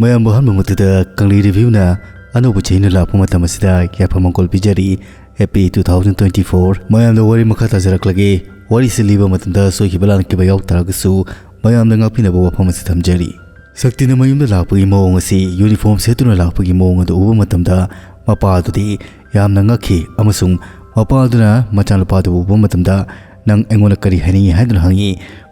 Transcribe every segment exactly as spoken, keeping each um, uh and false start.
ꯃꯌꯥꯝꯕꯨ ꯑꯍꯥꯟꯕ ꯃꯛꯇꯗ ꯀꯪꯂꯩ ꯔꯤꯚꯤꯌꯨꯅ ꯑꯅꯧꯕ ꯆꯍꯤꯅ ꯂꯥꯛꯄ ꯃꯇꯝ ꯑꯁꯤꯗ ꯌꯥꯏꯐ ꯃꯪꯒꯣꯜ ꯄꯤꯖꯔꯤ꯫ Happy two thousand twenty four꯫ ꯃꯌꯥꯝꯗ ꯋꯥꯔꯤ ꯃꯈꯥ ꯇꯥꯖꯔꯛꯂꯒꯦ꯫ ꯋꯥꯔꯤꯁꯤ ꯂꯤꯕ ꯃꯇꯝꯗ ꯁꯣꯏꯈꯤꯕ ꯂꯥꯟꯈꯤꯕ ꯌꯥꯎ ꯇꯥꯔꯒꯁꯨ ꯃꯌꯥꯝꯗ ꯉꯥꯛꯄꯤꯅꯕ ꯋꯥꯐꯝ ꯑꯁꯤ ꯊꯝꯖꯔꯤ꯫ ꯁꯛꯇꯤꯅ ꯃꯌꯨꯝꯗ ꯂꯥꯛꯄꯒꯤ ꯃꯑꯣꯡ ꯑꯁꯤ, ꯌꯨꯅꯤꯐꯣꯔꯝ ꯁꯦꯠꯇꯨꯅ ꯂꯥꯛꯄꯒꯤ ꯃꯑꯣꯡ ꯑꯗꯨ ꯎꯕ ꯃꯇꯝꯗ ꯃꯄꯥ ꯑꯗꯨꯗꯤ ꯌꯥꯝꯅ ꯉꯛꯈꯤ ꯑꯃꯁꯨꯡ ꯃꯄꯥ ꯑꯗꯨꯅ ꯃꯆꯥꯅꯨꯄꯥ ꯑꯗꯨꯕꯨ ꯎꯕ ꯃꯇꯝꯗ, "ꯅꯪ ꯑꯩꯉꯣꯟꯗ ꯀꯔꯤ ꯍꯥꯏꯅꯤꯡꯏ?" ꯍꯥꯏꯗꯨꯅ ꯍꯪꯉꯤ꯫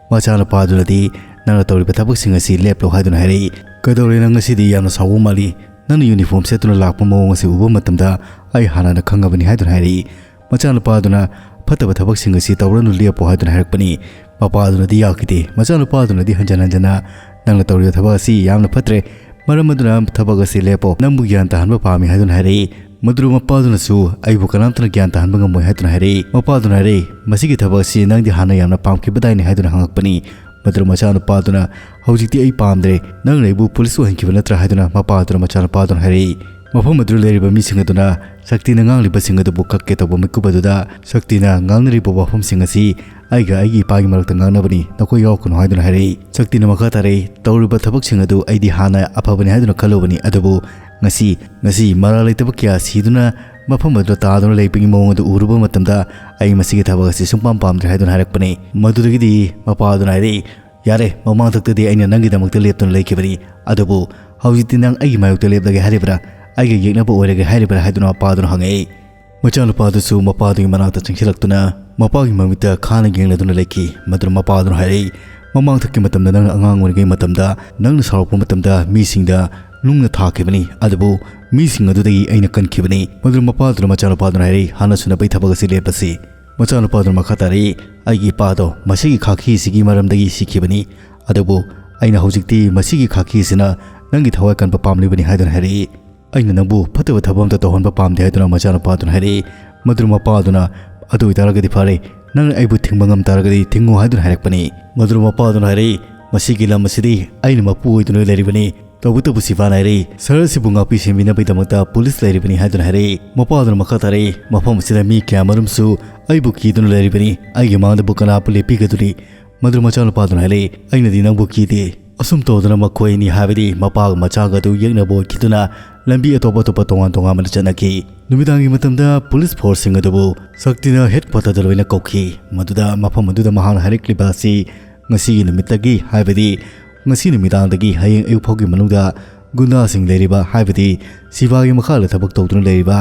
ꯃꯆꯥꯅꯨꯄꯥ ꯑꯗꯨꯅꯗꯤ, "ꯅꯪꯅ ꯇꯧꯔꯤꯕ ꯊꯕꯛꯁꯤꯡ ꯑꯁꯤ ꯂꯦꯞꯂꯣ" ꯍꯥꯏꯗꯨꯅ ꯍꯥꯏꯔꯛꯏ꯫ "ꯀꯩꯗꯧꯔꯦ, ꯅꯪ ꯉꯁꯤꯗꯤ ꯌꯥꯝꯅ ꯁꯥꯎꯕ ꯃꯥꯜꯂꯤ? ꯅꯪꯅ ꯌꯨꯅꯤꯐꯣꯔꯝ ꯁꯦꯠꯇꯨꯅ ꯂꯥꯛꯄ ꯃꯑꯣꯡ ꯑꯁꯤ ꯎꯕ ꯃꯇꯝꯗ ꯑꯩ ꯍꯥꯟꯅꯅ ꯈꯪꯉꯕꯅꯤ" ꯍꯥꯏꯗꯨꯅ ꯍꯥꯏꯔꯛꯏ꯫ ꯃꯆꯥꯅꯨꯄꯥ ꯑꯗꯨꯅ, "ꯐꯠꯇꯕ ꯊꯕꯛꯁꯤꯡ ꯑꯁꯤ ꯇꯧꯔꯅꯨ, ꯂꯦꯞꯄꯣ" ꯍꯥꯏꯗꯨꯅ ꯍꯥꯏꯔꯛꯄꯅꯤ꯫ ꯃꯄꯥ ꯑꯗꯨꯅꯗꯤ ꯌꯥꯈꯤꯗꯦ꯫ ꯃꯆꯥꯅꯨꯄꯥ ꯑꯗꯨꯅꯗꯤ ꯍꯟꯖꯟ ꯍꯟꯖꯟꯅ, "ꯅꯪꯅ ꯇꯧꯔꯤꯕ ꯊꯕꯛ ꯑꯁꯤ ꯌꯥꯝꯅ ꯐꯠꯇ꯭ꯔꯦ, ꯃꯔꯝ ꯑꯗꯨꯅ ꯊꯕꯛ ꯑꯁꯤ ꯂꯦꯞꯄꯣ, ꯅꯪꯕꯨ ꯒ꯭ꯌꯥꯟ ꯇꯥꯍꯟꯕ ꯄꯥꯝꯃꯤ" ꯍꯥꯏꯗꯨꯅ ꯍꯥꯏꯔꯛꯏ꯫ ꯃꯗꯨꯗ ꯃꯄꯥ ꯑꯗꯨꯅꯁꯨ, "ꯑꯩꯕꯨ ꯀꯅꯥꯝꯇꯅ ꯒ꯭ꯌꯥꯟ ꯇꯥꯍꯟꯕ ꯉꯝꯃꯣꯏ" ꯍꯥꯏꯗꯨꯅ ꯍꯥꯏꯔꯛꯏ꯫ ꯃꯄꯥ ꯑꯗꯨꯅ ꯍꯥꯏꯔꯛꯏ, "ꯃꯁꯤꯒꯤ ꯊꯕꯛ ꯑꯁꯤ ꯅꯪꯗꯤ ꯍꯥꯟꯅ ꯌꯥꯝꯅ ꯄꯥꯝꯈꯤꯕꯗꯥꯏꯅꯦ?" ꯍꯥꯏꯗꯨꯅ ꯍꯪꯉꯛꯄꯅꯤ꯫ ꯃꯗꯨꯗ ꯃꯆꯥꯅꯨꯄꯥ ꯑꯗꯨꯅ, "ꯍꯧꯖꯤꯛꯇꯤ ꯑꯩ ꯄꯥꯝꯗ꯭ꯔꯦ, ꯅꯪꯅ ꯑꯩꯕꯨ ꯄꯨꯂꯤꯁ ꯑꯣꯏꯍꯟꯈꯤꯕ ꯅꯠꯇ꯭ꯔꯥ?" ꯍꯥꯏꯗꯨꯅ ꯃꯄꯥ ꯑꯗꯨꯅ ꯃꯆꯥꯅꯨꯄꯥ ꯑꯗꯨꯅ ꯍꯥꯏꯔꯛꯏ꯫ ꯃꯐꯝ ꯑꯗꯨꯗ ꯂꯩꯔꯤꯕ ꯃꯤꯁꯤꯡ ꯑꯗꯨꯅ ꯁꯛꯇꯤꯅ ꯉꯥꯡꯂꯤꯕꯁꯤꯡ ꯑꯗꯨꯕꯨ ꯀꯛꯀꯦ ꯇꯧꯕ ꯃꯤꯀꯨꯞ ꯑꯗꯨꯗ, ꯁꯛꯇꯤꯅ ꯉꯥꯡꯅꯔꯤꯕ ꯋꯥꯐꯝꯁꯤꯡ ꯑꯁꯤ ꯑꯩꯒ ꯑꯩꯒꯤ ꯏꯄꯥꯒꯤ ꯃꯔꯛꯇ ꯉꯥꯡꯅꯕꯅꯤ, ꯅꯈꯣꯏ ꯌꯥꯎꯔꯛꯀꯅꯨ ꯍꯥꯏꯗꯨꯅ ꯍꯥꯏꯔꯛꯏ꯫ ꯁꯛꯇꯤꯅ ꯃꯈꯥ ꯇꯥꯔꯛꯏ, "ꯇꯧꯔꯤꯕ ꯊꯕꯛꯁꯤꯡ ꯑꯗꯨ ꯑꯩꯗꯤ ꯍꯥꯟꯅ ꯑꯐꯕꯅꯤ ꯍꯥꯏꯗꯨꯅ ꯈꯜꯂꯨꯕꯅꯤ, ꯑꯗꯨꯕꯨ ꯉꯁꯤ, ꯉꯁꯤ ꯃꯔꯥꯜ ꯂꯩꯇꯕ ꯀꯌꯥ ꯁꯤꯗꯨꯅ ꯃꯐꯝ ꯑꯗꯨꯗ ꯇꯥꯗꯨꯅ ꯂꯩꯕꯒꯤ ꯃꯑꯣꯡ ꯑꯗꯨ ꯎꯔꯨꯕ ꯃꯇꯝꯗ ꯑꯩ ꯃꯁꯤꯒꯤ ꯊꯕꯛ ꯑꯁꯤ ꯁꯨꯡꯄꯥꯝ ꯄꯥꯝꯗ꯭ꯔꯦ" ꯍꯥꯏꯗꯨꯅ ꯍꯥꯏꯔꯛꯄꯅꯤ꯫ ꯃꯗꯨꯗꯒꯤꯗꯤ ꯃꯄꯥ ꯑꯗꯨꯅ ꯍꯥꯏꯔꯛꯏ, "ꯌꯥꯔꯦ, ꯃꯃꯥꯡꯊꯛꯇꯗꯤ ꯑꯩꯅ ꯅꯪꯒꯤꯗꯃꯛꯇ ꯂꯦꯞꯇꯨꯅ ꯂꯩꯈꯤꯕꯅꯤ, ꯑꯗꯨꯕꯨ ꯍꯧꯖꯤꯛꯇꯤ ꯅꯪ ꯑꯩꯒꯤ ꯃꯥꯌꯣꯛꯇ ꯂꯦꯞꯂꯒꯦ ꯍꯥꯏꯔꯤꯕ꯭ꯔꯥ, ꯑꯩꯒ ꯌꯦꯛꯅꯕ ꯑꯣꯏꯔꯒꯦ ꯍꯥꯏꯔꯤꯕ꯭ꯔꯥ?" ꯍꯥꯏꯗꯨꯅ ꯃꯄꯥ ꯑꯗꯨꯅ ꯍꯪꯉꯛꯏ꯫ ꯃꯆꯥꯅꯨꯄꯥ ꯑꯗꯨꯁꯨ ꯃꯄꯥꯗꯨꯒꯤ ꯃꯅꯥꯛꯇ ꯆꯪꯁꯤꯜꯂꯛꯇꯨꯅ ꯃꯄꯥꯒꯤ ꯃꯃꯤꯠꯇ ꯈꯥꯅ ꯌꯦꯡꯂꯗꯨꯅ ꯂꯩꯈꯤ꯫ ꯃꯗꯨꯗ ꯃꯄꯥꯗꯨꯅ ꯍꯥꯏꯔꯛꯏ, "ꯃꯃꯥꯡꯊꯛꯀꯤ ꯃꯇꯝꯗ ꯅꯪꯅ ꯑꯉꯥꯡ ꯑꯣꯏꯔꯤꯉꯩ ꯃꯇꯝꯗ ꯅꯪꯅ ꯁꯥꯎꯔꯛꯄ ꯃꯇꯝꯗ ꯃꯤꯁꯤꯡꯗ ꯅꯨꯡꯅ ꯊꯥꯈꯤꯕꯅꯤ, ꯑꯗꯨꯕꯨ ꯃꯤꯁꯤꯡ ꯑꯗꯨꯗꯒꯤ ꯑꯩꯅ ꯀꯟꯈꯤꯕꯅꯤ꯫" ꯃꯗꯨꯗ ꯃꯄꯥꯗꯨꯅ ꯃꯆꯥꯅꯨꯄꯥꯗꯨꯅ ꯍꯥꯏꯔꯛꯏ, "ꯍꯥꯟꯅ ꯁꯨꯅꯕꯩ ꯊꯕꯛ ꯑꯁꯤ ꯂꯦꯞꯄꯁꯤ꯫" ꯃꯆꯥꯅꯨꯄꯥꯗꯨꯅ ꯃꯈꯥ ꯇꯥꯔꯛꯏ, "ꯑꯩꯒꯤ ꯏꯄꯥꯗꯣ ꯃꯁꯤꯒꯤ ꯈꯥꯈꯤ ꯑꯁꯤꯒꯤ ꯃꯔꯝꯗꯒꯤ ꯁꯤꯈꯤꯕꯅꯤ, ꯑꯗꯨꯕꯨ ꯑꯩꯅ ꯍꯧꯖꯤꯛꯇꯤ ꯃꯁꯤꯒꯤ ꯈꯥꯈꯤ ꯑꯁꯤꯅ ꯅꯪꯒꯤ ꯊꯋꯥꯏ ꯀꯟꯕ ꯄꯥꯝꯂꯤꯕꯅꯤ" ꯍꯥꯏꯗꯨꯅ ꯍꯥꯏꯔꯛꯏ꯫ "ꯑꯩꯅ ꯅꯪꯕꯨ ꯐꯠꯇꯕ ꯊꯕꯛ ꯑꯃꯠꯇ ꯇꯧꯍꯟꯕ ꯄꯥꯝꯗꯦ" ꯍꯥꯏꯗꯨꯅ ꯃꯆꯥꯅꯨꯄꯥꯗꯨꯅ ꯍꯥꯏꯔꯛꯏ꯫ ꯃꯗꯨ ꯃꯄꯥꯗꯨꯅ, "ꯑꯗꯨ ꯑꯣꯏꯇꯥꯔꯒꯗꯤ ꯐꯔꯦ, ꯅꯪꯅ ꯑꯩꯕꯨ ꯊꯤꯡꯕ ꯉꯝ ꯇꯥꯔꯒꯗꯤ ꯊꯤꯡꯉꯨ" ꯍꯥꯏꯗꯨꯅ ꯍꯥꯏꯔꯛꯄꯅꯤ꯫ ꯃꯗꯨ ꯃꯄꯥꯗꯨꯅ ꯍꯥꯏꯔꯛꯏ, "ꯃꯁꯤꯒꯤ ꯂꯝ ꯑꯁꯤꯗꯤ ꯑꯩꯅ ꯃꯄꯨ ꯑꯣꯏꯗꯨꯅ ꯂꯩꯔꯤꯕꯅꯤ, ꯇꯧꯕꯇꯕꯨ ꯁꯤꯐꯥꯅ ꯍꯥꯏꯔꯛꯏ, ꯁꯍꯔ ꯑꯁꯤꯕꯨ ꯉꯥꯛꯄꯤ ꯁꯦꯟꯕꯤꯅꯕꯒꯤꯗꯃꯛꯇ ꯄꯨꯂꯤꯁ ꯂꯩꯔꯤꯕꯅꯤ" ꯍꯥꯏꯗꯨꯅ ꯍꯥꯏꯔꯛꯏ꯫ ꯃꯄꯥꯗꯨꯅ ꯃꯈꯥ ꯇꯥꯔꯛꯏ, "ꯃꯐꯝ ꯑꯁꯤꯗ ꯃꯤ ꯀꯌꯥꯃꯔꯨꯝꯁꯨ ꯑꯩꯕꯨ ꯀꯤꯗꯨꯅ ꯂꯩꯔꯤꯕꯅꯤ, ꯑꯩꯒꯤ ꯃꯥꯡꯗꯕꯨ ꯀꯅꯥꯕꯨ ꯂꯦꯞꯄꯤꯒꯗꯨꯔꯤ?" ꯃꯗꯨ ꯃꯆꯥꯅꯨꯄꯥꯗꯨꯅ ꯍꯥꯏꯔꯛꯏ, "ꯑꯩꯅꯗꯤ ꯅꯪꯕꯨ ꯀꯤꯗꯦ, ꯑꯁꯨꯝ ꯇꯧꯗꯅ ꯃꯈꯣꯏ ꯑꯅꯤ, ꯍꯥꯏꯕꯗꯤ ꯃꯄꯥꯒ ꯃꯆꯥꯒ ꯑꯗꯨ ꯌꯦꯛꯅꯕ ꯑꯣꯏꯈꯤꯗꯨꯅ ꯂꯝꯕꯤ ꯑꯇꯣꯞ ꯑꯇꯣꯞꯄ ꯇꯣꯉꯥꯟ ꯇꯣꯉꯥꯟꯕꯗ ꯆꯠꯅꯈꯤ꯫ ꯅꯨꯃꯤꯗꯥꯡꯒꯤ ꯃꯇꯝꯗ ꯄꯨꯂꯤꯁ ꯐꯣꯔꯁꯁꯤꯡ ꯑꯗꯨꯕꯨ ꯁꯛꯇꯤꯅ ꯍꯦꯗ ꯀ꯭ꯋꯥꯇꯔꯗ ꯂꯣꯏꯅ ꯀꯧꯈꯤ꯫ ꯃꯗꯨꯗ ꯃꯐꯝ ꯑꯗꯨꯗ ꯃꯍꯥꯛꯅ ꯍꯥꯏꯔꯛꯂꯤꯕ ꯑꯁꯤ ꯉꯁꯤꯒꯤ ꯅꯨꯃꯤꯠꯇꯒꯤ, ꯍꯥꯏꯕꯗꯤ ꯉꯁꯤ ꯅꯨꯃꯤꯗꯥꯡꯗꯒꯤ ꯍꯌꯦꯡ ꯑꯌꯨꯛ ꯐꯥꯎꯒꯤ ꯃꯅꯨꯡꯗ ꯒꯨꯟꯗꯥꯁꯤꯡ ꯂꯩꯔꯤꯕ, ꯍꯥꯏꯕꯗꯤ ꯁꯤꯕꯥꯒꯤ ꯃꯈꯥꯗ ꯊꯕꯛ ꯇꯧꯗꯨꯅ ꯂꯩꯔꯤꯕ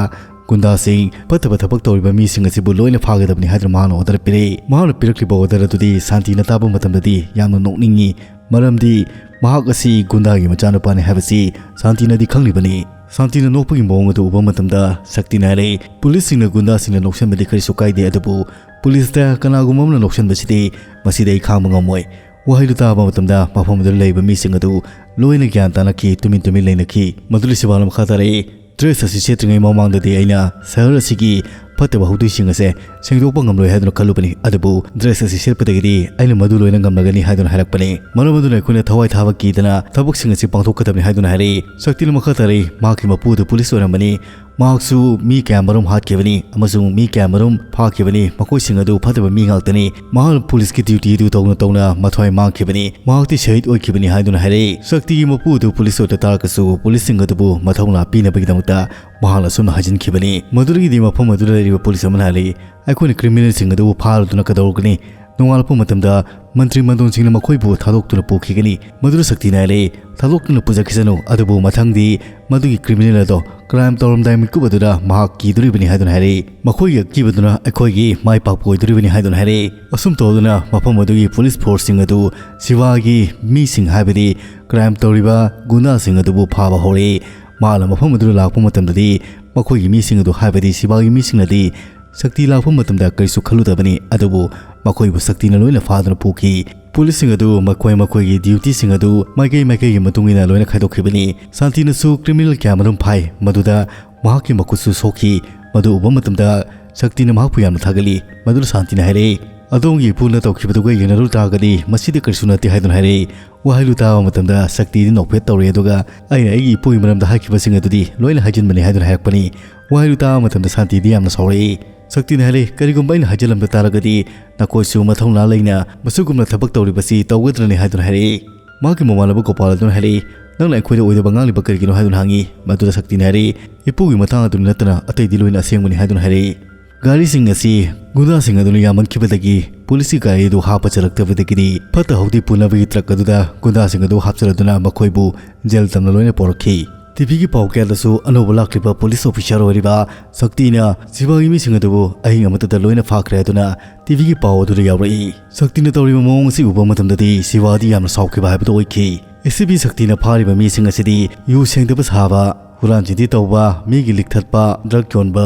ꯒꯨꯟꯗꯥꯁꯤꯡ, ꯐꯠꯇꯕ ꯊꯕꯛ ꯇꯧꯔꯤꯕ ꯃꯤꯁꯤꯡ ꯑꯁꯤꯕꯨ ꯂꯣꯏꯅ ꯐꯥꯒꯗꯕꯅꯤ ꯍꯥꯏꯗꯨꯅ ꯃꯍꯥꯛꯅ ꯑꯣꯔꯗꯔ ꯄꯤꯔꯛꯏ꯫ ꯃꯍꯥꯛꯅ ꯄꯤꯔꯛꯂꯤꯕ ꯑꯣꯔꯗꯔ ꯑꯗꯨꯗꯤ ꯁꯥꯟꯇꯤꯅ ꯇꯥꯕ ꯃꯇꯝꯗꯗꯤ ꯌꯥꯝꯅ ꯅꯣꯛꯅꯤꯡꯉꯤ, ꯃꯔꯝꯗꯤ ꯃꯍꯥꯛ ꯑꯁꯤ ꯒꯨꯟꯗꯥꯒꯤ ꯃꯆꯥꯅꯨꯄꯥꯅꯤ ꯍꯥꯏꯕꯁꯤ ꯁꯥꯟꯇꯤꯅꯗꯤ ꯈꯪꯂꯤꯕꯅꯤ꯫ ꯁꯥꯟꯇꯤꯅ ꯅꯣꯛꯄꯒꯤ ꯃꯑꯣꯡ ꯑꯗꯨ ꯎꯕ ꯃꯇꯝꯗ ꯁꯛꯇꯤꯅ ꯍꯥꯏꯔꯛꯏ, "ꯄꯨꯂꯤꯁꯁꯤꯡꯅ ꯒꯨꯟꯗꯥꯁꯤꯡꯅ ꯅꯣꯛꯁꯟꯕꯗꯤ ꯀꯔꯤꯁꯨ ꯀꯥꯏꯗꯦ, ꯑꯗꯨꯕꯨ ꯄꯨꯂꯤꯁꯇ ꯀꯅꯥꯒꯨꯝꯕ ꯑꯃꯅ ꯅꯣꯛꯁꯟꯕꯁꯤꯗꯤ, ꯃꯁꯤꯗꯤ ꯑꯩ ꯈꯥꯡꯕ ꯉꯝꯃꯣꯏ"꯫ ꯋꯥꯍꯩꯗꯨ ꯇꯥꯕ ꯃꯇꯝꯗ ꯃꯐꯝ ꯑꯗꯨꯗ ꯂꯩꯕ ꯃꯤꯁꯤꯡ ꯑꯗꯨ ꯂꯣꯏꯅ ꯒ꯭ꯌꯥꯟ ꯇꯥꯅꯈꯤ, ꯇꯨꯃꯤꯟ ꯇꯨꯃꯤꯟ ꯂꯩꯅꯈꯤ꯫ ꯃꯗꯨꯗ ꯁꯤꯕꯥꯅ ꯃꯈꯥ ꯇꯥꯔꯛꯏ, "ꯗ꯭ꯔꯦꯁ ꯑꯁꯤ ꯁꯦꯠꯇ꯭ꯔꯤꯉꯩ ꯃꯃꯥꯡꯗꯗꯤ ꯑꯩꯅ ꯁꯍꯔ ꯑꯁꯤꯒꯤ ꯐꯠꯇꯕ ꯍꯧꯗꯣꯏꯁꯤꯡ ꯑꯁꯦ ꯁꯦꯡꯗꯣꯛꯄ ꯉꯝꯂꯣꯏ ꯍꯥꯏꯗꯨꯅ ꯈꯜꯂꯨꯕꯅꯤ, ꯑꯗꯨꯕꯨ ꯗ꯭ꯔꯦꯁ ꯑꯁꯤ ꯁꯦꯠꯄꯗꯒꯤꯗꯤ ꯑꯩꯅ ꯃꯗꯨ ꯂꯣꯏꯅ ꯉꯝꯂꯒꯅꯤ" ꯍꯥꯏꯗꯨꯅ ꯍꯥꯏꯔꯛꯄꯅꯤ꯫ ꯃꯔꯝ ꯑꯗꯨꯅ ꯑꯩꯈꯣꯏꯅ ꯊꯋꯥꯏ ꯊꯥꯕ ꯀꯤꯗꯅ ꯊꯕꯛꯁꯤꯡ ꯑꯁꯤ ꯄꯥꯡꯊꯣꯛꯀꯗꯕꯅꯤ ꯍꯥꯏꯗꯨꯅ ꯍꯥꯏꯔꯛꯏ꯫ ꯁꯛꯇꯤꯅ ꯃꯈꯥ ꯇꯥꯔꯛꯏ, ꯃꯍꯥꯛꯀꯤ ꯃꯄꯨ ꯑꯗꯨ ꯄꯨꯂꯤꯁ ꯑꯣꯏꯔꯝꯕꯅꯤ꯫ ꯃꯍꯥꯛꯁꯨ ꯃꯤ ꯀꯌꯥ ꯃꯔꯨꯝ ꯍꯥꯠꯈꯤꯕꯅꯤ ꯑꯃꯁꯨꯡ ꯃꯤ ꯀꯌꯥ ꯃꯔꯨꯝ ꯐꯥꯈꯤꯕꯅꯤ꯫ ꯃꯈꯣꯏꯁꯤꯡ ꯑꯗꯨ ꯐꯠꯇꯕ ꯃꯤ ꯉꯥꯛꯇꯅꯤ꯫ ꯃꯍꯥꯛꯅ ꯄꯨꯂꯤꯁꯀꯤ ꯗ꯭ꯌꯨꯇꯤ ꯑꯗꯨ ꯇꯧꯅ ꯇꯧꯅ ꯃꯊ꯭ꯋꯥꯏ ꯃꯥꯡꯈꯤꯕꯅꯤ꯫ ꯃꯍꯥꯛꯇꯤ ꯁꯍꯤꯗ ꯑꯣꯏꯈꯤꯕꯅꯤ ꯍꯥꯏꯗꯨꯅ ꯍꯥꯏꯔꯛꯏ꯫ ꯁꯛꯇꯤꯒꯤ ꯃꯄꯨ ꯑꯗꯨ ꯄꯨꯂꯤꯁ ꯑꯣꯏꯗ ꯇꯥꯔꯒꯁꯨ ꯄꯨꯂꯤꯁꯁꯤꯡ ꯑꯗꯨꯕꯨ ꯃꯊꯧꯅꯥ ꯄꯤꯅꯕꯒꯤꯗꯃꯛꯇ ꯃꯍꯥꯛꯅ ꯑꯁꯨꯝꯅ ꯍꯥꯏꯖꯤꯟꯈꯤꯕꯅꯤ꯫ ꯃꯗꯨꯗꯒꯤꯗꯤ ꯃꯐꯝ ꯑꯗꯨꯗ ꯂꯩꯔꯤꯕ ꯄꯨꯂꯤꯁ ꯑꯃꯅ ꯍꯥꯏꯔꯛꯏ, "ꯑꯩꯈꯣꯏꯅ ꯀ꯭ꯔꯤꯃꯤꯅꯦꯜꯁꯤꯡ ꯑꯗꯨꯕꯨ ꯐꯥꯔꯗꯨꯅ ꯀꯩꯗꯧꯔꯒꯅꯤ? ꯅꯣꯡꯉꯥꯜꯂꯛꯄ ꯃꯇꯝꯗ ꯃꯟꯇ꯭ꯔꯤ ꯃꯟꯗꯣꯟꯁꯤꯡꯅ ꯃꯈꯣꯏꯕꯨ ꯊꯥꯗꯣꯛꯇꯨꯅ ꯄꯨꯈꯤꯒꯅꯤ"꯫ ꯃꯗꯨꯗ ꯁꯛꯇꯤꯅ ꯍꯥꯏꯔꯛꯏ, "ꯊꯥꯗꯣꯛꯇꯨꯅ ꯄꯨꯖꯈꯤꯁꯅꯨ, ꯑꯗꯨꯕꯨ ꯃꯊꯪꯗꯤ ꯃꯗꯨꯒꯤ ꯀ꯭ꯔꯤꯃꯤꯅꯦꯜ ꯑꯗꯣ ꯀ꯭ꯔꯥꯏꯝ ꯇꯧꯔꯝꯗꯥꯏ ꯃꯤꯀꯨꯞ ꯑꯗꯨꯗ ꯃꯍꯥꯛ ꯀꯤꯗꯣꯔꯤꯕꯅꯤ" ꯍꯥꯏꯗꯨꯅ ꯍꯥꯏꯔꯛꯏ꯫ "ꯃꯈꯣꯏꯒꯤ ꯑꯀꯤꯕꯗꯨꯅ ꯑꯩꯈꯣꯏꯒꯤ ꯃꯥꯏ ꯄꯥꯛꯄ ꯑꯣꯏꯗꯣꯔꯤꯕꯅꯤ" ꯍꯥꯏꯗꯨꯅ ꯍꯥꯏꯔꯛꯏ꯫ ꯑꯁꯨꯝ ꯇꯧꯗꯨꯅ ꯃꯐꯝ ꯑꯗꯨꯒꯤ ꯄꯨꯂꯤꯁ ꯐꯣꯔꯁꯁꯤꯡ ꯑꯗꯨ ꯁꯤꯕꯥꯒꯤ ꯃꯤꯁꯤꯡ, ꯍꯥꯏꯕꯗꯤ ꯀ꯭ꯔꯥꯏꯝ ꯇꯧꯔꯤꯕ ꯒꯨꯟꯗꯥꯁꯤꯡ ꯑꯗꯨꯕꯨ ꯐꯥꯕ ꯍꯧꯔꯛꯏ꯫ ꯃꯍꯥꯛꯅ ꯃꯐꯝ ꯑꯗꯨꯗ ꯂꯥꯛꯄ ꯃꯇꯝꯗꯗꯤ ꯃꯈꯣꯏꯒꯤ ꯃꯤꯁꯤꯡ ꯑꯗꯨ, ꯍꯥꯏꯕꯗꯤ ꯁꯤꯕꯥꯒꯤ ꯃꯤꯁꯤꯡꯅꯗꯤ ꯁꯛꯇꯤ ꯂꯥꯛꯄ ꯃꯇꯝꯗ ꯀꯔꯤꯁꯨ ꯈꯜꯂꯨꯗꯕꯅꯤ, ꯑꯗꯨꯕꯨ ꯃꯈꯣꯏꯕꯨ ꯁꯛꯇꯤꯅ ꯂꯣꯏꯅ ꯐꯥꯗꯨꯅ ꯄꯨꯈꯤ꯫ ꯄꯨꯂꯤꯁꯁꯤꯡ ꯑꯗꯨ ꯃꯈꯣꯏ ꯃꯈꯣꯏꯒꯤ ꯗ꯭ꯌꯨꯇꯤꯁꯤꯡ ꯑꯗꯨ ꯃꯥꯏꯀꯩ ꯃꯥꯏꯀꯩꯒꯤ ꯃꯇꯨꯡ ꯏꯟꯅ ꯂꯣꯏꯅ ꯈꯥꯏꯗꯣꯛꯈꯤꯕꯅꯤ꯫ ꯁꯥꯟꯇꯤꯅꯁꯨ ꯀ꯭ꯔꯤꯃꯤꯅꯦꯜ ꯀꯌꯥ ꯃꯔꯨꯝ ꯐꯥꯏ, ꯃꯗꯨꯗ ꯃꯍꯥꯛꯀꯤ ꯃꯈꯨꯠꯁꯨ ꯁꯣꯛꯈꯤ꯫ ꯃꯗꯨ ꯎꯕ ꯃꯇꯝꯗ ꯁꯛꯇꯤꯅ ꯃꯍꯥꯛꯄꯨ ꯌꯥꯝꯅ ꯊꯥꯒꯠꯂꯤ꯫ ꯃꯗꯨꯗ ꯁꯥꯟꯇꯤꯅ ꯍꯥꯏꯔꯛꯏ, "ꯑꯗꯣꯝꯒꯤ ꯏꯄꯨꯅ ꯇꯧꯈꯤꯕꯗꯨꯒ ꯌꯦꯡꯅꯔꯨ ꯇꯥꯔꯒꯗꯤ ꯃꯁꯤꯗꯤ ꯀꯔꯤꯁꯨ ꯅꯠꯇꯦ" ꯍꯥꯏꯗꯨꯅ ꯍꯥꯏꯔꯛꯏ꯫ ꯋꯥꯍꯩꯗꯨ ꯇꯥꯕ ꯃꯇꯝꯗ ꯁꯛꯇꯤꯗꯤ ꯅꯣꯛꯐꯦꯠ ꯇꯧꯔꯦ, ꯑꯗꯨꯒ "ꯑꯩꯅ ꯑꯩꯒꯤ ꯏꯄꯨꯒꯤ ꯃꯔꯝꯗ ꯍꯥꯏꯈꯤꯕꯁꯤꯡ ꯑꯗꯨꯗꯤ ꯂꯣꯏꯅ ꯍꯥꯏꯖꯤꯟꯕꯅꯤ" ꯍꯥꯏꯗꯨꯅ ꯍꯥꯏꯔꯛꯄꯅꯤ꯫ ꯋꯥꯍꯩꯗꯨ ꯇꯥꯕ ꯃꯇꯝꯗ ꯁꯥꯟꯇꯤꯗꯤ ꯌꯥꯝꯅ ꯁꯥꯎꯔꯛꯏ꯫ ꯁꯛꯇꯤꯅ ꯍꯥꯏꯔꯛꯏ, "ꯀꯔꯤꯒꯨꯝꯕ ꯑꯩꯅ ꯍꯥꯏꯖꯤꯜꯂꯝꯕ ꯇꯥꯔꯒꯗꯤ ꯅꯈꯣꯏꯁꯨ ꯃꯊꯧꯅꯥ ꯂꯩꯅ ꯃꯁꯤꯒꯨꯝꯅ ꯊꯕꯛ ꯇꯧꯔꯤꯕꯁꯤ ꯇꯧꯒꯗ꯭ꯔꯅꯤ" ꯍꯥꯏꯗꯨꯅ ꯍꯥꯏꯔꯛꯏ꯫ ꯃꯍꯥꯛꯀꯤ ꯃꯃꯥꯟꯅꯕ ꯒꯣꯄꯥꯜ ꯑꯗꯨꯅ ꯍꯥꯏꯔꯛꯏ, "ꯅꯪꯅ ꯑꯩꯈꯣꯏꯗ ꯑꯣꯏꯗꯕ ꯉꯥꯡꯂꯤꯕ ꯀꯔꯤꯒꯤꯅꯣ?" ꯍꯥꯏꯗꯨꯅ ꯍꯪꯉꯤ꯫ ꯃꯗꯨꯗ ꯁꯛꯇꯤꯅ ꯍꯥꯏꯔꯛꯏ, "ꯏꯄꯨꯒꯤ ꯃꯇꯥꯡ ꯑꯗꯨꯅꯤ ꯅꯠꯇꯅ ꯑꯇꯩꯗꯤ ꯂꯣꯏꯅ ꯑꯁꯦꯡꯕꯅꯤ" ꯍꯥꯏꯗꯨꯅ ꯍꯥꯏꯔꯛꯏ꯫ ꯒꯥꯔꯤꯁꯤꯡ ꯑꯁꯤ ꯒꯨꯟꯗꯥꯁꯤꯡ ꯑꯗꯨꯅ ꯌꯥꯝꯃꯟꯈꯤꯕꯗꯒꯤ ꯄꯨꯂꯤꯁꯀꯤ ꯒꯥꯔꯤ ꯑꯗꯨ ꯍꯥꯞꯄ ꯆꯜꯂꯛꯇꯕꯗꯒꯤꯗꯤ ꯐꯠꯇ ꯍꯥꯎꯗꯤ ꯄꯨꯅꯕꯒꯤ ꯇ꯭ꯔꯛ ꯑꯗꯨꯗ ꯒꯨꯟꯗꯥꯁꯤꯡ ꯑꯗꯨ ꯍꯥꯞꯆꯤꯜꯂꯗꯨꯅ ꯃꯈꯣꯏꯕꯨ ꯖꯦꯜ ꯇꯝꯅ ꯂꯣꯏꯅ ꯄꯨꯔꯛꯈꯤ꯫ ꯇꯤꯚꯤꯒꯤ ꯄꯥꯎ ꯀꯌꯥꯗꯁꯨ ꯑꯅꯧꯕ ꯂꯥꯛꯂꯤꯕ ꯄꯨꯂꯤꯁ ꯑꯣꯐꯤꯁꯥꯔ ꯑꯣꯏꯔꯤꯕ ꯁꯛꯇꯤꯅ ꯁꯤꯕꯥꯒꯤ ꯃꯤꯁꯤꯡ ꯑꯗꯨꯕꯨ ꯑꯍꯤꯡ ꯑꯃꯠꯇꯗ ꯂꯣꯏꯅ ꯐꯥꯈ꯭ꯔꯦ ꯍꯥꯏꯗꯨꯅ ꯇꯤꯚꯤꯒꯤ ꯄꯥꯎ ꯑꯗꯨꯗ ꯌꯥꯎꯔꯛꯏ꯫ ꯁꯛꯇꯤꯅ ꯇꯧꯔꯤꯕ ꯃꯑꯣꯡ ꯑꯁꯤ ꯎꯕ ꯃꯇꯝꯗꯗꯤ ꯁꯤꯕꯥꯗꯤ ꯌꯥꯝꯅ ꯁꯥꯎꯈꯤꯕ ꯍꯥꯏꯕꯗꯨ ꯑꯣꯏꯈꯤ꯫ ꯑꯦ ꯁꯤ ꯄꯤ ꯁꯛꯇꯤꯅ ꯐꯥꯔꯤꯕ ꯃꯤꯁꯤꯡ ꯑꯁꯤꯗꯤ ꯌꯨ ꯁꯦꯡꯗꯕ ꯁꯥꯕ, ꯍꯨꯔꯥꯟ ꯆꯤꯟꯊꯤ ꯇꯧꯕ, ꯃꯤꯒꯤ ꯂꯤꯛ ꯊꯠꯄ, ꯗ꯭ꯔꯒ ꯌꯣꯟꯕ,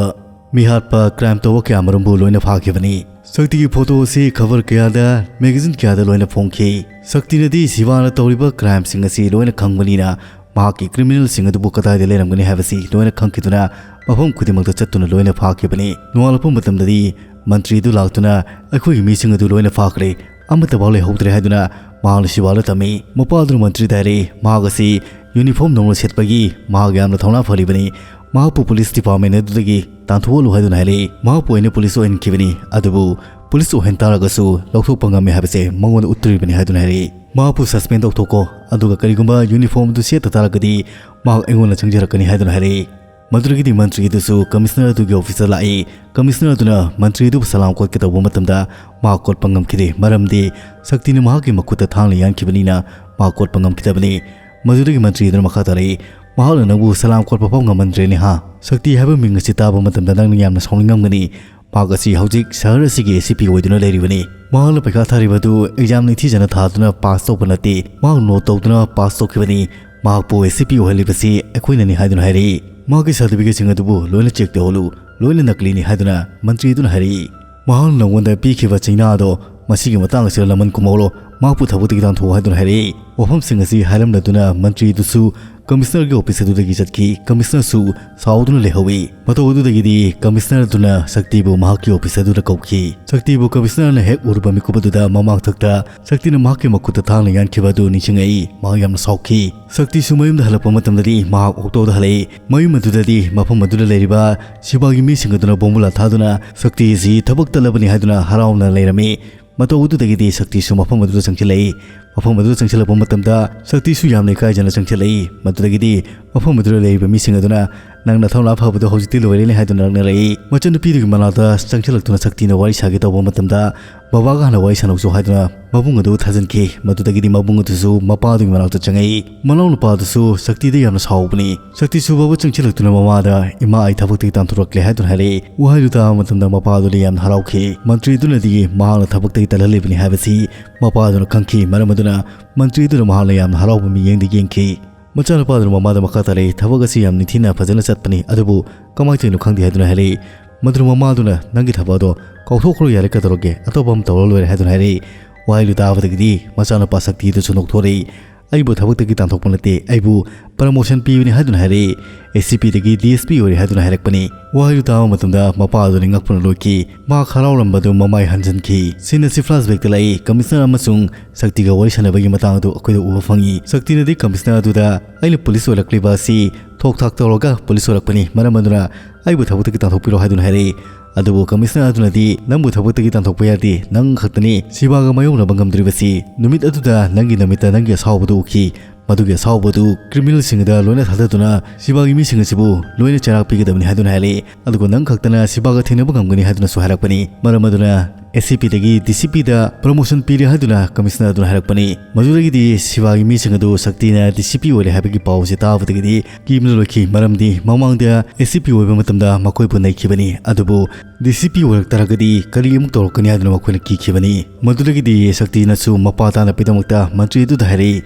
ꯃꯤꯍꯥꯠꯄ, ꯀ꯭ꯔꯥꯏꯝ ꯇꯧꯕ ꯀꯌꯥ ꯃꯔꯨꯝꯕꯨ ꯂꯣꯏꯅ ꯐꯥꯈꯤꯕꯅꯤ꯫ ꯁꯛꯇꯤꯒꯤ ꯐꯣꯇꯣ ꯑꯁꯤ ꯈꯕꯔ ꯀꯌꯥꯗ, ꯃꯦꯒꯥꯖꯤꯟ ꯀꯌꯥꯗ ꯂꯣꯏꯅ ꯐꯣꯡꯈꯤ꯫ ꯁꯛꯇꯤꯅꯗꯤ ꯁꯤꯕꯥꯅ ꯇꯧꯔꯤꯕ ꯀ꯭ꯔꯥꯏꯝꯁꯤꯡ ꯑꯁꯤ ꯂꯣꯏꯅ ꯈꯪꯕꯅꯤꯅ ꯃꯍꯥꯛꯀꯤ ꯀ꯭ꯔꯤꯃꯤꯅꯦꯜꯁꯤꯡ ꯑꯗꯨꯕꯨ ꯀꯗꯥꯏꯗ ꯂꯩꯔꯝꯒꯅꯤ ꯍꯥꯏꯕꯁꯤ ꯂꯣꯏꯅ ꯈꯪꯈꯤꯗꯨꯅ ꯃꯐꯝ ꯈꯨꯗꯤꯡꯃꯛꯇ ꯆꯠꯇꯨꯅ ꯂꯣꯏꯅ ꯐꯥꯈꯤꯕꯅꯤ꯫ ꯅꯣꯡꯉꯥꯜꯂꯛꯄ ꯃꯇꯝꯗꯗꯤ ꯃꯟꯇ꯭ꯔꯤ ꯑꯗꯨ ꯂꯥꯛꯇꯨꯅ "ꯑꯩꯈꯣꯏꯒꯤ ꯃꯤꯁꯤꯡ ꯑꯗꯨ ꯂꯣꯏꯅ ꯐꯥꯈ꯭ꯔꯦ, ꯑꯃꯠꯇ ꯐꯥꯎ ꯂꯩꯍꯧꯗ꯭ꯔꯦ" ꯍꯥꯏꯗꯨꯅ ꯃꯍꯥꯛꯅ ꯁꯤꯕꯥꯗ ꯇꯝꯃꯤ꯫ ꯃꯄꯥ ꯑꯗꯨꯅ ꯃꯟꯇ꯭ꯔꯤꯗ ꯍꯥꯏꯔꯛꯏ, ꯃꯍꯥꯛ ꯑꯁꯤ ꯌꯨꯅꯤꯐꯣꯔꯝ ꯅꯧꯅ ꯁꯦꯠꯄꯒꯤ ꯃꯍꯥꯛ ꯌꯥꯝꯅ ꯊꯧꯅꯥ ꯐꯔꯤꯕꯅꯤ꯫ ꯃꯍꯥꯛꯄꯨ ꯄꯨꯂꯤꯁ ꯗꯤꯄꯥꯔꯠꯃꯦꯟ ꯑꯗꯨꯗꯒꯤ ꯇꯥꯟꯊꯣꯛꯍꯜꯂꯨ ꯍꯥꯏꯗꯨꯅ ꯍꯥꯏꯔꯛꯏ꯫ ꯃꯍꯥꯛꯄꯨ ꯑꯩꯅ ꯄꯨꯂꯤꯁ ꯑꯣꯏꯍꯟꯈꯤꯕꯅꯤ, ꯑꯗꯨꯕꯨ ꯄꯨꯂꯤꯁ ꯑꯣꯏꯍꯟ ꯇꯥꯔꯒꯁꯨ ꯂꯧꯊꯣꯛꯄ ꯉꯝꯃꯤ ꯍꯥꯏꯕꯁꯦ ꯃꯉꯣꯟꯗ ꯎꯠꯇꯣꯔꯤꯕꯅꯤ ꯍꯥꯏꯗꯨꯅ ꯍꯥꯏꯔꯛꯏ꯫ ꯃꯍꯥꯛꯄꯨ ꯁꯁꯄꯦꯟ ꯇꯧꯊꯣꯛꯀꯣ, ꯑꯗꯨꯒ ꯀꯔꯤꯒꯨꯝꯕ ꯌꯨꯅꯤꯐꯣꯔꯝ ꯑꯗꯨ ꯁꯦꯠꯇ ꯇꯥꯔꯒꯗꯤ ꯃꯍꯥꯛ ꯑꯩꯉꯣꯟꯗ ꯆꯪꯖꯔꯛꯀꯅꯤ ꯍꯥꯏꯗꯨꯅ ꯍꯥꯏꯔꯛꯏ꯫ ꯃꯗꯨꯗꯒꯤꯗꯤ ꯃꯟꯇ꯭ꯔꯤ ꯑꯗꯨꯁꯨ ꯀꯃꯤꯁꯅꯔ ꯑꯗꯨꯒꯤ ꯑꯣꯐꯤꯁꯇ ꯂꯥꯛꯏ꯫ ꯀꯃꯤꯁꯅꯔ ꯑꯗꯨꯅ ꯃꯟꯇ꯭ꯔꯤ ꯑꯗꯨꯕꯨ ꯁꯂꯥꯝ ꯀꯣꯠꯀꯦ ꯇꯧꯕ ꯃꯇꯝꯗ ꯃꯍꯥꯛ ꯀꯣꯠꯄ ꯉꯝꯈꯤꯗꯦ, ꯃꯔꯝꯗꯤ ꯁꯛꯇꯤꯅ ꯃꯍꯥꯛꯀꯤ ꯃꯈꯨꯠꯇ ꯊꯥꯡꯅ ꯌꯥꯟꯈꯤꯕꯅꯤꯅ ꯃꯍꯥꯛ ꯀꯣꯠꯄ ꯉꯝꯈꯤꯗꯕꯅꯤ꯫ ꯃꯗꯨꯗꯒꯤ ꯃꯟꯇ꯭ꯔꯤ ꯑꯗꯨꯅ ꯃꯈꯥ ꯇꯥꯔꯛꯏ, "ꯃꯍꯥꯛꯅ ꯅꯪꯕꯨ ꯁꯂꯥꯝ ꯀꯣꯠꯄ ꯐꯥꯎ ꯉꯝꯍꯟꯗ꯭ꯔꯦꯅꯦ ꯍꯥ? ꯁꯛꯇꯤ ꯍꯥꯏꯕ ꯃꯤꯡ ꯑꯁꯤ ꯇꯥꯕ ꯃꯇꯝꯗ ꯅꯪꯅ ꯌꯥꯝꯅ ꯁꯥꯎꯅꯤꯡꯉꯝꯒꯅꯤ꯫ ꯃꯍꯥꯛ ꯑꯁꯤ ꯍꯧꯖꯤꯛ ꯁꯍꯔ ꯑꯁꯤꯒꯤ ꯑꯦ ꯁꯤ ꯄꯤ ꯑꯣꯏꯗꯨꯅ ꯂꯩꯔꯤꯕꯅꯤ꯫ ꯃꯍꯥꯛꯅ ꯄꯩꯈꯥ ꯊꯥꯔꯤꯕ ꯑꯗꯨ ꯑꯦꯛꯖꯥꯝ ꯅꯤꯡꯊꯤꯖꯅ ꯊꯥꯗꯨꯅ ꯄꯥꯁ ꯇꯧꯕ ꯅꯠꯇꯦ, ꯃꯍꯥꯛ ꯅꯣꯠ ꯇꯧꯗꯨꯅ ꯄꯥꯁ ꯇꯧꯈꯤꯕꯅꯤ꯫ ꯃꯍꯥꯛꯄꯨ ꯑꯦ ꯁꯤ ꯄꯤ ꯑꯣꯏꯍꯜꯂꯤꯕꯁꯤ ꯑꯩꯈꯣꯏꯅꯅꯤ" ꯍꯥꯏꯗꯨꯅ ꯍꯥꯏꯔꯛꯏ꯫ "ꯃꯍꯥꯛꯀꯤ ꯁꯥꯔꯇꯤꯐꯤꯀꯦꯠꯁꯤꯡ ꯑꯗꯨꯕꯨ ꯂꯣꯏꯅ ꯆꯦꯛ ꯇꯧꯍꯜꯂꯨ, ꯂꯣꯏꯅ ꯅꯀꯂꯤꯅꯤ" ꯍꯥꯏꯗꯨꯅ ꯃꯟꯇ꯭ꯔꯤ ꯑꯗꯨꯅ ꯍꯥꯏꯔꯛꯏ꯫ "ꯃꯍꯥꯛꯅ ꯅꯉꯣꯟꯗ ꯄꯤꯈꯤꯕ ꯆꯩꯅꯥ ꯑꯗꯣ ꯃꯁꯤꯒꯤ ꯃꯇꯥꯡ ꯑꯁꯤꯗ ꯂꯃꯟ ꯈꯨꯝꯍꯧꯔꯣ, ꯃꯍꯥꯛꯄꯨ ꯊꯕꯛꯇꯒꯤ ꯇꯥꯟꯊꯣꯛꯑꯣ" ꯍꯥꯏꯗꯨꯅ ꯍꯥꯏꯔꯛꯏ꯫ ꯋꯥꯐꯝꯁꯤꯡ ꯑꯁꯤ ꯍꯥꯏꯔꯝꯂꯗꯨꯅ ꯃꯟꯇ꯭ꯔꯤ ꯑꯗꯨꯁꯨ ꯀꯃꯤꯁꯅꯔꯒꯤ ꯑꯣꯐꯤꯁ ꯑꯗꯨꯗꯒꯤ ꯆꯠꯈꯤ꯫ ꯀꯃꯤꯁꯅꯔꯁꯨ ꯁꯥꯎꯗꯨꯅ ꯂꯩꯍꯧꯏ꯫ ꯃꯇꯧ ꯑꯗꯨꯗꯒꯤꯗꯤ ꯀꯃꯤꯁꯅꯔ ꯑꯗꯨꯅ ꯁꯛꯇꯤꯕꯨ ꯃꯍꯥꯛꯀꯤ ꯑꯣꯐꯤꯁ ꯑꯗꯨꯗ ꯀꯧꯈꯤ꯫ ꯁꯛꯇꯤꯕꯨ ꯀꯃꯤꯁꯅꯔꯅ ꯍꯦꯛ ꯎꯔꯨꯕ ꯃꯤꯀꯨꯞ ꯑꯗꯨꯗ ꯃꯃꯥꯡꯊꯛꯇ ꯁꯛꯇꯤꯅ ꯃꯍꯥꯛꯀꯤ ꯃꯈꯨꯠꯇ ꯊꯥꯡꯅ ꯌꯥꯟꯈꯤꯕ ꯑꯗꯨ ꯅꯤꯡꯁꯤꯡꯉꯛꯏ꯫ ꯃꯍꯥꯛ ꯌꯥꯝꯅ ꯁꯥꯎꯈꯤ꯫ ꯁꯛꯇꯤꯁꯨ ꯃꯌꯨꯝꯗ ꯍꯜꯂꯛꯄ ꯃꯇꯝꯗꯗꯤ ꯃꯍꯥꯛ ꯑꯣꯛꯇꯣꯗ ꯍꯜꯂꯛꯏ꯫ ꯃꯌꯨꯝ ꯑꯗꯨꯗꯗꯤ ꯃꯐꯝ ꯑꯗꯨꯗ ꯂꯩꯔꯤꯕ ꯁꯤꯕꯥꯒꯤ ꯃꯤꯁꯤꯡ ꯑꯗꯨꯅ ꯕꯣꯝꯕꯨꯂꯥ ꯊꯥꯗꯨꯅ ꯁꯛꯇꯤ ꯑꯁꯤ ꯊꯕꯛ ꯇꯠꯂꯕꯅꯤ ꯍꯥꯏꯗꯨꯅ ꯍꯔꯥꯎꯅ ꯂꯩꯔꯝꯃꯤ꯫ ꯃꯇꯧ ꯑꯗꯨꯗꯒꯤꯗꯤ ꯁꯛꯇꯤꯁꯨ ꯃꯐꯝ ꯑꯗꯨꯗ ꯆꯪꯁꯤꯜꯂꯛꯏ꯫ ꯃꯐꯝ ꯑꯗꯨꯗ ꯆꯪꯁꯤꯜꯂꯛꯄ ꯃꯇꯝꯗ ꯁꯛꯇꯤꯁꯨ ꯌꯥꯝꯅ ꯏꯀꯥꯏꯖꯅ ꯆꯪꯁꯤꯜꯂꯛꯏ꯫ ꯃꯗꯨꯗꯒꯤꯗꯤ ꯃꯐꯝ ꯑꯗꯨꯗ ꯂꯩꯔꯤꯕ ꯃꯤꯁꯤꯡ ꯑꯗꯨꯅ, "ꯅꯪ ꯅꯊꯧꯅꯥ ꯐꯕꯗꯣ ꯍꯧꯖꯤꯛꯇꯤ ꯂꯣꯏꯔꯦꯅꯦ" ꯍꯥꯏꯗꯨꯅ ꯂꯛꯅꯔꯛꯏ꯫ ꯃꯆꯟꯅꯨꯄꯤꯗꯨꯒꯤ ꯃꯅꯥꯛꯇ ꯆꯪꯁꯤꯜꯂꯛꯇꯨꯅ ꯁꯛꯇꯤꯅ ꯋꯥꯔꯤ ꯁꯥꯒꯦ ꯇꯧꯕ ꯃꯇꯝꯗ, "ꯕꯕꯥꯒ ꯍꯥꯟꯅ ꯋꯥꯔꯤ ꯁꯥꯟꯅꯧꯁꯨ" ꯍꯥꯏꯗꯨꯅ ꯃꯕꯨꯡ ꯑꯗꯨ ꯊꯥꯖꯤꯟꯈꯤ꯫ ꯃꯗꯨꯗꯒꯤꯗꯤ ꯃꯕꯨꯡ ꯑꯗꯨꯁꯨ ꯃꯄꯥꯗꯨꯒꯤ ꯃꯅꯥꯛꯇ ꯆꯪꯉꯛꯏ꯫ ꯃꯅꯥꯎ ꯅꯨꯄꯥ ꯑꯗꯨꯁꯨ ꯁꯛꯇꯤꯗ ꯌꯥꯝꯅ ꯁꯥꯎꯕꯅꯤ꯫ ꯁꯛꯇꯤꯁꯨ ꯐꯥꯎꯕ ꯆꯪꯁꯤꯜꯂꯛꯇꯨꯅ ꯃꯃꯥꯗ, "ꯏꯃꯥ, ꯑꯩ ꯊꯕꯛꯇꯒꯤ ꯇꯥꯟꯊꯣꯔꯛꯂꯦ" ꯍꯥꯏꯗꯨꯅ ꯍꯥꯏꯔꯛꯏ꯫ ꯋꯥꯍꯩꯗꯨ ꯇꯥꯕ ꯃꯇꯝꯗ ꯃꯄꯥ ꯑꯗꯨꯅ ꯌꯥꯝꯅ ꯍꯔꯥꯎꯈꯤ꯫ ꯃꯟꯇ꯭ꯔꯤ ꯑꯗꯨꯅꯗꯤ ꯃꯍꯥꯛꯅ ꯊꯕꯛꯇꯒꯤ ꯇꯥꯟꯍꯜꯂꯤꯕꯅꯤ ꯍꯥꯏꯕꯁꯤ ꯃꯄꯥ ꯑꯗꯨꯅ ꯈꯪꯈꯤ꯫ ꯃꯔꯝ ꯑꯗꯨꯅ ꯃꯟꯇ꯭ꯔꯤ ꯑꯗꯨꯅ ꯃꯍꯥꯛꯅ ꯌꯥꯝꯅ ꯍꯔꯥꯎꯕ ꯃꯤꯠꯌꯦꯡꯗ ꯌꯦꯡꯈꯤ꯫ ꯃꯆꯥꯅꯨꯄꯥ ꯑꯗꯨꯅ ꯃꯃꯥꯗ ꯃꯈꯥ ꯇꯥꯔꯛꯏ, "ꯊꯕꯛ ꯑꯁꯤ ꯌꯥꯝ ꯅꯤꯡꯊꯤꯅ ꯐꯖꯅ ꯆꯠꯄꯅꯤ, ꯑꯗꯨꯕꯨ ꯀꯃꯥꯏꯅ ꯇꯧꯔꯤꯅꯣ ꯈꯪꯗꯦ" ꯍꯥꯏꯗꯨꯅ ꯍꯥꯏꯔꯛꯏ꯫ ꯃꯗꯨꯅ ꯃꯃꯥ ꯑꯗꯨꯅ, "ꯅꯪꯒꯤ ꯊꯕꯛ ꯑꯗꯣ ꯀꯥꯎꯊꯣꯛꯈ꯭ꯔꯣ ꯌꯥꯔꯦ, ꯀꯩꯗꯧꯔꯒꯦ? ꯑꯇꯣꯞꯄ ꯑꯃ ꯇꯧꯔ ꯂꯣꯏꯔꯦ" ꯍꯥꯏꯗꯨꯅ ꯍꯥꯏꯔꯛꯏ꯫ ꯋꯥꯍꯩꯗꯨ ꯇꯥꯕꯗꯒꯤꯗꯤ ꯃꯆꯥꯅꯨꯄꯥ ꯁꯛꯇꯤ ꯑꯗꯨꯁꯨ ꯅꯣꯛꯊꯣꯔꯛꯏ꯫ "ꯑꯩꯕꯨ ꯊꯕꯛꯇꯒꯤ ꯇꯥꯟꯊꯣꯛꯄ ꯅꯠꯇꯦ, ꯑꯩꯕꯨ ꯄ꯭ꯔꯃꯣꯁꯟ ꯄꯤꯕꯅꯤ" ꯍꯥꯏꯗꯨꯅ ꯍꯥꯏꯔꯛꯏ꯫ "ꯑꯦ ꯁꯤ ꯄꯤꯗꯒꯤ ꯗꯤ ꯑꯦꯁ ꯄꯤ ꯑꯣꯏꯔꯦ" ꯍꯥꯏꯗꯨꯅ ꯍꯥꯏꯔꯛꯄꯅꯤ꯫ ꯋꯥꯍꯩꯗꯨ ꯇꯥꯕ ꯃꯇꯝꯗ ꯃꯄꯥ ꯑꯗꯨꯅ ꯉꯛꯄꯅ ꯂꯣꯏꯈꯤ꯫ ꯃꯍꯥꯛ ꯍꯔꯥꯎꯔꯝꯕꯗꯨ ꯃꯃꯥꯏ ꯍꯟꯖꯤꯟꯈꯤ꯫ ꯁꯤꯟ ꯑꯁꯤ ꯐ꯭ꯂꯥꯁꯕꯦꯛꯇ ꯂꯥꯛꯏ꯫ ꯀꯃꯤꯁꯅꯔ ꯑꯃꯁꯨꯡ ꯁꯛꯇꯤꯒ ꯋꯥꯔꯤ ꯁꯥꯟꯅꯕꯒꯤ ꯃꯇꯥꯡ ꯑꯗꯨ ꯑꯩꯈꯣꯏꯗ ꯎꯕ ꯐꯪꯉꯤ꯫ ꯁꯛꯇꯤꯅꯗꯤ ꯀꯃꯤꯁꯅꯔ ꯑꯗꯨꯗ, "ꯑꯩꯅ ꯄꯨꯂꯤꯁ ꯑꯣꯏꯔꯛꯂꯤꯕ ꯑꯁꯤ ꯊꯣꯛ ꯊꯥꯛ ꯇꯧꯔꯒ ꯄꯨꯂꯤꯁ ꯑꯣꯏꯔꯛꯄꯅꯤ, ꯃꯔꯝ ꯑꯗꯨꯅ ꯑꯩꯕꯨ ꯊꯕꯛꯇꯒꯤ ꯇꯥꯟꯊꯣꯛꯄꯤꯔꯣ" ꯍꯥꯏꯗꯨꯅ ꯍꯥꯏꯔꯛꯏ꯫ ꯑꯗꯨꯕꯨ ꯀꯃꯤꯁꯅꯔ ꯑꯗꯨꯅꯗꯤ, "ꯅꯪꯕꯨ ꯊꯕꯛꯇꯒꯤ ꯇꯥꯟꯊꯣꯛꯄ ꯌꯥꯗꯦ, ꯅꯪ ꯈꯛꯇꯅꯤ ꯁꯤꯕꯥꯒ ꯃꯥꯌꯣꯛꯅꯕ ꯉꯝꯗ꯭ꯔꯤꯕꯁꯤ꯫ ꯅꯨꯃꯤꯠ ꯑꯗꯨꯗ ꯅꯪꯒꯤ ꯅꯃꯤꯠꯇ ꯅꯪꯒꯤ ꯑꯁꯥꯎꯕꯗꯨ ꯎꯈꯤ꯫ ꯃꯗꯨꯒꯤ ꯑꯁꯥꯎꯕꯗꯨ ꯀ꯭ꯔꯤꯃꯤꯅꯦꯜꯁꯤꯡꯗ ꯂꯣꯏꯅ ꯊꯥꯗꯗꯨꯅ ꯁꯤꯕꯥꯒꯤ ꯃꯤꯁꯤꯡ ꯑꯁꯤꯕꯨ ꯂꯣꯏꯅ ꯆꯩꯔꯥꯛ ꯄꯤꯒꯗꯕꯅꯤ" ꯍꯥꯏꯗꯨꯅ ꯍꯥꯏꯔꯛꯏ꯫ "ꯑꯗꯨꯒ ꯅꯪ ꯈꯛꯇꯅ ꯁꯤꯕꯥꯒ ꯊꯦꯡꯅꯕ ꯉꯝꯒꯅꯤ" ꯍꯥꯏꯗꯨꯅꯁꯨ ꯍꯥꯏꯔꯛꯄꯅꯤ꯫ ꯃꯔꯝ ꯑꯗꯨꯅ ꯑꯦ ꯁꯤ ꯄꯤꯗꯒꯤ ꯗꯤ ꯁꯤ ꯄꯤꯗ ꯄ꯭ꯔꯃꯣꯁꯟ ꯄꯤꯔꯦ ꯍꯥꯏꯗꯨꯅ ꯀꯃꯤꯁꯅꯔ ꯑꯗꯨꯅ ꯍꯥꯏꯔꯛꯄꯅꯤ꯫ ꯃꯗꯨꯗꯒꯤꯗꯤ ꯁꯤꯕꯥꯒꯤ ꯃꯤꯁꯤꯡ ꯑꯗꯨ ꯁꯛꯇꯤꯅ ꯗꯤ ꯁꯤ ꯄꯤ ꯑꯣꯏꯔꯦ ꯍꯥꯏꯕꯒꯤ ꯄꯥꯎꯁꯦ ꯇꯥꯕꯗꯒꯤꯗꯤ ꯀꯤꯕꯅ ꯂꯣꯏꯈꯤ꯫ ꯃꯔꯝꯗꯤ ꯃꯃꯥꯡꯗ ꯑꯦ ꯁꯤ ꯄꯤ ꯑꯣꯏꯕ ꯃꯇꯝꯗ ꯃꯈꯣꯏꯕꯨ ꯅꯩꯈꯤꯕꯅꯤ꯫ ꯑꯗꯨꯕꯨ ꯗꯤ ꯁꯤ ꯄꯤ ꯑꯣꯏꯔꯛꯇꯥꯔꯒꯗꯤ ꯀꯔꯤ ꯑꯃꯨꯛ ꯇꯧꯔꯛꯀꯅꯤ ꯍꯥꯏꯗꯨꯅ ꯃꯈꯣꯏꯅ ꯀꯤꯈꯤꯕꯅꯤ꯫ ꯃꯗꯨꯗꯒꯤꯗꯤ ꯁꯛꯇꯤꯅꯁꯨ ꯃꯄꯥ ꯇꯥꯅꯕꯒꯤꯗꯃꯛꯇ ꯃꯟꯇ꯭ꯔꯤ ꯑꯗꯨꯗ ꯍꯥꯏꯔꯛꯏ,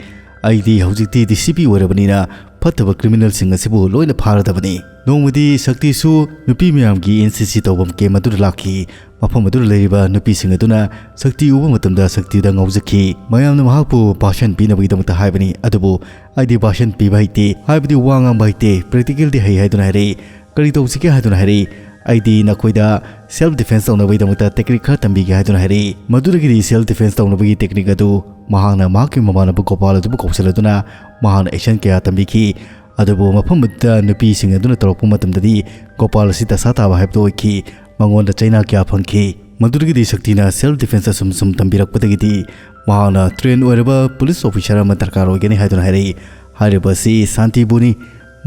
"ꯑꯩꯗꯤ ꯍꯧꯖꯤꯛꯇꯤ ꯗꯤ ꯁꯤ ꯄꯤ ꯑꯣꯏꯔꯕꯅꯤꯅ ꯐꯠꯇꯕ ꯀ꯭ꯔꯤꯃꯤꯅꯦꯜꯁꯤꯡ ꯑꯁꯤꯕꯨ ꯂꯣꯏꯅ ꯐꯥꯔꯗꯕꯅꯤ"꯫ ꯅꯣꯡꯃꯗꯤ ꯁꯛꯇꯤꯁꯨ ꯅꯨꯄꯤ ꯃꯌꯥꯝꯒꯤ ꯑꯦꯟ ꯁꯤ ꯁꯤ ꯇꯧꯐꯝ ꯀꯦꯝ ꯑꯗꯨꯗ ꯂꯥꯛꯈꯤ꯫ ꯃꯐꯝ ꯑꯗꯨꯗ ꯂꯩꯔꯤꯕ ꯅꯨꯄꯤꯁꯤꯡ ꯑꯗꯨꯅ ꯁꯛꯇꯤ ꯎꯕ ꯃꯇꯝꯗ ꯁꯛꯇꯤꯗ ꯉꯥꯎꯖꯈꯤ꯫ ꯃꯌꯥꯝꯅ ꯃꯍꯥꯛꯄꯨ ꯚꯥꯁꯟ ꯄꯤꯅꯕꯒꯤꯗꯃꯛꯇ ꯍꯥꯏꯕꯅꯤ, ꯑꯗꯨꯕꯨ "ꯑꯩꯗꯤ ꯚꯥꯁꯟ ꯄꯤꯕ ꯍꯩꯇꯦ, ꯍꯥꯏꯕꯗꯤ ꯋꯥ ꯉꯥꯡꯕ ꯍꯩꯇꯦ, ꯄ꯭ꯔꯦꯛꯇꯤꯀꯦꯜꯗꯤ ꯍꯩ" ꯍꯥꯏꯗꯨꯅ ꯍꯥꯏꯔꯛꯏ꯫ "ꯀꯔꯤ ꯇꯧꯁꯤꯒꯦ?" ꯍꯥꯏꯗꯨꯅ ꯍꯥꯏꯔꯛꯏ꯫ "ꯑꯩꯗꯤ ꯅꯈꯣꯏꯗ ꯁꯦꯜꯐ ꯗꯤꯐꯦꯟꯁ ꯇꯧꯅꯕꯒꯤꯗꯃꯛꯇ ꯇꯦꯛꯅꯤꯛ ꯈꯔ ꯇꯝꯕꯤꯒꯦ" ꯍꯥꯏꯗꯨꯅ ꯍꯥꯏꯔꯛꯏ꯫ ꯃꯗꯨꯗꯒꯤꯗꯤ ꯁꯦꯜꯐ ꯗꯤꯐꯦꯟꯁ ꯇꯧꯅꯕꯒꯤ ꯇꯦꯛꯅꯤꯛ ꯑꯗꯨ ꯃꯍꯥꯛꯅ ꯃꯍꯥꯛꯀꯤ ꯃꯃꯥꯟꯅꯕ ꯒꯣꯄꯥꯜ ꯑꯗꯨꯕꯨ ꯀꯧꯁꯤꯜꯂꯗꯨꯅ ꯃꯍꯥꯛꯅ ꯑꯦꯛꯁꯟ ꯀꯌꯥ ꯇꯝꯕꯤꯈꯤ꯫ ꯑꯗꯨꯕꯨ ꯃꯐꯝ ꯑꯗꯨꯗ ꯅꯨꯄꯤꯁꯤꯡ ꯑꯗꯨꯅ ꯇꯧꯔꯛꯄ ꯃꯇꯝꯗꯗꯤ ꯒꯣꯄꯥꯜ ꯑꯁꯤ ꯗꯁꯥ ꯇꯥꯕ ꯍꯥꯏꯕꯗꯨ ꯑꯣꯏꯈꯤ꯫ ꯃꯉꯣꯟꯗ ꯆꯩꯅꯥ ꯀꯌꯥ ꯐꯪꯈꯤ꯫ ꯃꯗꯨꯗꯒꯤꯗꯤ ꯁꯛꯇꯤꯅ self defense ꯑꯁꯨꯝ ꯁꯨꯝ ꯇꯝꯕꯤꯔꯛꯄꯗꯒꯤꯗꯤ ꯃꯍꯥꯛꯅ train ꯑꯣꯏꯔꯕ police officer ꯑꯃ ꯗꯔꯀꯥꯔ ꯑꯣꯏꯒꯅꯤ ꯍꯥꯏꯗꯨꯅ ꯍꯥꯏꯔꯛꯏ꯫ ꯍꯥꯏꯔꯤꯕ ꯑꯁꯤ ꯁꯥꯟꯇꯤꯕꯨꯅꯤ꯫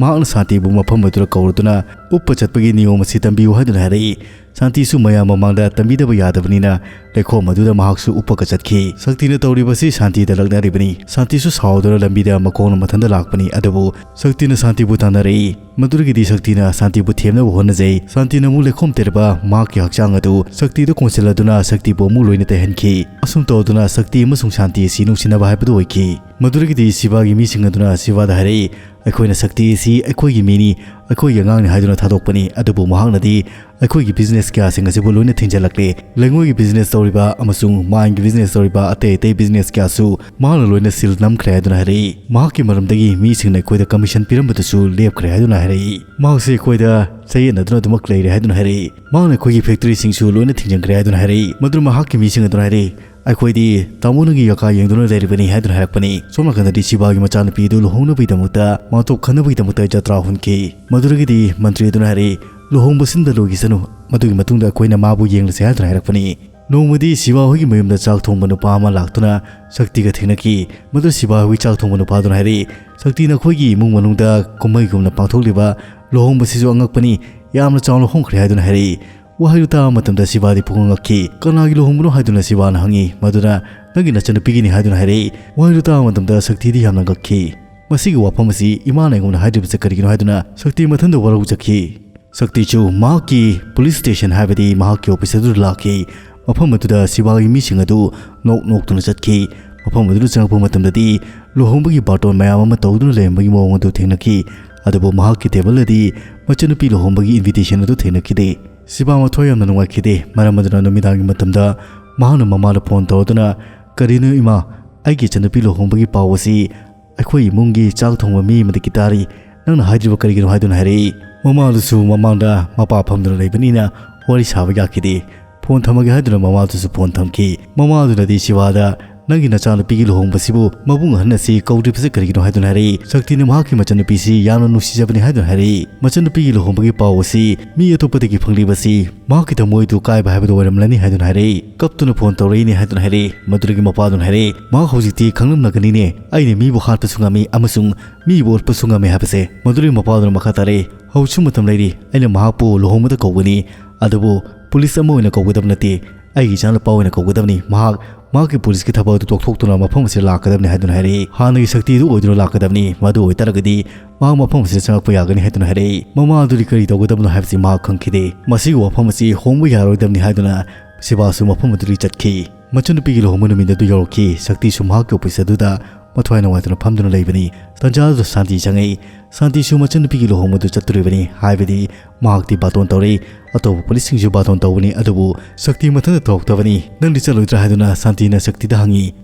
ꯃꯍꯥꯛꯅ ꯁꯥꯟꯇꯤꯕꯨ ꯃꯐꯝ ꯑꯗꯨꯗ ꯀꯧꯔꯗꯨꯅ ꯎꯞꯄ ꯆꯠꯄꯒꯤ ꯅꯤꯌꯣꯝ ꯑꯁꯤ ꯇꯝꯕꯤꯌꯨ ꯍꯥꯏꯗꯨꯅ ꯍꯥꯏꯔꯛꯏ꯫ ꯁꯥꯟꯇꯤꯁꯨ ꯃꯌꯥꯝ ꯃꯃꯥꯡꯗ ꯇꯝꯕꯤꯗꯕ ꯌꯥꯗꯕꯅꯤꯅ ꯂꯩꯈꯣꯝ ꯑꯗꯨꯗ ꯃꯍꯥꯛꯁꯨ ꯎꯞꯄꯒ ꯆꯠꯈꯤ꯫ ꯁꯛꯇꯤꯅ ꯇꯧꯔꯤꯕꯁꯤ ꯁꯥꯟꯇꯤꯗ ꯂꯛꯅꯔꯤꯕꯅꯤ꯫ ꯁꯥꯟꯇꯤꯁꯨ ꯁꯥꯎꯗꯨꯅ ꯂꯝꯕꯤꯗ ꯃꯈꯣꯡꯅ ꯃꯊꯟꯇ ꯂꯥꯛꯄꯅꯤ꯫ ꯑꯗꯨꯕꯨ ꯁꯛꯇꯤꯅ ꯁꯥꯟꯇꯤꯕꯨ ꯇꯥꯟꯅꯔꯛꯏ꯫ ꯃꯗꯨꯗꯒꯤꯗꯤ ꯁꯛꯇꯤꯅ ꯁꯥꯟꯇꯤꯕꯨ ꯊꯦꯝꯅꯕ ꯍꯣꯠꯅꯖꯩ꯫ ꯁꯥꯟꯇꯤꯅ ꯑꯃꯨꯛ ꯂꯩꯈꯣꯝ ꯇꯩꯔꯕ ꯃꯍꯥꯛꯀꯤ ꯍꯛꯆꯥꯡ ꯑꯗꯨ ꯁꯛꯇꯤꯗ ꯀꯣꯟꯁꯤꯜꯂꯗꯨꯅ ꯁꯛꯇꯤꯕꯨ ꯑꯃꯨꯛ ꯂꯣꯏꯅ ꯇꯩꯍꯟꯈꯤ꯫ ꯑꯁꯨꯝ ꯇꯧꯗꯨꯅ ꯁꯛꯇꯤ ꯑꯃꯁꯨꯡ ꯁꯥꯟꯇꯤ ꯑꯁꯤ ꯅꯨꯡꯁꯤꯅꯕ ꯍꯥꯏꯕꯗꯨ ꯑꯣꯏꯈꯤ꯫ ꯃꯗꯨꯗꯒꯤꯗꯤ ꯁꯤꯕꯥꯒꯤ ꯃꯤꯁꯤꯡ ꯑꯗꯨꯅ ꯁꯤꯕꯥꯗ ꯍꯥꯏꯔꯛꯏ, "ꯑꯩꯈꯣꯏꯅ ꯁꯛꯇꯤ ꯑꯁꯤ ꯑꯩꯈꯣꯏꯒꯤ ꯃꯤꯅꯤ, ꯑꯩꯈꯣꯏꯒꯤ ꯑꯉꯥꯡꯅꯤ ꯍꯥꯏꯗꯨꯅ ꯊꯥꯗꯣꯛꯄꯅꯤ꯫ ꯑꯗꯨꯕꯨ ꯃꯍꯥꯛꯅꯗꯤ ꯑꯩꯈꯣꯏꯒꯤ business ꯀꯌꯥꯁꯤꯡ ꯑꯁꯤꯕꯨ ꯂꯣꯏꯅ ꯊꯤꯡꯖꯤꯜꯂꯛꯂꯦ꯫ ꯂꯩꯉꯣꯏꯒꯤ business ꯇꯧꯔꯤꯕ ꯑꯃꯁꯨꯡ mine ꯒꯤ business ꯇꯧꯔꯤꯕ ꯑꯇꯩ ꯑꯇꯩ business ꯀꯌꯥꯁꯨ ꯃꯍꯥꯛꯅ ꯂꯣꯏꯅ seal ꯅꯝꯈ꯭ꯔꯦ" ꯍꯥꯏꯗꯨꯅ ꯍꯥꯏꯔꯛꯏ꯫ ꯃꯍꯥꯛꯀꯤ ꯃꯔꯝꯗꯒꯤ ꯃꯤꯁꯤꯡꯅ ꯑꯩꯈꯣꯏꯗ commission ꯄꯤꯔꯝꯕꯗꯨꯁꯨ ꯂꯦꯞꯈ꯭ꯔꯦ ꯍꯥꯏꯗꯨꯅ ꯍꯥꯏꯔꯛꯏ꯫ ꯃꯍꯥꯛꯁꯤ ꯑꯩꯈꯣꯏꯗ ꯆꯌꯦꯠꯅꯗꯨꯅ ꯑꯗꯨꯃꯛ ꯂꯩꯔꯦ ꯍꯥꯏꯗꯨꯅ ꯍꯥꯏꯔꯛꯏ꯫ ꯃꯍꯥꯛꯅ ꯑꯩꯈꯣꯏꯒꯤ factory ꯁꯤꯡꯁꯨ ꯂꯣꯏꯅ ꯊꯤꯡꯖꯤꯟꯈ꯭ꯔꯦ ꯍꯥꯏꯗꯨꯅ ꯍꯥꯏꯔꯛꯏ꯫ ꯃꯗꯨꯅ ꯃꯍꯥꯛꯀꯤ ꯃꯤꯁꯤꯡ ꯑꯗꯨꯅ ꯍꯥꯏꯔꯛꯏ, "ꯑꯩꯈꯣꯏꯗꯤ ꯇꯥꯃꯣ ꯅꯪꯒꯤ ꯌꯥꯀꯥ ꯌꯦꯡꯗꯨꯅ ꯂꯩꯔꯤꯕꯅꯤ" ꯍꯥꯏꯗꯨꯅ ꯍꯥꯏꯔꯛꯄꯅꯤ꯫ ꯁꯣꯝ ꯅꯥꯀꯟꯗꯗꯤ ꯁꯤꯕꯥꯒꯤ ꯃꯆꯥꯅꯨꯄꯤꯗꯨ ꯂꯨꯍꯣꯡꯅꯕꯒꯤꯗꯃꯛꯇ ꯃꯥꯡꯊꯣꯛ ꯈꯟꯅꯕꯒꯤꯗꯃꯛꯇ ꯖꯇ꯭ꯔꯥ ꯍꯨꯟꯈꯤ꯫ ꯃꯗꯨꯗꯒꯤꯗꯤ ꯃꯟꯇ꯭ꯔꯤ ꯑꯗꯨꯅ ꯍꯥꯏꯔꯛꯏ, "ꯂꯨꯍꯣꯡꯕ ꯁꯤꯟꯕ ꯂꯣꯏꯈꯤꯁꯅꯨ, ꯃꯗꯨꯒꯤ ꯃꯇꯨꯡꯗ ꯑꯩꯈꯣꯏꯅ ꯃꯥꯕꯨ ꯌꯦꯡꯂꯁꯦ" ꯍꯥꯏꯗꯨꯅ ꯍꯥꯏꯔꯛꯄꯅꯤ꯫ ꯅꯣꯡꯃꯗꯤ ꯁꯤꯕꯥ ꯍꯣꯏꯒꯤ ꯃꯌꯨꯝꯗ ꯆꯥꯛ ꯊꯣꯡꯕ ꯅꯨꯄꯥ ꯑꯃ ꯂꯥꯛꯇꯨꯅ ꯁꯛꯇꯤꯒ ꯊꯦꯡꯅꯈꯤ꯫ ꯃꯗꯨ ꯁꯤꯕꯥ ꯍꯣꯏꯒꯤ ꯆꯥꯛ ꯊꯣꯡꯕ ꯅꯨꯄꯥꯗꯨꯅ ꯍꯥꯏꯔꯛꯏ, "ꯁꯛꯇꯤ, ꯅꯈꯣꯏꯒꯤ ꯏꯃꯨꯡ ꯃꯅꯨꯡꯗ ꯀꯨꯝꯍꯩꯒꯨꯝꯅ ꯄꯥꯡꯊꯣꯛꯂꯤꯕ ꯂꯨꯍꯣꯡꯕꯁꯤꯁꯨ ꯑꯉꯛꯄꯅꯤ, ꯌꯥꯝꯅ ꯆꯥꯎꯅ ꯍꯣꯡꯈ꯭ꯔꯦ" ꯍꯥꯏꯗꯨꯅ ꯍꯥꯏꯔꯛꯏ꯫ ꯋꯥꯍꯩꯗꯨ ꯇꯥꯕ ꯃꯇꯝꯗ ꯁꯤꯕꯥꯗꯤ ꯄꯨꯡꯉꯛ ꯉꯛꯈꯤ꯫ "ꯀꯅꯥꯒꯤ ꯂꯨꯍꯣꯡꯕꯅꯣ?" ꯍꯥꯏꯗꯨꯅ ꯁꯤꯕꯥꯅ ꯍꯪꯉꯤ꯫ ꯃꯗꯨꯅ, "ꯅꯪꯒꯤ ꯅꯆꯟꯅꯨꯄꯤꯒꯤꯅꯤ" ꯍꯥꯏꯗꯨꯅ ꯍꯥꯏꯔꯛꯏ꯫ ꯋꯥꯍꯩꯗꯨ ꯇꯥꯕ ꯃꯇꯝꯗ ꯁꯛꯇꯤꯗꯤ ꯌꯥꯝꯅ ꯉꯛꯈꯤ꯫ "ꯃꯁꯤꯒꯤ ꯋꯥꯐꯝ ꯑꯁꯤ ꯏꯃꯥꯅ ꯑꯩꯉꯣꯟꯗ ꯍꯥꯏꯗ꯭ꯔꯤꯕꯁꯦ ꯀꯔꯤꯒꯤꯅꯣ?" ꯍꯥꯏꯗꯨꯅ ꯁꯛꯇꯤ ꯃꯊꯟꯗ ꯋꯥꯔꯧꯖꯈꯤ꯫ ꯁꯛꯇꯤꯁꯨ ꯃꯍꯥꯛꯀꯤ police station, ꯍꯥꯏꯕꯗꯤ ꯃꯍꯥꯛꯀꯤ office ꯑꯗꯨꯗ ꯂꯥꯛꯈꯤ꯫ ꯃꯐꯝ ꯑꯗꯨꯗ ꯁꯤꯕꯥꯒꯤ ꯃꯤꯁꯤꯡ ꯑꯗꯨ ꯅꯣꯛ ꯅꯣꯛꯇꯨꯅ ꯆꯠꯈꯤ꯫ ꯃꯐꯝ ꯑꯗꯨꯗ ꯆꯪꯂꯛꯄ ꯃꯇꯝꯗꯗꯤ ꯂꯨꯍꯣꯡꯕꯒꯤ ꯕꯥꯔꯇꯣꯟ ꯃꯌꯥꯝ ꯑꯃ ꯇꯧꯗꯨꯅ ꯂꯩꯔꯝꯕꯒꯤ ꯃꯑꯣꯡ ꯑꯗꯨ ꯊꯦꯡꯅꯈꯤ꯫ ꯑꯗꯨꯕꯨ ꯃꯍꯥꯛꯀꯤ table ꯗꯗꯤ ꯃꯆꯟꯅꯨꯄꯤ ꯂꯨꯍꯣꯡꯕꯒꯤ invitation ꯑꯗꯨ ꯊꯦꯡꯅꯈꯤꯗꯦ꯫ ꯁꯤꯕꯥ ꯃꯊ꯭ꯋꯥꯏ ꯌꯥꯝꯅ ꯅꯨꯡꯉꯥꯏꯈꯤꯗꯦ꯫ ꯃꯔꯝ ꯑꯗꯨꯅ ꯅꯨꯃꯤꯗꯥꯡꯒꯤ ꯃꯇꯝꯗ ꯃꯍꯥꯛꯅ ꯃꯃꯥꯗ phone ꯇꯧꯔꯗꯨꯅ, "ꯀꯔꯤꯅꯣ ꯏꯃꯥ, ꯑꯩꯒꯤ ꯏꯆꯟꯅꯨꯄꯤ ꯂꯨꯍꯣꯡꯕꯒꯤ ꯄꯥꯎ ꯑꯁꯤ ꯑꯩꯈꯣꯏ ꯏꯃꯨꯡꯒꯤ ꯆꯥꯛ ꯊꯣꯡꯕ ꯃꯤ ꯑꯃꯗꯒꯤ ꯇꯥꯔꯤ꯫ ꯅꯪꯅ ꯍꯥꯏꯗ꯭ꯔꯤꯕ ꯀꯔꯤꯒꯤꯅꯣ?" ꯍꯥꯏꯗꯨꯅ ꯍꯥꯏꯔꯛꯏ꯫ ꯃꯃꯥꯗꯨꯁꯨ ꯃꯃꯥꯡꯗ ꯃꯄꯥ ꯐꯝꯗꯨꯅ ꯂꯩꯕꯅꯤꯅ ꯋꯥꯔꯤ ꯁꯥꯕ ꯌꯥꯈꯤꯗꯦ꯫ Phone ꯊꯝꯃꯒꯦ ꯍꯥꯏꯗꯨꯅ ꯃꯃꯥꯗꯨꯁꯨ phone ꯊꯝꯈꯤ꯫ ꯃꯃꯥꯗꯨꯅꯗꯤ ꯁꯤꯕꯥꯗ, "ꯅꯪꯒꯤ ꯅꯆꯥꯅꯨꯄꯤꯒꯤ ꯂꯨꯍꯣꯡꯕꯁꯤꯕꯨ ꯃꯕꯨꯡ ꯑꯍꯟ ꯑꯁꯤ ꯀꯧꯗ꯭ꯔꯤꯕꯁꯤ ꯀꯔꯤꯒꯤꯅꯣ?" ꯍꯥꯏꯗꯨꯅ ꯍꯥꯏꯔꯛꯏ꯫ ꯁꯛꯇꯤꯅ ꯃꯍꯥꯛꯀꯤ ꯃꯆꯟꯅꯨꯄꯤꯁꯤ ꯌꯥꯝꯅ ꯅꯨꯡꯁꯤꯖꯕꯅꯤ ꯍꯥꯏꯗꯨꯅ ꯍꯥꯏꯔꯛꯏ꯫ ꯃꯆꯟꯅꯨꯄꯤꯒꯤ ꯂꯨꯍꯣꯡꯕꯒꯤ ꯄꯥꯎ ꯑꯁꯤ ꯃꯤ ꯑꯇꯣꯞꯄꯗꯒꯤ ꯐꯪꯂꯤꯕꯁꯤ ꯃꯍꯥꯛꯀꯤ ꯊꯃꯣꯏꯗꯨ ꯀꯥꯏꯕ ꯍꯥꯏꯕꯗꯨ ꯑꯣꯏꯔꯝꯂꯅꯤ ꯍꯥꯏꯗꯨꯅ ꯍꯥꯏꯔꯛꯏ꯫ ꯀꯞꯇꯨꯅ ꯐꯣꯟ ꯇꯧꯔꯛꯏꯅꯦ ꯍꯥꯏꯗꯨꯅ ꯍꯥꯏꯔꯛꯏ꯫ ꯃꯗꯨꯗꯒꯤ ꯃꯄꯥꯗꯨꯅ ꯍꯥꯏꯔꯛꯏ, "ꯃꯍꯥꯛ ꯍꯧꯖꯤꯛꯇꯤ ꯈꯪꯂꯝꯂꯒꯅꯤꯅꯦ, ꯑꯩꯅ ꯃꯤꯕꯨ ꯍꯥꯠꯄꯁꯨ ꯉꯝꯃꯤ ꯑꯃꯁꯨꯡ ꯃꯤꯕꯨ ꯑꯣꯠꯄꯁꯨ ꯉꯝꯃꯤ ꯍꯥꯏꯕꯁꯦ꯫" ꯃꯗꯨꯗꯒꯤ ꯃꯄꯥꯗꯨꯅ ꯃꯈꯥ ꯇꯥꯔꯛꯏ, "ꯍꯧꯖꯤꯛꯁꯨ ꯃꯇꯝ ꯂꯩꯔꯤ꯫ ꯑꯩꯅ ꯃꯍꯥꯛꯄꯨ ꯂꯨꯍꯣꯡꯕꯗ ꯀꯧꯒꯅꯤ, ꯑꯗꯨꯕꯨ ꯄꯨꯂꯤꯁ ꯑꯃ ꯑꯣꯏꯅ ꯀꯧꯒꯗꯕ ꯅꯠꯇꯦ, ꯑꯩꯒꯤ ꯏꯆꯥꯅꯨꯄꯥ ꯑꯣꯏꯅ ꯀꯧꯒꯗꯕꯅꯤ꯫ ꯃꯍꯥꯛ ꯃꯍꯥꯛꯀꯤ ꯄꯨꯂꯤꯁꯀꯤ ꯊꯕꯛ ꯑꯗꯨ ꯇꯣꯛꯊꯣꯛꯇꯨꯅ ꯃꯐꯝ ꯑꯁꯤꯗ ꯂꯥꯛꯀꯗꯕꯅꯤ ꯍꯥꯏꯗꯨꯅ ꯍꯥꯏꯔꯛꯏ꯫ ꯍꯥꯟꯅꯒꯤ ꯁꯛꯇꯤꯗꯨ ꯑꯣꯏꯗꯨꯅ ꯂꯥꯛꯀꯗꯕꯅꯤ꯫ ꯃꯗꯨ ꯑꯣꯏꯇꯥꯔꯒꯗꯤ ꯃꯍꯥꯛ ꯃꯐꯝ ꯑꯁꯤꯗ ꯆꯪꯂꯛꯄ ꯌꯥꯒꯅꯤ ꯍꯥꯏꯗꯨꯅ ꯍꯥꯏꯔꯛꯏ꯫ ꯃꯃꯥ ꯑꯗꯨꯗꯤ ꯀꯔꯤ ꯇꯧꯒꯗꯕꯅꯣ ꯍꯥꯏꯕꯁꯤ ꯃꯍꯥꯛ ꯈꯪꯈꯤꯗꯦ꯫ ꯃꯁꯤꯒꯤ ꯋꯥꯐꯝ ꯑꯁꯤ ꯍꯣꯡꯕ ꯌꯥꯔꯣꯏꯗꯕꯅꯤ ꯍꯥꯏꯗꯨꯅ ꯁꯤꯕꯥꯁꯨ ꯃꯐꯝ ꯑꯗꯨꯗꯒꯤ ꯆꯠꯈꯤ꯫ ꯃꯆꯟꯅꯨꯄꯤꯒꯤ ꯂꯨꯍꯣꯡꯕ ꯅꯨꯃꯤꯠ ꯑꯗꯨ ꯌꯧꯔꯛꯈꯤ꯫ ꯁꯛꯇꯤꯁꯨ ꯃꯍꯥꯛꯀꯤ ꯑꯣꯐꯤꯁ ꯑꯗꯨꯗ ꯃꯊ꯭ꯋꯥꯏ ꯅꯨꯡꯉꯥꯏꯇꯅ ꯐꯝꯗꯨꯅ ꯂꯩꯕꯅꯤ꯫ ꯇꯟꯖꯥ ꯑꯗꯨꯗ ꯁꯥꯟꯇꯤ ꯆꯪꯉꯛꯏ꯫ ꯁꯥꯟꯇꯤꯁꯨ ꯃꯆꯟꯅꯨꯄꯤꯒꯤ ꯂꯨꯍꯣꯡꯕꯗꯨ ꯆꯠꯇꯣꯔꯤꯕꯅꯤ, ꯍꯥꯏꯕꯗꯤ ꯃꯍꯥꯛꯇꯤ ꯕꯥꯇꯣꯟ ꯇꯧꯔꯛꯏ꯫ ꯑꯇꯣꯞꯄ ꯄꯨꯂꯤꯁꯁꯤꯡꯁꯨ ꯕꯥꯇꯣꯟ ꯇꯧꯕꯅꯤ, ꯑꯗꯨꯕꯨ ꯁꯛꯇꯤ ꯃꯊꯟꯇ ꯇꯧꯔꯛꯇꯕꯅꯤ꯫ "ꯅꯪꯗꯤ ꯆꯠꯂꯣꯏꯗ꯭ꯔꯥ?" ꯍꯥꯏꯗꯨꯅ ꯁꯥꯟꯇꯤꯅ ꯁꯛꯇꯤꯗ ꯍꯪꯉꯤ꯫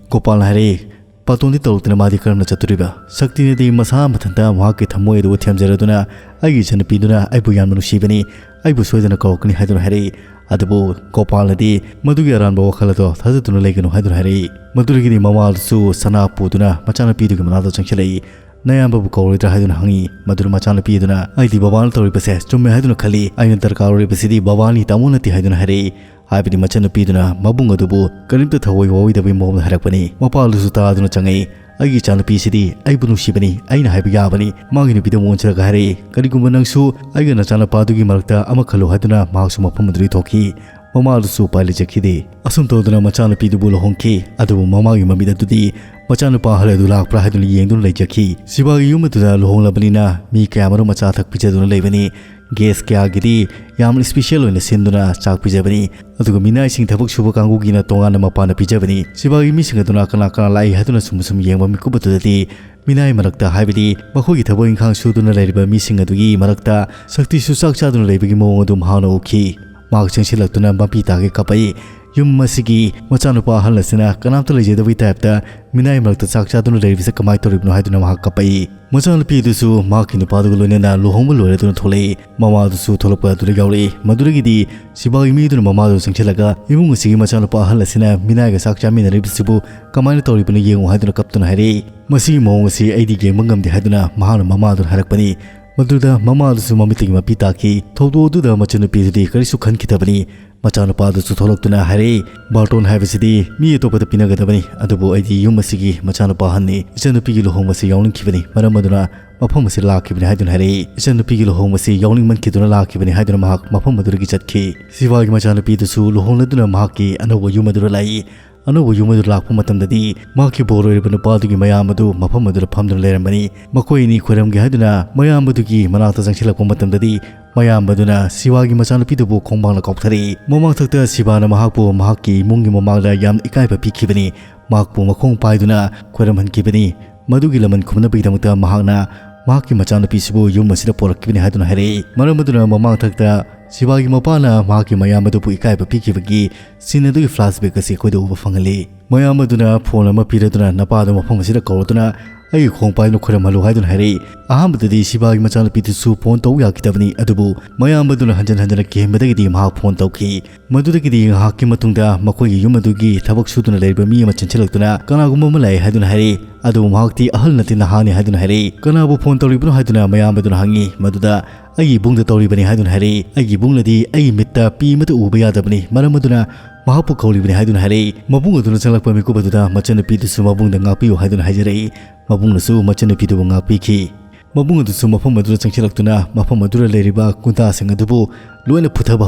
ꯒꯣꯄꯥꯜꯅ ꯍꯥꯏꯔꯛꯏ, "ꯕꯥꯇꯣꯟꯗꯤ ꯇꯧꯔꯛꯇꯅ ꯃꯥꯗꯤ ꯀꯔꯝꯅ ꯆꯠꯇꯣꯔꯤꯕ?" ꯁꯛꯇꯤꯅꯗꯤ ꯃꯁꯥ ꯃꯊꯟꯇ ꯃꯍꯥꯛꯀꯤ ꯊꯃꯣꯏ ꯑꯗꯨꯕꯨ ꯊꯦꯝꯖꯔꯗꯨꯅ, "ꯑꯩꯒꯤ ꯏꯆꯟꯅꯨꯄꯤꯗꯨꯅ ꯑꯩꯕꯨ ꯌꯥꯝꯅ ꯅꯨꯡꯁꯤꯕꯅꯤ, ꯑꯩꯕꯨ ꯁꯣꯏꯗꯅ ꯀꯧꯔꯛꯀꯅꯤ" ꯍꯥꯏꯗꯨꯅ ꯍꯥꯏꯔꯛꯏ꯫ ꯑꯗꯨꯕꯨ ꯒꯣꯄꯥꯜꯅꯗꯤ ꯃꯗꯨꯒꯤ ꯑꯔꯥꯟꯕ ꯋꯥꯈꯜ ꯑꯗꯣ ꯊꯥꯖꯗꯨꯅ ꯂꯩꯒꯅꯨ ꯍꯥꯏꯗꯨꯅ ꯍꯥꯏꯔꯛꯏ꯫ ꯃꯗꯨꯗꯒꯤꯗꯤ ꯃꯃꯥꯗꯨꯁꯨ ꯁꯅꯥ ꯄꯨꯗꯨꯅ ꯃꯆꯥꯅꯨꯄꯤꯗꯨꯒꯤ ꯃꯅꯥꯛꯇ ꯆꯪꯁꯤꯜꯂꯛꯏ꯫ "ꯅꯌꯥꯝꯕꯕꯨ ꯀꯧꯔꯣꯏꯗ꯭ꯔꯥ?" ꯍꯥꯏꯗꯨꯅ ꯍꯪꯉꯤ꯫ ꯃꯗꯨꯗ ꯃꯆꯥꯅꯨꯄꯤ ꯑꯗꯨꯅ, "ꯑꯩꯗꯤ ꯕꯕꯥꯅ ꯇꯧꯔꯤꯕꯁꯦ ꯆꯨꯝꯃꯦ ꯍꯥꯏꯗꯨꯅ ꯈꯜꯂꯤ꯫ ꯑꯩꯅ ꯗꯔꯀꯥꯔ ꯑꯣꯏꯔꯤꯕꯁꯤꯗꯤ ꯕꯕꯥꯅꯤ, ꯇꯥꯃꯣ ꯅꯠꯇꯦ" ꯍꯥꯏꯗꯨꯅ ꯍꯥꯏꯔꯛꯏ꯫ ꯍꯥꯏꯕꯗꯤ ꯃꯆꯟꯅꯨꯄꯤ ꯑꯗꯨꯅ ꯃꯕꯨꯡ ꯑꯗꯨꯕꯨ ꯀꯔꯤꯝꯇ ꯊꯑꯣꯏ ꯋꯥꯑꯣꯏꯗꯕꯒꯤ ꯃꯑꯣꯡꯗ ꯍꯥꯏꯔꯛꯄꯅꯤ꯫ ꯃꯄꯥꯗꯨꯁꯨ ꯇꯥꯗꯨꯅ ꯆꯪꯉꯛꯏ꯫ "ꯑꯩꯒꯤ ꯏꯆꯥꯅꯨꯄꯤꯁꯤꯗꯤ ꯑꯩꯕꯨ ꯅꯨꯡꯁꯤꯕꯅꯤ, ꯑꯩꯅ ꯍꯥꯏꯕ ꯌꯥꯕꯅꯤ꯫" ꯃꯥꯒꯤ ꯅꯨꯄꯤꯗ ꯑꯃꯨꯛ ꯑꯣꯟꯁꯤꯜꯂꯒ ꯍꯥꯏꯔꯛꯏ, "ꯀꯔꯤꯒꯨꯝꯕ ꯅꯪꯁꯨ ꯑꯩꯒ ꯅꯆꯥꯅꯨꯄꯥꯗꯨꯒꯤ ꯃꯔꯛꯇ ꯑꯃ ꯈꯜꯂꯨ" ꯍꯥꯏꯗꯨꯅ ꯃꯍꯥꯛꯁꯨ ꯃꯐꯝ ꯑꯗꯨꯗꯒꯤ ꯊꯣꯛꯈꯤ꯫ ꯃꯃꯥꯗꯨꯁꯨ ꯎꯄꯥꯏ ꯂꯩꯖꯈꯤꯗꯦ꯫ ꯑꯁꯨꯝ ꯇꯧꯗꯨꯅ ꯃꯆꯥꯅꯨꯄꯤꯗꯨꯕꯨ ꯂꯨꯍꯣꯡꯈꯤ꯫ ꯑꯗꯨꯕꯨ ꯃꯃꯥꯒꯤ ꯃꯃꯤꯠ ꯑꯗꯨꯗꯤ ꯃꯆꯥꯅꯨꯄꯥ ꯑꯍꯜ ꯑꯗꯨ ꯂꯥꯛꯄ꯭ꯔꯥ ꯍꯥꯏꯗꯨꯅ ꯌꯦꯡꯗꯨꯅ ꯂꯩꯖꯈꯤ꯫ ꯁꯤꯕꯥꯒꯤ ꯌꯨꯝ ꯑꯗꯨꯗ ꯂꯨꯍꯣꯡꯂꯕꯅꯤꯅ ꯃꯤ ꯀꯌꯥꯃꯔꯨꯝ ꯑꯆꯥ ꯑꯊꯛ ꯄꯤꯖꯗꯨꯅ ꯂꯩꯕꯅꯤ꯫ ꯒꯦꯁ ꯀꯌꯥꯒꯤꯗꯤ ꯌꯥꯝꯅ ꯏꯁꯄꯤꯁꯦꯜ ꯑꯣꯏꯅ ꯁꯤꯟꯗꯨꯅ ꯆꯥꯛ ꯄꯤꯖꯕꯅꯤ꯫ ꯑꯗꯨꯒ ꯃꯤꯅꯥꯏꯁꯤꯡ ꯊꯕꯛ ꯁꯨꯕ ꯀꯥꯡꯕꯨꯒꯤꯅ ꯇꯣꯉꯥꯟꯅ ꯃꯄꯥꯟꯗ ꯄꯤꯖꯕꯅꯤ꯫ ꯁꯤꯕꯥꯒꯤ ꯃꯤꯁꯤꯡ ꯑꯗꯨꯅ ꯀꯅꯥ ꯀꯅꯥ ꯂꯥꯛꯏ ꯍꯥꯏꯗꯨꯅ ꯁꯨꯝ ꯁꯨꯝ ꯌꯦꯡꯕ ꯃꯤꯀꯨꯞ ꯑꯗꯨꯗꯗꯤ ꯃꯤꯅꯥꯏ ꯃꯔꯛꯇ, ꯍꯥꯏꯕꯗꯤ ꯃꯈꯣꯏꯒꯤ ꯊꯕꯛ ꯏꯪꯈꯥꯡ ꯁꯨꯗꯨꯅ ꯂꯩꯔꯤꯕ ꯃꯤꯁꯤꯡ ꯑꯗꯨꯒꯤ ꯃꯔꯛꯇ ꯁꯛꯇꯤꯁꯨ ꯆꯥꯛ ꯆꯥꯗꯨꯅ ꯂꯩꯕꯒꯤ ꯃꯑꯣꯡ ꯑꯗꯨ ꯃꯍꯥꯛꯅ ꯎꯈꯤ꯫ ꯃꯍꯥꯛ ꯆꯪꯁꯤꯜꯂꯛꯇꯨꯅ ꯃꯄꯤ ꯇꯥꯒꯦ ꯀꯞꯄꯛꯏ꯫ ꯌꯨꯝ ꯑꯁꯤꯒꯤ ꯃꯆꯥꯅꯨꯄꯥ ꯑꯍꯜ ꯑꯁꯤꯅ ꯀꯅꯥꯝꯇ ꯂꯩꯖꯗꯕꯒꯤ ꯇꯥꯏꯞꯇ ꯃꯤꯅꯥꯏ ꯃꯔꯛꯇ ꯆꯥꯛ ꯆꯥꯗꯨꯅ ꯂꯩꯔꯤꯕꯁꯦ ꯀꯃꯥꯏꯅ ꯇꯧꯔꯤꯕꯅꯣ ꯍꯥꯏꯗꯨꯅ ꯃꯍꯥꯛ ꯀꯞꯄꯛꯏ꯫ ꯃꯆꯥꯅꯨꯄꯤ ꯑꯗꯨꯁꯨ ꯃꯍꯥꯛꯀꯤ ꯅꯨꯄꯥꯗꯨꯒ ꯂꯣꯏꯅꯅ ꯂꯨꯍꯣꯡꯕ ꯂꯣꯏꯔꯗꯨꯅ ꯊꯣꯛꯂꯛꯏ꯫ ꯃꯃꯥꯗꯨꯁꯨ ꯊꯣꯛꯂꯛꯄ ꯑꯗꯨꯗ ꯌꯥꯎꯔꯛꯏ꯫ ꯃꯗꯨꯗꯒꯤꯗꯤ ꯁꯤꯕꯥꯒꯤ ꯃꯤꯗꯨꯅ ꯃꯃꯥꯗꯨ ꯆꯪꯁꯤꯜꯂꯒ ꯏꯃꯨꯡ ꯑꯁꯤꯒꯤ ꯃꯆꯥꯅꯨꯄꯥ ꯑꯍꯜ ꯑꯁꯤꯅ ꯃꯤꯅꯥꯏꯒ ꯆꯥꯛ ꯆꯥꯃꯤꯟꯅꯔꯤꯕꯁꯤꯕꯨ ꯀꯃꯥꯏꯅ ꯇꯧꯔꯤꯕꯅꯣ ꯌꯦꯡꯉꯨ ꯍꯥꯏꯗꯨꯅ ꯀꯞꯇꯨꯅ ꯍꯥꯏꯔꯛꯏ꯫ ꯃꯁꯤꯒꯤ ꯃꯑꯣꯡ ꯑꯁꯤ ꯑꯩꯗꯤ ꯌꯦꯡꯕ ꯉꯝꯗꯦ ꯍꯥꯏꯗꯨꯅ ꯃꯍꯥꯛꯅ ꯃꯃꯥꯗꯨꯗ ꯍꯥꯏꯔꯛꯄꯅꯤ꯫ ꯃꯗꯨꯗ ꯃꯃꯥꯗꯨꯁꯨ ꯃꯃꯤꯠꯇꯒꯤ ꯃꯄꯤ ꯇꯥꯈꯤ꯫ ꯊꯧꯗꯣꯛ ꯑꯗꯨꯗ ꯃꯆꯟꯅꯨꯄꯤꯗꯨꯗꯤ ꯀꯔꯤꯁꯨ ꯈꯟꯈꯤꯗꯕꯅꯤ꯫ ꯃꯆꯥꯅꯨꯄꯥꯗꯨꯁꯨ ꯊꯣꯛꯂꯛꯇꯨꯅ ꯍꯥꯏꯔꯛꯏ, "ꯕꯥꯔꯇꯣꯟ ꯍꯥꯏꯕꯁꯤꯗꯤ ꯃꯤ ꯑꯇꯣꯞꯄꯗ ꯄꯤꯅꯒꯗꯕꯅꯤ, ꯑꯗꯨꯕꯨ ꯑꯩꯗꯤ ꯌꯨꯝ ꯑꯁꯤꯒꯤ ꯃꯆꯥꯅꯨꯄꯥ ꯑꯍꯟꯅꯤ꯫ ꯏꯆꯟꯅꯨꯄꯤꯒꯤ ꯂꯨꯍꯣꯡꯕꯁꯤ ꯌꯥꯎꯅꯤꯡꯈꯤꯕꯅꯤ, ꯃꯔꯝ ꯑꯗꯨꯅ ꯃꯐꯝ ꯑꯁꯤꯗ ꯂꯥꯛꯈꯤꯕꯅꯤ" ꯍꯥꯏꯗꯨꯅ ꯍꯥꯏꯔꯛꯏ꯫ ꯏꯆꯟꯅꯨꯄꯤꯒꯤ ꯂꯨꯍꯣꯡꯕꯁꯤ ꯌꯥꯎꯅꯤꯡꯃꯟꯈꯤꯗꯨꯅ ꯂꯥꯛꯈꯤꯕꯅꯤ ꯍꯥꯏꯗꯨꯅ ꯃꯍꯥꯛ ꯃꯐꯝ ꯑꯗꯨꯗꯒꯤ ꯆꯠꯈꯤ꯫ ꯁꯤꯕꯥꯒꯤ ꯃꯆꯥꯅꯨꯄꯤꯗꯨꯁꯨ ꯂꯨꯍꯣꯡꯂꯗꯨꯅ ꯃꯍꯥꯛꯀꯤ ꯑꯅꯧꯕ ꯌꯨꯝ ꯑꯗꯨꯗ ꯂꯥꯛꯏ꯫ ꯑꯅꯧꯕ ꯌꯨꯝ ꯑꯗꯨ ꯂꯥꯛꯄ ꯃꯇꯝꯗꯗꯤ ꯃꯍꯥꯛꯀꯤ ꯕꯣꯔ ꯑꯣꯏꯔꯤꯕ ꯅꯨꯄꯥꯗꯨꯒꯤ ꯃꯌꯥꯝ ꯑꯗꯨ ꯃꯐꯝ ꯑꯗꯨꯗ ꯐꯝꯗꯨꯅ ꯂꯩꯔꯝꯕꯅꯤ꯫ ꯃꯈꯣꯏ ꯑꯅꯤ ꯈꯣꯏꯔꯝꯒꯦ ꯍꯥꯏꯗꯨꯅ ꯃꯌꯥꯝꯕꯗꯨꯒꯤ ꯃꯅꯥꯛꯇ ꯆꯪꯁꯤꯜꯂꯛꯄ ꯃꯇꯝꯗꯗꯤ ꯃꯌꯥꯝꯕꯗꯨꯅ ꯁꯤꯕꯥꯒꯤ ꯃꯆꯥꯅꯨꯄꯤꯗꯨꯕꯨ ꯈꯣꯡꯕꯥꯡꯅ ꯀꯥꯎꯊꯔꯛꯏ꯫ ꯃꯃꯥꯡꯊꯛꯇ ꯁꯤꯕꯥꯅ ꯃꯍꯥꯛꯄꯨ ꯃꯍꯥꯛꯀꯤ ꯏꯃꯨꯡꯒꯤ ꯃꯃꯥꯡꯗ ꯌꯥꯝꯅ ꯏꯀꯥꯏꯕ ꯄꯤꯈꯤꯕꯅꯤ꯫ ꯃꯍꯥꯛꯄꯨ ꯃꯈꯣꯡ ꯄꯥꯏꯗꯨꯅ ꯈꯣꯏꯔꯝꯍꯟꯈꯤꯕꯅꯤ꯫ ꯃꯗꯨꯒꯤ ꯂꯃꯟ ꯈꯨꯝꯅꯕꯒꯤꯗꯃꯛꯇ ꯃꯍꯥꯛꯅ ꯃꯍꯥꯛꯀꯤ ꯃꯆꯥꯅꯨꯄꯤꯁꯤꯕꯨ ꯌꯨꯝ ꯑꯁꯤꯗ ꯄꯣꯔꯛꯈꯤꯕꯅꯤ ꯍꯥꯏꯗꯨꯅ ꯍꯥꯏꯔꯛꯏ꯫ ꯃꯔꯝ ꯑꯗꯨꯅ ꯃꯃꯥꯡꯊꯛꯇ ꯁꯤꯕꯥꯒꯤ ꯃꯄꯥꯅ ꯃꯍꯥꯛꯀꯤ ꯃꯌꯥꯝꯕꯗꯨꯕꯨ ꯏꯀꯥꯏꯕ ꯄꯤꯈꯤꯕꯒꯤ ꯁꯤꯟ ꯑꯗꯨꯒꯤ flashback ꯑꯁꯤ ꯑꯩꯈꯣꯏꯗ ꯎꯕ ꯐꯪꯍꯜꯂꯤ꯫ ꯃꯌꯥꯝꯕꯗꯨꯅ ꯐꯣꯟ ꯑꯃ ꯄꯤꯔꯗꯨꯅ ꯅꯄꯥꯗꯨ ꯃꯐꯝ ꯑꯁꯤꯗ ꯀꯧꯔꯗꯨꯅ ꯑꯩꯒꯤ ꯈꯣꯡ ꯄꯥꯏꯗꯨꯅ ꯈꯣꯏꯔꯝꯍꯜꯂꯨ ꯍꯥꯏꯗꯨꯅ ꯍꯥꯏꯔꯛꯏ꯫ ꯑꯍꯥꯟꯕꯗꯗꯤ ꯁꯤꯕꯥꯒꯤ ꯃꯆꯥꯅꯨꯄꯤꯗꯨꯁꯨ ꯐꯣꯟ ꯇꯧ ꯌꯥꯈꯤꯗꯕꯅꯤ, ꯑꯗꯨꯕꯨ ꯃꯌꯥꯝꯕꯗꯨꯅ ꯍꯟꯖꯤꯟ ꯍꯟꯖꯤꯟꯅ ꯀꯤꯍꯟꯕꯗꯒꯤꯗꯤ ꯃꯍꯥꯛ ꯐꯣꯟ ꯇꯧꯈꯤ꯫ ꯃꯗꯨꯗꯒꯤꯗꯤ ꯉꯥꯏꯍꯥꯛꯀꯤ ꯃꯇꯨꯡꯗ ꯃꯈꯣꯏꯒꯤ ꯌꯨꯝ ꯑꯗꯨꯒꯤ ꯊꯕꯛ ꯁꯨꯗꯨꯅ ꯂꯩꯔꯤꯕ ꯃꯤ ꯑꯃ ꯆꯦꯟꯁꯤꯜꯂꯛꯇꯨꯅ ꯀꯅꯥꯒꯨꯝꯕ ꯑꯃ ꯂꯥꯛꯑꯦ ꯍꯥꯏꯗꯨꯅ ꯍꯥꯏꯔꯛꯏ꯫ ꯑꯗꯨꯕꯨ ꯃꯍꯥꯛꯇꯤ ꯑꯍꯜ ꯅꯠꯇꯦ, ꯅꯍꯥꯅꯤ ꯍꯥꯏꯗꯨꯅ ꯍꯥꯏꯔꯛꯏ꯫ "ꯀꯅꯥꯕꯨ ꯐꯣꯟ ꯇꯧꯔꯤꯕꯅꯣ?" ꯍꯥꯏꯗꯨꯅ ꯃꯌꯥꯝꯕꯗꯨꯅ ꯍꯪꯉꯤ꯫ ꯃꯗꯨꯗ "ꯑꯩꯒꯤ ꯏꯕꯨꯡꯗ ꯇꯧꯔꯤꯕꯅꯤ" ꯍꯥꯏꯗꯨꯅ ꯍꯥꯏꯔꯛꯏ꯫ "ꯑꯩꯒꯤ ꯏꯕꯨꯡꯅꯗꯤ ꯑꯩꯒꯤ ꯃꯤꯠꯇ ꯄꯤ ꯑꯃꯠꯇ ꯎꯕ ꯌꯥꯗꯕꯅꯤ, ꯃꯔꯝ ꯑꯗꯨꯅ ꯃꯍꯥꯛꯄꯨ ꯀꯧꯔꯤꯕꯅꯤ" ꯍꯥꯏꯗꯨꯅ ꯍꯥꯏꯔꯛꯏ꯫ ꯃꯕꯨꯡ ꯑꯗꯨꯅ ꯆꯪꯂꯛꯄ ꯃꯤꯀꯨꯞ ꯑꯗꯨꯗ ꯃꯆꯟꯅꯨꯄꯤꯗꯨꯁꯨ ꯃꯕꯨꯡꯗ ꯉꯥꯛꯄꯤꯌꯨ ꯍꯥꯏꯗꯨꯅ ꯍꯥꯏꯖꯔꯛꯏ꯫ ꯃꯕꯨꯡꯅꯁꯨ ꯃꯆꯟꯅꯨꯄꯤꯗꯨꯕꯨ ꯉꯥꯛꯄꯤꯈꯤ꯫ ꯃꯕꯨꯡ ꯑꯗꯨꯁꯨ ꯃꯐꯝ ꯑꯗꯨꯗ ꯆꯪꯁꯤꯜꯂꯛꯇꯨꯅ ꯃꯐꯝ ꯑꯗꯨꯗ ꯂꯩꯔꯤꯕ ꯒꯨꯟꯗꯥꯁꯤꯡ ꯑꯗꯨꯕꯨ ꯂꯣꯏꯅ ꯐꯨꯊꯕ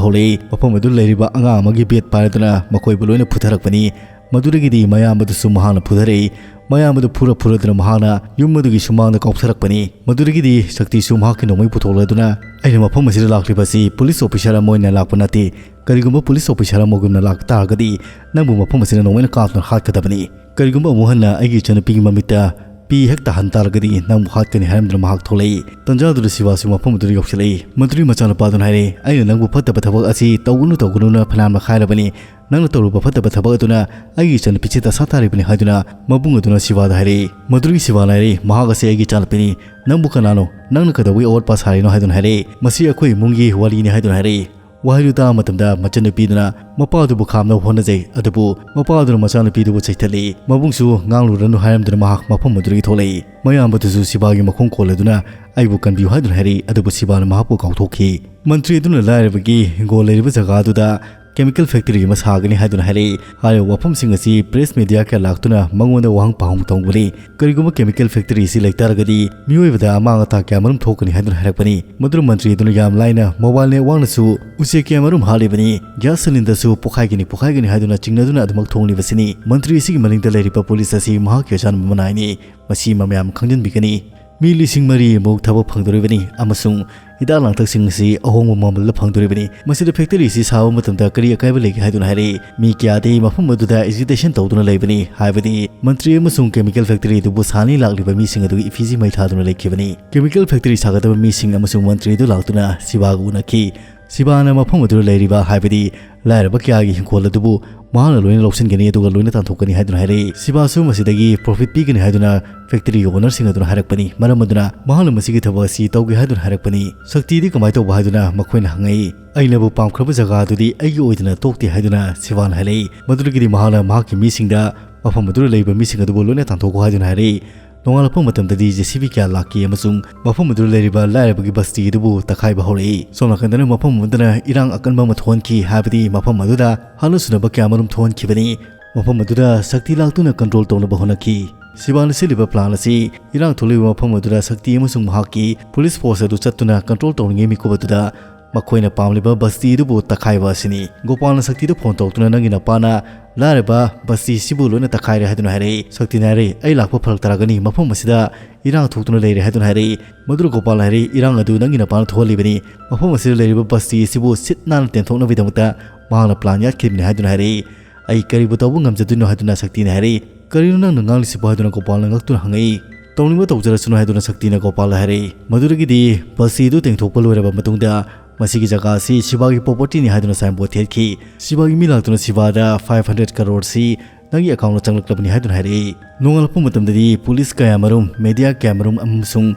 ꯍꯧꯔꯛꯏ꯫ ꯃꯐꯝ ꯑꯗꯨꯗ ꯂꯩꯔꯤꯕ ꯑꯉꯥꯡ ꯑꯃꯒꯤ ꯕꯦꯠ ꯄꯥꯏꯔꯗꯨꯅ ꯃꯈꯣꯏꯕꯨ ꯂꯣꯏꯅ ꯐꯨꯊꯔꯛꯄꯅꯤ꯫ ꯃꯗꯨꯗꯒꯤꯗꯤ ꯃꯌꯥꯝꯕꯗꯨꯁꯨ ꯃꯍꯥꯛꯅ ꯐꯨꯊꯔꯛꯏ꯫ ꯃꯌꯥꯝꯕꯗꯨ ꯐꯨꯔ ꯐꯨꯔꯗꯨꯅ ꯃꯍꯥꯛꯅ ꯌꯨꯝ ꯑꯗꯨꯒꯤ ꯁꯨꯃꯥꯡꯗ ꯀꯥꯎꯊꯔꯛꯄꯅꯤ꯫ ꯃꯗꯨꯗꯒꯤꯗꯤ ꯁꯛꯇꯤꯁꯨ ꯃꯍꯥꯛꯀꯤ ꯅꯣꯡꯃꯩ ꯄꯨꯊꯣꯛꯂꯗꯨꯅ, "ꯑꯩꯅ ꯃꯐꯝ ꯑꯁꯤꯗ ꯂꯥꯛꯂꯤꯕ ꯑꯁꯤ ꯄꯨꯂꯤꯁ ꯑꯣꯐꯤꯁꯥꯔ ꯑꯃ ꯑꯣꯏꯅ ꯂꯥꯛꯄ ꯅꯠꯇꯦ꯫ ꯀꯔꯤꯒꯨꯝꯕ ꯄꯨꯂꯤꯁ ꯑꯣꯐꯤꯁꯥꯔ ꯑꯃꯒꯨꯝꯅ ꯂꯥꯛꯄ ꯇꯥꯔꯒꯗꯤ ꯅꯪꯕꯨ ꯃꯐꯝ ꯑꯁꯤꯗ ꯅꯣꯡꯃꯩꯅ ꯀꯥꯞꯇꯨꯅ ꯍꯥꯠꯀꯗꯕꯅꯤ꯫ ꯀꯔꯤꯒꯨꯝꯕ ꯑꯃꯨꯛ ꯍꯟꯅ ꯑꯩꯒꯤ ꯏꯆꯟꯅꯨꯄꯤꯒꯤ ꯃꯃꯤꯠꯇ ꯄꯤ ꯍꯦꯛ ꯇꯥꯍꯟ ꯇꯥꯔꯒꯗꯤ ꯅꯪꯕꯨ ꯍꯥꯠꯀꯅꯤ" ꯍꯥꯏꯔꯝꯗꯨꯅ ꯃꯍꯥꯛ ꯊꯣꯛꯂꯛꯏ꯫ ꯇꯟꯖꯥꯗꯨꯗ ꯁꯤꯕꯥꯁꯨ ꯃꯐꯝ ꯑꯗꯨꯗ ꯌꯧꯁꯤꯜꯂꯛꯏ꯫ ꯃꯟꯇ꯭ꯔꯤ ꯃꯆꯥꯅꯨꯄꯥꯗꯨꯅ ꯍꯥꯏꯔꯦ, "ꯑꯩꯅ ꯅꯪꯕꯨ ꯐꯠꯇꯕ ꯊꯕꯛ ꯑꯁꯤ ꯇꯧꯒꯅꯨ ꯇꯧꯒꯅꯨꯅ ꯐꯅꯌꯥꯝꯅ ꯍꯥꯏꯔꯕꯅꯤ꯫ ꯅꯪꯅ ꯇꯧꯔꯨꯕ ꯐꯠꯇꯕ ꯊꯕꯛ ꯑꯗꯨꯅ ꯑꯩꯒꯤ ꯏꯆꯟꯅꯨꯄꯤꯁꯤ ꯗꯁꯥ ꯇꯥꯔꯤꯕꯅꯤ" ꯍꯥꯏꯗꯨꯅ ꯃꯕꯨꯡ ꯑꯗꯨꯅ ꯁꯤꯕꯥꯗ ꯍꯥꯏꯔꯛꯏ꯫ ꯃꯗꯨꯗꯒꯤ ꯁꯤꯕꯥꯅ ꯍꯥꯏꯔꯛꯏ, "ꯃꯍꯥꯛ ꯑꯁꯤ ꯑꯩꯒꯤ ꯏꯆꯥꯅꯨꯄꯤꯅꯤ꯫ ꯅꯪꯕꯨ ꯀꯅꯥꯅꯣ? ꯅꯪꯅ ꯀꯩꯗꯧꯕꯒꯤ ꯑꯋꯥꯠ ꯑꯄꯥ ꯁꯥꯔꯤꯅꯣ?" ꯍꯥꯏꯗꯨꯅ ꯍꯥꯏꯔꯛꯏ꯫ "ꯃꯁꯤ ꯑꯩꯈꯣꯏ ꯏꯃꯨꯡꯒꯤ ꯋꯥꯔꯤꯅꯤ" ꯍꯥꯏꯗꯨꯅ ꯍꯥꯏꯔꯛꯏ꯫ ꯋꯥꯍꯩꯗꯨ ꯇꯥꯕ ꯃꯇꯝꯗ ꯃꯆꯟꯅꯨꯄꯤꯗꯨꯅ ꯃꯄꯥꯗꯨꯕꯨ ꯈꯥꯝꯅꯕ ꯍꯣꯠꯅꯖꯩ, ꯑꯗꯨꯕꯨ ꯃꯄꯥꯗꯨꯅ ꯃꯆꯥꯅꯨꯄꯤꯗꯨꯕꯨ ꯆꯩꯊꯠꯂꯤ꯫ ꯃꯕꯨꯡꯁꯨ "ꯉꯥꯡꯂꯨꯔꯅꯨ" ꯍꯥꯏꯔꯝꯗꯨꯅ ꯃꯍꯥꯛ ꯃꯐꯝ ꯑꯗꯨꯗꯒꯤ ꯊꯣꯛꯂꯛꯏ꯫ ꯃꯌꯥꯝꯕꯗꯨꯁꯨ ꯁꯤꯕꯥꯒꯤ ꯃꯈꯣꯡ ꯀꯣꯜꯂꯗꯨꯅ "ꯑꯩꯕꯨ ꯀꯟꯕꯤꯌꯨ" ꯍꯥꯏꯗꯨꯅ ꯍꯥꯏꯔꯛꯏ, ꯑꯗꯨꯕꯨ ꯁꯤꯕꯥꯅ ꯃꯍꯥꯛꯄꯨ ꯀꯥꯎꯊꯣꯛꯈꯤ꯫ ꯃꯟꯇ꯭ꯔꯤ ꯑꯗꯨꯅ ꯂꯥꯏꯔꯕꯒꯤ ꯍꯤꯡꯒꯣꯜ ꯂꯩꯔꯤꯕ ꯖꯒꯥ ꯑꯗꯨꯗ chemical factory ꯑꯃ ꯁꯥꯒꯅꯤ ꯍꯥꯏꯗꯨꯅ ꯍꯥꯏꯔꯛꯏ꯫ ꯍꯥꯏꯔꯤꯕ ꯋꯥꯐꯝꯁꯤꯡ ꯑꯁꯤ press media ꯀꯌꯥ ꯂꯥꯛꯇꯨꯅ ꯃꯉꯣꯟꯗ ꯋꯥꯍꯪ ꯄꯥꯎꯍꯪ ꯇꯧꯕꯅꯤ꯫ ꯀꯔꯤꯒꯨꯝꯕ chemical factory ꯑꯁꯤ ꯂꯩꯇꯥꯔꯒꯗꯤ ꯃꯤꯑꯣꯏꯕꯗ ꯑꯃꯥꯡ ꯑꯇꯥ ꯀꯌꯥ ꯃꯔꯨꯝ ꯊꯣꯛꯀꯅꯤ ꯍꯥꯏꯗꯨꯅ ꯍꯥꯏꯔꯛꯄꯅꯤ꯫ ꯃꯗꯨꯅ ꯃꯟꯇ꯭ꯔꯤ ꯑꯗꯨꯅ ꯌꯥꯝ ꯂꯥꯏꯅ mobile networkꯅꯁꯨ ꯎꯆꯦꯛ ꯀꯌꯥ ꯃꯔꯨꯝ ꯍꯥꯠꯂꯤꯕꯅꯤ, gas cylinderꯁꯨ ꯄꯣꯈꯥꯏꯒꯅꯤ, ꯄꯣꯈꯥꯏꯒꯅꯤ ꯍꯥꯏꯗꯨꯅ ꯆꯤꯡꯅꯗꯨꯅ ꯑꯗꯨꯃꯛ ꯊꯣꯡꯂꯤꯕꯁꯤꯅꯤ꯫ ꯃꯟꯇ꯭ꯔꯤ ꯑꯁꯤꯒꯤ ꯃꯅꯤꯡꯗ ꯂꯩꯔꯤꯕ police ꯑꯁꯤ ꯃꯍꯥꯛꯀꯤ ꯑꯆꯥꯟꯕ ꯃꯅꯥꯏꯅꯤ꯫ ꯃꯁꯤ ꯃꯌꯥꯝ ꯈꯪꯖꯤꯟꯕꯤꯒꯅꯤ꯫ ꯃꯤ ꯂꯤꯁꯤꯡ ꯃꯔꯤꯃꯨꯛ ꯊꯕꯛ ꯐꯪꯗꯣꯔꯤꯕꯅꯤ ꯑꯃꯁꯨꯡ ꯍꯤꯗꯥꯛ ꯂꯥꯡꯊꯛꯁꯤꯡ ꯑꯁꯤ ꯑꯍꯣꯡꯕ ꯃꯃꯜꯗ ꯐꯪꯗꯣꯔꯤꯕꯅꯤ꯫ ꯃꯁꯤꯗ factory ꯑꯁꯤ ꯁꯥꯕ ꯃꯇꯝꯗ ꯀꯔꯤ ꯑꯀꯥꯏꯕ ꯂꯩꯒꯦ ꯍꯥꯏꯗꯨꯅ ꯍꯥꯏꯔꯛꯏ꯫ ꯃꯤ ꯀꯌꯥꯗꯤ ꯃꯐꯝ ꯑꯗꯨꯗ agitation ꯇꯧꯗꯨꯅ ꯂꯩꯕꯅꯤ, ꯍꯥꯏꯕꯗꯤ ꯃꯟꯇ꯭ꯔꯤ ꯑꯃꯁꯨꯡ chemical factory ꯑꯗꯨꯕꯨ ꯁꯥꯅꯤ ꯂꯥꯛꯂꯤꯕ ꯃꯤꯁꯤꯡ ꯑꯗꯨꯒꯤ effigy ꯃꯩ ꯊꯥꯗꯨꯅ ꯂꯩꯈꯤꯕꯅꯤ꯫ Chemical factory ꯁꯥꯒꯗꯕ ꯃꯤꯁꯤꯡ ꯑꯃꯁꯨꯡ ꯃꯟꯇ꯭ꯔꯤ ꯑꯗꯨ ꯂꯥꯛꯇꯨꯅ ꯁꯤꯕꯥꯒ ꯎꯅꯈꯤ꯫ ꯁꯤꯕꯥꯅ ꯃꯐꯝ ꯑꯗꯨꯗ ꯂꯩꯔꯤꯕ, ꯍꯥꯏꯕꯗꯤ ꯂꯥꯏꯔꯕ ꯀꯌꯥꯒꯤ ꯍꯤꯡꯈꯣꯜ ꯑꯗꯨꯕꯨ ꯃꯍꯥꯛꯅ ꯂꯣꯏꯅ ꯂꯧꯁꯤꯟꯒꯅꯤ ꯑꯗꯨꯒ ꯂꯣꯏꯅ ꯇꯥꯟꯊꯣꯛꯀꯅꯤ ꯍꯥꯏꯗꯨꯅ ꯍꯥꯏꯔꯛꯏ꯫ ꯁꯤꯕꯥꯁꯨ ꯃꯁꯤꯗꯒꯤ profit ꯄꯤꯒꯅꯤ ꯍꯥꯏꯗꯨꯅ factoryꯒꯤ ownerꯁꯤꯡ ꯑꯗꯨꯅ ꯍꯥꯏꯔꯛꯄꯅꯤ꯫ ꯃꯔꯝ ꯑꯗꯨꯅ ꯃꯍꯥꯛꯅ ꯃꯁꯤꯒꯤ ꯊꯕꯛ ꯑꯁꯤ ꯇꯧꯒꯦ ꯍꯥꯏꯗꯨꯅ ꯍꯥꯏꯔꯛꯄꯅꯤ꯫ ꯁꯛꯇꯤꯗꯤ ꯀꯃꯥꯏꯅ ꯇꯧꯕ ꯍꯥꯏꯗꯨꯅ ꯃꯈꯣꯏꯅ ꯍꯪꯉꯛꯏ꯫ "ꯑꯩꯅꯕꯨ ꯄꯥꯝꯈ꯭ꯔꯕ ꯖꯒꯥ ꯑꯗꯨꯗꯤ ꯑꯩꯒꯤ ꯑꯣꯏꯗꯅ ꯇꯣꯛꯇꯦ" ꯍꯥꯏꯗꯨꯅ ꯁꯤꯕꯥꯅ ꯍꯥꯏꯔꯛꯏ꯫ ꯃꯗꯨꯗꯒꯤꯗꯤ ꯃꯍꯥꯛꯅ ꯃꯍꯥꯛꯀꯤ ꯃꯤꯁꯤꯡꯗ ꯃꯐꯝ ꯑꯗꯨꯗ ꯂꯩꯕ ꯃꯤꯁꯤꯡ ꯑꯗꯨꯕꯨ ꯂꯣꯏꯅ ꯇꯥꯟꯊꯣꯛꯈꯣ ꯍꯥꯏꯗꯨꯅ ꯍꯥꯏꯔꯛꯏ꯫ ꯅꯣꯡꯉꯥꯜꯂꯛꯄ ꯃꯇꯝꯗꯗꯤ JCB ꯀꯌꯥ ꯂꯥꯛꯈꯤ ꯑꯃꯁꯨꯡ ꯃꯐꯝ ꯑꯗꯨꯗ ꯂꯩꯔꯤꯕ ꯂꯥꯏꯔꯕꯒꯤ ꯕꯁꯇꯤ ꯑꯗꯨꯕꯨ ꯇꯛꯈꯥꯏꯕ ꯍꯧꯔꯛꯏ꯫ ꯁꯣꯝ ꯅꯥꯀꯟꯗꯅ ꯃꯐꯝ ꯑꯃꯗꯅ ꯏꯔꯥꯡ ꯑꯀꯟꯕ ꯑꯃ ꯊꯣꯛꯍꯟꯈꯤ, ꯍꯥꯏꯕꯗꯤ ꯃꯐꯝ ꯑꯗꯨꯗ ꯍꯥꯠꯅ ꯁꯨꯅꯕ ꯀꯌꯥ ꯃꯔꯨꯝ ꯊꯣꯛꯍꯟꯈꯤꯕꯅꯤ꯫ ꯃꯐꯝ ꯑꯗꯨꯗ ꯁꯛꯇꯤ ꯂꯥꯛꯇꯨꯅ control ꯇꯧꯅꯕ ꯍꯣꯠꯅꯈꯤ꯫ ꯁꯤꯕꯥꯅ ꯁꯤꯜꯂꯤꯕ plan ꯑꯁꯤ ꯏꯔꯥꯡ ꯊꯣꯛꯂꯤꯕ ꯃꯐꯝ ꯑꯗꯨꯗ ꯁꯛꯇꯤ ꯑꯃꯁꯨꯡ ꯃꯍꯥꯛꯀꯤ police force ꯑꯗꯨ ꯆꯠꯇꯨꯅ control ꯇꯧꯔꯤꯉꯩ ꯃꯤꯀꯨꯞ ꯑꯗꯨꯗ ꯃꯈꯣꯏꯅ ꯄꯥꯝꯂꯤꯕ ꯕꯁꯇꯤ ꯑꯗꯨꯕꯨ ꯇꯛꯈꯥꯏꯕ ꯑꯁꯤꯅꯤ꯫ ꯒꯣꯄꯥꯜꯅ ꯁꯛꯇꯤꯗ phone ꯇꯧꯗꯨꯅ, "ꯅꯪꯒꯤ ꯅꯄꯥꯅ ꯂꯥꯏꯔꯕ ꯕꯁꯇꯤꯁꯤꯕꯨ ꯂꯣꯏꯅ ꯇꯛꯈꯥꯏꯔꯦ" ꯍꯥꯏꯗꯨꯅ ꯍꯥꯏꯔꯛꯏ꯫ ꯁꯛꯇꯤꯅ ꯍꯥꯏꯔꯛꯏ, "ꯑꯩ ꯂꯥꯛꯄ ꯐꯔꯛ ꯇꯥꯔꯒꯅꯤ, ꯃꯐꯝ ꯑꯁꯤꯗ ꯏꯔꯥꯡ ꯊꯣꯛꯇꯨꯅ ꯂꯩꯔꯦ" ꯍꯥꯏꯗꯨꯅ ꯍꯥꯏꯔꯛꯏ꯫ ꯃꯗꯨꯗ ꯒꯣꯄꯥꯜꯅ ꯍꯥꯏꯔꯛꯏ, "ꯏꯔꯥꯡ ꯑꯗꯨ ꯅꯪꯒꯤ ꯅꯄꯥꯅ ꯊꯣꯛꯍꯜꯂꯤꯕꯅꯤ꯫ ꯃꯐꯝ ꯑꯁꯤꯗ ꯂꯩꯔꯤꯕ ꯕꯁꯇꯤ ꯑꯁꯤꯕꯨ ꯁꯤꯠ ꯅꯥꯟꯅ ꯇꯦꯟꯊꯣꯛꯅꯕꯒꯤꯗꯃꯛꯇ ꯃꯍꯥꯛꯅ plan ꯌꯥꯠꯈꯤꯕꯅꯤ" ꯍꯥꯏꯗꯨꯅ ꯍꯥꯏꯔꯛꯏ꯫ "ꯑꯩ ꯀꯔꯤꯕꯨ ꯇꯧꯕ ꯉꯝꯖꯗꯣꯏꯅꯣ?" ꯍꯥꯏꯗꯨꯅ ꯁꯛꯇꯤꯅ ꯍꯥꯏꯔꯛꯏ꯫ "ꯀꯔꯤꯅꯣ ꯅꯪꯅ ꯉꯥꯡꯂꯤꯁꯤꯕꯣ?" ꯍꯥꯏꯗꯨꯅ ꯒꯣꯄꯥꯜꯅ ꯉꯛꯇꯨꯅ ꯍꯪꯉꯛꯏ꯫ "ꯇꯧꯅꯤꯡꯕ ꯇꯧꯖꯔꯁꯅꯨ," ꯍꯥꯏꯗꯨꯅ ꯁꯛꯇꯤꯅ ꯒꯣꯄꯥꯜꯗ ꯍꯥꯏꯔꯛꯏ꯫ ꯃꯗꯨꯗꯒꯤꯗꯤ ꯕꯁꯇꯤ ꯑꯗꯨ ꯇꯦꯡꯊꯣꯛꯄ ꯂꯣꯏꯔꯕ ꯃꯇꯨꯡꯗ, "ꯃꯁꯤꯒꯤ ꯖꯒꯥ ꯑꯁꯤ ꯁꯤꯕꯥꯒꯤ propertyꯅꯤ" ꯍꯥꯏꯗꯨꯅ ꯁꯥꯏꯟꯕꯣꯔꯗ ꯊꯦꯠꯈꯤ꯫ ꯁꯤꯕꯥꯒꯤ ꯃꯤ ꯂꯥꯛꯇꯨꯅ ꯁꯤꯕꯥꯗ "ꯐꯥꯏꯚ ꯍꯟꯗ꯭ꯔꯦꯠ ꯀꯔꯣꯔꯁꯤ ꯅꯪꯒꯤ ꯑꯦꯀꯥꯎꯟꯗ ꯆꯪꯂꯛꯂꯕꯅꯤ" ꯍꯥꯏꯗꯨꯅ ꯍꯥꯏꯔꯛꯏ꯫ ꯅꯣꯡꯉꯥꯜꯂꯛꯄ ꯃꯇꯝꯗꯗꯤ ꯄꯨꯂꯤꯁ ꯀꯌꯥꯃꯔꯨꯝ, ꯃꯦꯗꯤꯌꯥ ꯀꯌꯥꯃꯔꯨꯝ ꯑꯃꯁꯨꯡ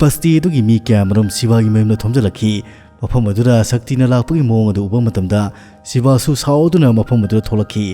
ꯕꯁꯇꯤ ꯑꯗꯨꯒꯤ ꯃꯤ ꯀꯌꯥꯃꯔꯨꯝ ꯁꯤꯕꯥꯒꯤ ꯃꯌꯨꯝꯗ ꯊꯣꯝꯖꯤꯜꯂꯛꯈꯤ꯫ ꯃꯐꯝ ꯑꯗꯨꯗ ꯁꯛꯇꯤꯅ ꯂꯥꯛꯄꯒꯤ ꯃꯑꯣꯡ ꯑꯗꯨ ꯎꯕ ꯃꯇꯝꯗ ꯁꯤꯕꯥꯁꯨ ꯁꯥꯎꯗꯨꯅ ꯃꯐꯝ ꯑꯗꯨꯗ ꯊꯣꯛꯂꯛꯈꯤ꯫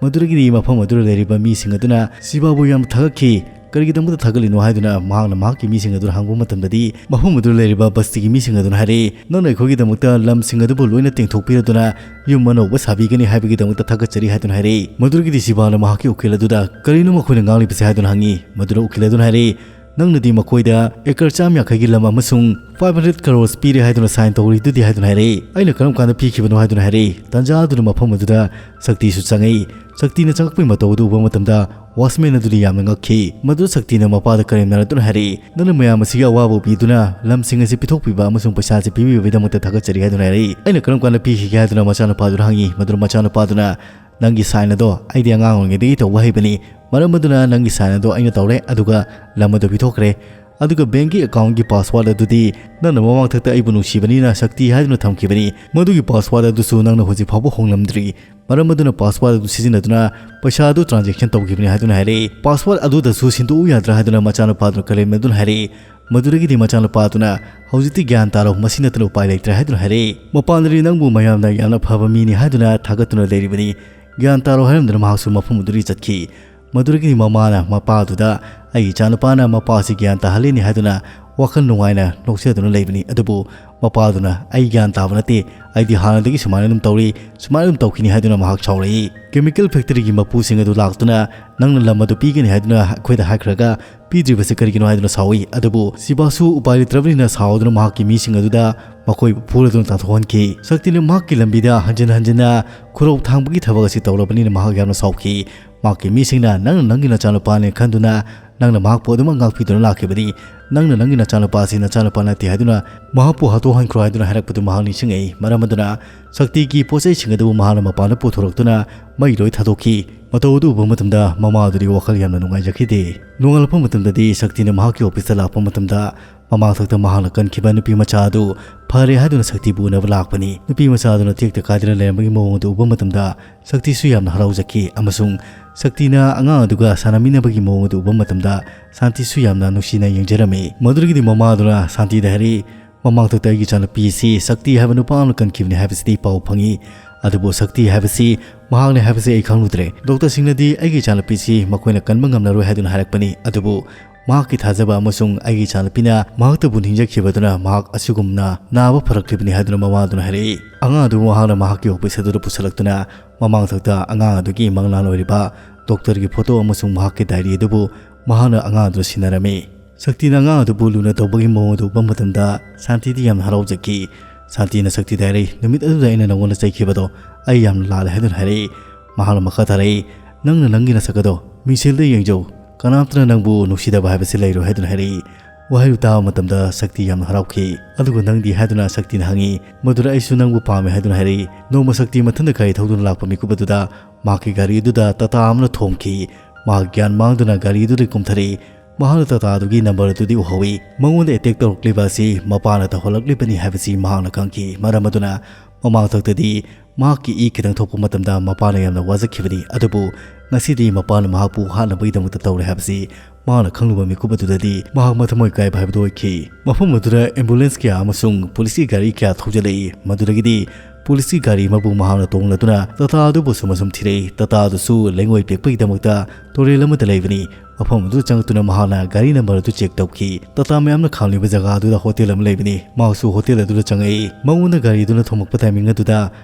ꯃꯗꯨꯗꯒꯤꯗꯤ ꯃꯐꯝ ꯑꯗꯨꯗ ꯂꯩꯔꯤꯕ ꯃꯤꯁꯤꯡ ꯑꯗꯨꯅ ꯁꯤꯕꯥꯕꯨ ꯌꯥꯝꯅ ꯊꯥꯒꯠꯈꯤ꯫ "ꯀꯔꯤꯒꯤꯗꯃꯛꯇ ꯊꯥꯒꯠꯂꯤꯅꯣ?" ꯍꯥꯏꯗꯨꯅ ꯃꯍꯥꯛꯅ ꯃꯍꯥꯛꯀꯤ ꯃꯤꯁꯤꯡ ꯑꯗꯨꯗ ꯍꯪꯕ ꯃꯇꯝꯗꯗꯤ, ꯃꯐꯝ ꯑꯗꯨꯗ ꯂꯩꯔꯤꯕ ꯕꯁꯇꯤꯒꯤ ꯃꯤꯁꯤꯡ ꯑꯗꯨꯅ ꯍꯥꯏꯔꯛꯏ, "ꯅꯪꯅ ꯑꯩꯈꯣꯏꯒꯤꯗꯃꯛꯇ ꯂꯝꯁꯤꯡ ꯑꯗꯨꯕꯨ ꯂꯣꯏꯅ ꯇꯦꯡꯊꯣꯛꯄꯤꯔꯗꯨꯅ ꯌꯨꯝ ꯑꯅꯧꯕ ꯁꯥꯕꯤꯒꯅꯤ ꯍꯥꯏꯕꯒꯤꯗꯃꯛꯇ ꯊꯥꯒꯠꯆꯔꯤ" ꯍꯥꯏꯗꯨꯅ ꯍꯥꯏꯔꯛꯏ꯫ ꯃꯗꯨꯗꯒꯤꯗꯤ ꯁꯤꯕꯥꯅ ꯃꯍꯥꯛꯀꯤ ꯎꯀꯤꯜ ꯑꯗꯨꯗ, "ꯀꯔꯤꯅꯣ ꯃꯈꯣꯏꯅ ꯉꯥꯡꯂꯤꯕꯁꯦ?" ꯍꯥꯏꯗꯨꯅ ꯍꯪꯉꯤ꯫ ꯃꯗꯨꯗ ꯎꯀꯤꯜ ꯑꯗꯨꯅ ꯍꯥꯏꯔꯛꯏ, "ꯅꯪꯅꯗꯤ ꯃꯈꯣꯏꯗ ꯑꯦꯀꯔ ꯆꯥꯝ ꯌꯥꯡꯈꯩꯒꯤ ꯂꯝ ꯑꯃꯁꯨꯡ ꯐꯥꯏꯚ ꯍꯟꯗ꯭ꯔꯦꯠ ꯀꯔꯣꯔꯁ ꯄꯤꯔꯦ ꯍꯥꯏꯗꯨꯅ ꯁꯥꯏꯟ ꯇꯧꯔꯤꯗꯨꯗꯤ" ꯍꯥꯏꯗꯨꯅ ꯍꯥꯏꯔꯛꯏ꯫ "ꯑꯩꯅ ꯀꯔꯝ ꯀꯥꯟꯗ ꯄꯤꯈꯤꯕꯅꯣ?" ꯍꯥꯏꯗꯨꯅ ꯍꯥꯏꯔꯛꯏ꯫ ꯇꯥꯟꯖꯥ ꯑꯗꯨꯅ ꯃꯐꯝ ꯑꯗꯨꯗ ꯁꯛꯇꯤꯁꯨ ꯆꯪꯉꯛꯏ꯫ ꯁꯛꯇꯤꯅ ꯆꯪꯉꯛꯄꯒꯤ ꯃꯇꯧ ꯑꯗꯨ ꯎꯕ ꯃꯇꯝꯗ ꯋꯥꯆꯃꯦꯟ ꯑꯗꯨꯗꯤ ꯌꯥꯝꯅ ꯉꯛꯈꯤ꯫ ꯃꯗꯨ ꯁꯛꯇꯤꯅ ꯃꯄꯥꯗ ꯀꯔꯦꯝꯅꯔꯗꯨꯅ ꯍꯥꯏꯔꯛꯏ, "ꯅꯪꯅ ꯃꯌꯥꯝ ꯑꯁꯤꯒꯤ ꯑꯋꯥꯕ ꯄꯤꯗꯨꯅ ꯂꯝꯁꯤꯡ ꯑꯁꯤ ꯄꯤꯊꯣꯛꯄꯤꯕ ꯑꯃꯁꯨꯡ ꯄꯩꯁꯥ ꯑꯁꯤ ꯄꯤꯕꯤꯕꯒꯤꯗꯃꯛꯇ ꯊꯥꯒꯠꯆꯔꯤ" ꯍꯥꯏꯗꯨꯅ ꯍꯥꯏꯔꯛꯏ꯫ "ꯑꯩꯅ ꯀꯔꯝ ꯀꯥꯟꯗ ꯄꯤꯈꯤꯒꯦ?" ꯍꯥꯏꯗꯨꯅ ꯃꯆꯥꯅꯨꯄꯥꯗꯨꯅ ꯍꯪꯉꯤ꯫ ꯃꯗꯨꯗ ꯃꯆꯥꯅꯨꯄꯥꯗꯨꯅ, "ꯅꯪꯒꯤ ꯁꯥꯏꯟ ꯑꯗꯣ ꯑꯩꯗꯤ ꯑꯉꯥꯡ ꯑꯣꯏꯔꯤꯉꯩꯗꯒꯤ ꯇꯧꯕ ꯍꯩꯕꯅꯤ꯫ ꯃꯔꯝ ꯑꯗꯨꯅ ꯅꯪꯒꯤ ꯁꯥꯏꯟ ꯑꯗꯣ ꯑꯩꯅ ꯇꯧꯔꯦ, ꯑꯗꯨꯒ ꯂꯝ ꯑꯗꯨ ꯄꯤꯊꯣꯛꯈ꯭ꯔꯦ꯫ ꯑꯗꯨꯒ ꯕꯦꯡꯀꯤ ꯑꯦꯀꯥꯎꯟꯒꯤ ꯄꯥꯁꯋꯥꯔꯗ ꯑꯗꯨꯗꯤ ꯅꯪꯅ ꯃꯃꯥꯡꯊꯛꯇ ꯑꯩꯕꯨ ꯅꯨꯡꯁꯤꯕꯅꯤꯅ ꯁꯛꯇꯤ ꯍꯥꯏꯗꯨꯅ ꯊꯝꯈꯤꯕꯅꯤ꯫ ꯃꯗꯨꯒꯤ ꯄꯥꯁꯋꯥꯔꯗ ꯑꯗꯨꯁꯨ ꯅꯪꯅ ꯍꯧꯖꯤꯛ ꯐꯥꯎꯕ ꯍꯣꯡꯂꯝꯗ꯭ꯔꯤ꯫ ꯃꯔꯝ ꯑꯗꯨꯅ ꯄꯥꯁꯋꯥꯔꯗ ꯑꯗꯨ ꯁꯤꯖꯤꯟꯅꯗꯨꯅ ꯄꯩꯁꯥ ꯑꯗꯨ ꯇ꯭ꯔꯥꯟꯖꯦꯛꯁꯟ ꯇꯧꯈꯤꯕꯅꯤ" ꯍꯥꯏꯗꯨꯅ ꯍꯥꯏꯔꯛꯏ꯫ "ꯄꯥꯁꯋꯥꯔꯗ ꯑꯗꯨꯗꯁꯨ ꯁꯤꯟꯗꯣꯛꯎ ꯌꯥꯗ꯭ꯔꯥ?" ꯍꯥꯏꯗꯨꯅ ꯃꯆꯥꯅꯨꯄꯥꯗꯨꯅ ꯀꯔꯦꯝꯅꯗꯨꯅ ꯍꯥꯏꯔꯛꯏ꯫ ꯃꯗꯨꯗꯒꯤꯗꯤ ꯃꯆꯥꯅꯨꯄꯥꯗꯨꯅ, "ꯍꯧꯖꯤꯛꯇꯤ ꯒ꯭ꯌꯥꯟ ꯇꯥꯔꯣ, ꯃꯁꯤ ꯅꯠꯇꯅ ꯎꯄꯥꯏ ꯂꯩꯇ꯭ꯔꯦ" ꯍꯥꯏꯗꯨꯅ ꯍꯥꯏꯔꯛꯏ꯫ "ꯃꯄꯥꯟꯗꯗꯤ ꯅꯪꯕꯨ ꯃꯌꯥꯝꯅ ꯌꯥꯝꯅ ꯐꯕ ꯃꯤꯅꯤ ꯍꯥꯏꯗꯨꯅ ꯊꯥꯒꯠꯇꯨꯅ ꯂꯩꯔꯤꯕꯅꯤ꯫ ꯒ꯭ꯌꯥꯟ ꯇꯥꯔꯣ" ꯍꯥꯏꯔꯝꯗꯅ ꯃꯍꯥꯛꯁꯨ ꯃꯐꯝ ꯑꯗꯨꯗꯒꯤ ꯆꯠꯈꯤ꯫ ꯃꯗꯨꯗꯒꯤ ꯃꯃꯥꯅ ꯃꯄꯥꯗꯨꯗ, "ꯑꯩꯒꯤ ꯏꯆꯥꯅꯨꯄꯥꯅ ꯃꯄꯥꯁꯤ ꯒ꯭ꯌꯥꯟ ꯇꯥꯍꯜꯂꯤꯅꯤ" ꯍꯥꯏꯗꯨꯅ ꯋꯥꯈꯜ ꯅꯨꯡꯉꯥꯏꯅ ꯅꯣꯛꯆꯗꯨꯅ ꯂꯩꯕꯅꯤ꯫ ꯑꯗꯨꯕꯨ ꯃꯄꯥꯗꯨꯅ, "ꯑꯩ ꯒ꯭ꯌꯥꯟ ꯇꯥꯕ ꯅꯠꯇꯦ, ꯑꯩꯗꯤ ꯍꯥꯟꯅꯗꯒꯤ ꯁꯨꯃꯥꯏꯅ ꯑꯗꯨꯝ ꯇꯧꯔꯤ, ꯁꯨꯃꯥꯏꯅ ꯑꯗꯨꯝ ꯇꯧꯈꯤꯅꯤ" ꯍꯥꯏꯗꯨꯅ ꯃꯍꯥꯛ ꯁꯥꯎꯔꯛꯏ꯫ ꯀꯦꯃꯤꯀꯦꯜ ꯐꯦꯛꯇꯔꯤꯒꯤ ꯃꯄꯨꯁꯤꯡ ꯑꯗꯨ ꯂꯥꯛꯇꯨꯅ, "ꯅꯪꯅ ꯂꯝ ꯑꯗꯨ ꯄꯤꯒꯅꯤ ꯍꯥꯏꯗꯨꯅ ꯑꯩꯈꯣꯏꯗ ꯍꯥꯏꯈ꯭ꯔꯒ ꯄꯤꯗ꯭ꯔꯤꯕꯁꯤ ꯀꯔꯤꯒꯤꯅꯣ?" ꯍꯥꯏꯗꯨꯅ ꯁꯥꯎꯏ꯫ ꯑꯗꯨꯕꯨ ꯁꯤꯕꯥꯁꯨ ꯎꯄꯥꯏ ꯂꯩꯇ꯭ꯔꯕꯅꯤꯅ ꯁꯥꯎꯗꯨꯅ ꯃꯍꯥꯛꯀꯤ ꯃꯤꯁꯤꯡ ꯑꯗꯨꯗ ꯃꯈꯣꯏꯕꯨ ꯐꯨꯔꯗꯨꯅ ꯇꯥꯟꯊꯣꯛꯍꯟꯈꯤ꯫ ꯁꯛꯇꯤꯅ ꯃꯍꯥꯛꯀꯤ ꯂꯝꯕꯤꯗ ꯍꯟꯖꯤꯟ ꯍꯟꯖꯤꯟꯅ ꯈꯨꯔꯧ ꯊꯥꯡꯕꯒꯤ ꯊꯕꯛ ꯑꯁꯤ ꯇꯧꯔꯕꯅꯤꯅ ꯃꯍꯥꯛ ꯌꯥꯝꯅ ꯁꯥꯎꯈꯤ꯫ ꯃꯍꯥꯛꯀꯤ ꯃꯤꯁꯤꯡꯅ, "ꯅꯪꯅ ꯅꯪꯒꯤ ꯅꯆꯥꯅꯨꯄꯥꯅꯦ ꯈꯟꯗꯨꯅ ꯅꯪꯅ ꯃꯍꯥꯛꯄꯨ ꯑꯗꯨꯃꯛ ꯉꯥꯛꯄꯤꯗꯨꯅ ꯂꯥꯛꯈꯤꯕꯅꯤ꯫ ꯅꯪꯅ ꯅꯪꯒꯤ ꯅꯆꯥꯅꯨꯄꯥ ꯑꯁꯤ ꯅꯆꯥꯅꯨꯄꯥ ꯅꯠꯇꯦ ꯍꯥꯏꯗꯨꯅ ꯃꯍꯥꯛꯄꯨ ꯍꯥꯠꯇꯣꯛꯍꯟꯈ꯭ꯔꯣ ꯍꯥꯏꯗꯨꯅ ꯍꯥꯏꯔꯛꯄꯗꯨ ꯃꯍꯥꯛ ꯅꯤꯡꯁꯤꯡꯉꯛꯏ꯫ ꯃꯔꯝ ꯑꯗꯨꯅ ꯁꯛꯇꯤꯒꯤ ꯄꯣꯠ ꯆꯩꯁꯤꯡ ꯑꯗꯨꯕꯨ ꯃꯍꯥꯛꯅ ꯃꯄꯥꯟꯗ ꯄꯨꯊꯣꯔꯛꯇꯨꯅ ꯃꯩ ꯂꯣꯏ ꯊꯥꯗꯣꯛꯈꯤ꯫ ꯃꯇꯧ ꯑꯗꯨ ꯎꯕ ꯃꯇꯝꯗ ꯃꯃꯥ ꯑꯗꯨꯗꯤ ꯋꯥꯈꯜ ꯌꯥꯝꯅ ꯅꯨꯡꯉꯥꯏꯖꯈꯤꯗꯦ꯫ ꯅꯣꯡꯉꯥꯜꯂꯛꯄ ꯃꯇꯝꯗꯗꯤ ꯁꯛꯇꯤꯅ ꯃꯍꯥꯛꯀꯤ ꯑꯣꯐꯤꯁꯇ ꯂꯥꯛꯄ ꯃꯇꯝꯗ ꯃꯃꯥꯡꯊꯛꯇ ꯃꯍꯥꯛꯅ ꯀꯟꯈꯤꯕ ꯅꯨꯄꯤ ꯃꯆꯥ ꯑꯗꯨ ꯐꯔꯦ ꯍꯥꯏꯗꯨꯅ ꯁꯛꯇꯤꯕꯨ ꯎꯅꯕ ꯂꯥꯛꯄꯅꯤ꯫ ꯅꯨꯄꯤ ꯃꯆꯥ ꯑꯗꯨꯅ ꯇꯦꯛꯇ ꯀꯥꯏꯗꯅ ꯂꯩꯔꯝꯕꯒꯤ ꯃꯑꯣꯡ ꯑꯗꯨ ꯎꯕ ꯃꯇꯝꯗ ꯁꯛꯇꯤꯁꯨ ꯌꯥꯝꯅ ꯍꯔꯥꯎꯖꯈꯤ ꯑꯃꯁꯨꯡ ꯁꯛꯇꯤꯅ ꯑꯉꯥꯡ ꯑꯗꯨꯒ ꯁꯥꯟꯅꯃꯤꯟꯅꯕꯒꯤ ꯃꯑꯣꯡ ꯑꯗꯨ ꯎꯕ ꯃꯇꯝꯗ ꯁꯥꯟꯇꯤꯁꯨ ꯌꯥꯝꯅ ꯅꯨꯡꯁꯤꯅ ꯌꯦꯡꯖꯔꯝꯃꯤ꯫ ꯃꯗꯨꯗꯒꯤꯗꯤ ꯃꯃꯥ ꯑꯗꯨꯅ ꯁꯥꯟꯇꯤꯗ ꯍꯥꯏꯔꯛꯏ, "ꯃꯃꯥꯡꯊꯛꯇ ꯑꯩꯒꯤ ꯏꯆꯥꯅꯨꯄꯤ ꯑꯁꯤ ꯁꯛꯇꯤ ꯍꯥꯏꯕ ꯅꯨꯄꯥ ꯑꯃꯅ ꯀꯟꯈꯤꯕꯅꯤ ꯍꯥꯏꯕꯁꯤꯗꯤ ꯄꯥꯎ ꯐꯪꯏ, ꯑꯗꯨꯕꯨ ꯁꯛꯇꯤ ꯍꯥꯏꯕꯁꯤ ꯃꯍꯥꯛꯅꯤ ꯍꯥꯏꯕꯁꯤ ꯑꯩ ꯈꯪꯂꯨꯗ꯭ꯔꯦ꯫ ꯗꯣꯛꯇꯔꯁꯤꯡꯅꯗꯤ ꯑꯩꯒꯤ ꯏꯆꯥꯅꯨꯄꯤꯁꯤ ꯃꯈꯣꯏꯅ ꯀꯟꯕ ꯉꯝꯂꯔꯣꯏ ꯍꯥꯏꯗꯨꯅ ꯍꯥꯏꯔꯛꯄꯅꯤ, ꯑꯗꯨꯕꯨ ꯃꯍꯥꯛꯀꯤ ꯊꯥꯖꯕ ꯑꯃꯁꯨꯡ ꯑꯩꯒꯤ ꯏꯆꯥꯅꯨꯄꯤꯅ ꯃꯍꯥꯛꯇꯕꯨ ꯅꯤꯡꯖꯈꯤꯕꯗꯨꯅ ꯃꯍꯥꯛ ꯑꯁꯤꯒꯨꯝꯅ ꯅꯥꯕ ꯐꯔꯛꯂꯤꯕꯅꯤ" ꯍꯥꯏꯗꯨꯅ ꯃꯃꯥ ꯑꯗꯨꯅ ꯍꯥꯏꯔꯛꯏ꯫ ꯑꯉꯥꯡ ꯑꯗꯨꯕꯨ ꯃꯍꯥꯛꯅ ꯃꯍꯥꯛꯀꯤ ꯑꯣꯐꯤꯁ ꯑꯗꯨꯗ ꯄꯨꯁꯤꯜꯂꯛꯇꯨꯅ ꯃꯃꯥꯡꯊꯛꯇ ꯑꯉꯥꯡ ꯑꯗꯨꯒꯤ ꯃꯪꯂꯥꯟ ꯑꯣꯏꯔꯤꯕ ꯗꯣꯛꯇꯔꯒꯤ ꯐꯣꯇꯣ ꯑꯃꯁꯨꯡ ꯃꯍꯥꯛꯀꯤ ꯗꯥꯏꯔꯤ ꯑꯗꯨꯕꯨ ꯃꯍꯥꯛꯅ ꯑꯉꯥꯡ ꯑꯗꯨꯗ ꯁꯤꯟꯅꯔꯝꯃꯤ꯫ ꯁꯛꯇꯤꯅ ꯑꯉꯥꯡ ꯑꯗꯨꯕꯨ ꯂꯨꯅ ꯇꯧꯕꯒꯤ ꯃꯑꯣꯡ ꯑꯗꯨ ꯎꯕ ꯃꯇꯝꯗ ꯁꯥꯟꯇꯤꯗꯤ ꯌꯥꯝꯅ ꯍꯔꯥꯎꯖꯈꯤ꯫ ꯁꯥꯟꯇꯤꯅ ꯁꯛꯇꯤꯗ ꯍꯥꯏꯔꯛꯏ, "ꯅꯨꯃꯤꯠ ꯑꯗꯨꯗ ꯑꯩꯅ ꯅꯉꯣꯟꯗ ꯆꯩꯈꯤꯕꯗꯣ ꯑꯩ ꯌꯥꯝꯅ ꯂꯥꯜꯂꯦ" ꯍꯥꯏꯗꯨꯅ ꯍꯥꯏꯔꯛꯏ꯫ ꯃꯍꯥꯛꯅ ꯃꯈꯥ ꯇꯥꯔꯛꯏ, "ꯅꯪꯅ ꯅꯪꯒꯤ ꯅꯁꯛ ꯑꯗꯣ ꯃꯤꯡꯁꯦꯜꯗ ꯌꯦꯡꯖꯧ, ꯀꯅꯥꯝꯇꯅ ꯅꯪꯕꯨ ꯅꯨꯡꯁꯤꯗꯕ ꯍꯥꯏꯕꯁꯤ ꯂꯩꯔꯣꯏ" ꯍꯥꯏꯗꯨꯅ ꯍꯥꯏꯔꯛꯏ꯫ ꯋꯥꯍꯩꯗꯨ ꯇꯥꯕ ꯃꯇꯝꯗ ꯁꯛꯇꯤ ꯌꯥꯝꯅ ꯍꯔꯥꯎꯈꯤ꯫ "ꯑꯗꯨꯒ ꯅꯪꯗꯤ?" ꯍꯥꯏꯗꯨꯅ ꯁꯛꯇꯤꯅ ꯍꯪꯉꯤ꯫ ꯃꯗꯨꯗ "ꯑꯩꯁꯨ ꯅꯪꯕꯨ ꯄꯥꯝꯃꯦ" ꯍꯥꯏꯗꯨꯅ ꯍꯥꯏꯔꯛꯏ꯫ ꯅꯣꯡꯃ ꯁꯛꯇꯤ ꯃꯊꯟꯇ ꯒꯥꯔꯤ ꯊꯧꯗꯨꯅ ꯂꯥꯛꯄ ꯃꯤꯀꯨꯞ ꯑꯗꯨꯗ ꯃꯍꯥꯛꯀꯤ ꯒꯥꯔꯤ ꯑꯗꯨꯗ ꯇꯥꯇꯥ ꯑꯃꯅ ꯊꯣꯝꯈꯤ꯫ ꯃꯍꯥꯛ ꯒ꯭ꯌꯥꯟ ꯃꯥꯡꯗꯨꯅ ꯒꯥꯔꯤ ꯑꯗꯨꯗꯒꯤ ꯀꯨꯝꯊꯔꯛꯏ꯫ ꯃꯍꯥꯛꯅ ꯇꯥꯇꯥ ꯑꯗꯨꯒꯤ ꯅꯝꯕꯔ ꯑꯗꯨꯗꯤ ꯎꯍꯧꯏ꯫ ꯃꯉꯣꯟꯗ ꯑꯦꯇꯦꯛ ꯇꯧꯔꯛꯂꯤꯕ ꯑꯁꯤ ꯃꯄꯥꯅ ꯇꯧꯍꯜꯂꯛꯂꯤꯕꯅꯤ ꯍꯥꯏꯕꯁꯤ ꯃꯍꯥꯛꯅ ꯈꯪꯈꯤ꯫ ꯃꯔꯝ ꯑꯗꯨꯅ ꯃꯃꯥꯡꯊꯛꯇꯗꯤ ꯃꯍꯥꯛꯀꯤ ꯏ ꯈꯤꯇꯪ ꯊꯣꯛꯄ ꯃꯇꯝꯗ ꯃꯄꯥꯅ ꯌꯥꯝꯅ ꯋꯥꯖꯈꯤꯕꯅꯤ꯫ ꯑꯗꯨꯕꯨ ꯉꯁꯤꯗꯤ ꯃꯄꯥꯅ ꯃꯍꯥꯛꯄꯨ ꯍꯥꯠꯅꯕꯒꯤꯗꯃꯛꯇ ꯇꯧꯔꯦ ꯍꯥꯏꯕꯁꯤ ꯃꯍꯥꯛꯅ ꯈꯪꯂꯨꯕ ꯃꯤꯀꯨꯞ ꯑꯗꯨꯗꯗꯤ ꯃꯍꯥꯛ ꯃꯊꯃꯣꯏ ꯀꯥꯏꯕ ꯍꯥꯏꯕꯗꯨ ꯑꯣꯏꯈꯤ꯫ ꯃꯐꯝ ꯑꯗꯨꯗ ꯑꯦꯝꯕꯨꯂꯦꯟꯁ ꯀꯌꯥ ꯑꯃꯁꯨꯡ ꯄꯨꯂꯤꯁꯀꯤ ꯒꯥꯔꯤ ꯀꯌꯥ ꯊꯧꯖꯤꯜꯂꯛꯏ꯫ ꯃꯗꯨꯗꯒꯤꯗꯤ ꯄꯨꯂꯤꯁꯀꯤ ꯒꯥꯔꯤ ꯑꯃꯕꯨ ꯃꯍꯥꯛꯅ ꯇꯣꯡꯂꯗꯨꯅ ꯇꯥꯇꯥ ꯑꯗꯨꯕꯨ ꯑꯁꯨꯝ ꯑꯁꯨꯝ ꯊꯤꯔꯛꯏ꯫ ꯇꯥꯇꯥ ꯑꯗꯨꯁꯨ ꯂꯩꯉꯣꯏ ꯄꯦꯛꯄꯒꯤꯗꯃꯛꯇ ꯇꯨꯔꯦꯜ ꯑꯃꯗ ꯂꯩꯕꯅꯤ꯫ ꯃꯐꯝ ꯑꯗꯨꯗ ꯆꯪꯂꯛꯇꯨꯅ ꯃꯍꯥꯛꯅ ꯒꯥꯔꯤ ꯅꯝꯕꯔ ꯑꯗꯨ ꯆꯦꯛ ꯇꯧꯈꯤ꯫ ꯇꯥꯇꯥ ꯃꯌꯥꯝꯅ ꯈꯥꯝꯂꯤꯕ ꯖꯒꯥ ꯑꯗꯨꯗ ꯍꯣꯇꯦꯜ ꯑꯃ ꯂꯩꯕꯅꯤ꯫ ꯃꯍꯥꯛꯁꯨ ꯍꯣꯇꯦꯜ ꯑꯗꯨꯗ ꯆꯪꯂꯛꯏ꯫ ꯃꯉꯣꯟꯗ ꯒꯥꯔꯤ ꯑꯗꯨꯅ ꯊꯣꯝꯂꯛꯄ ꯇꯥꯏꯃꯤꯡ ꯑꯗꯨꯗ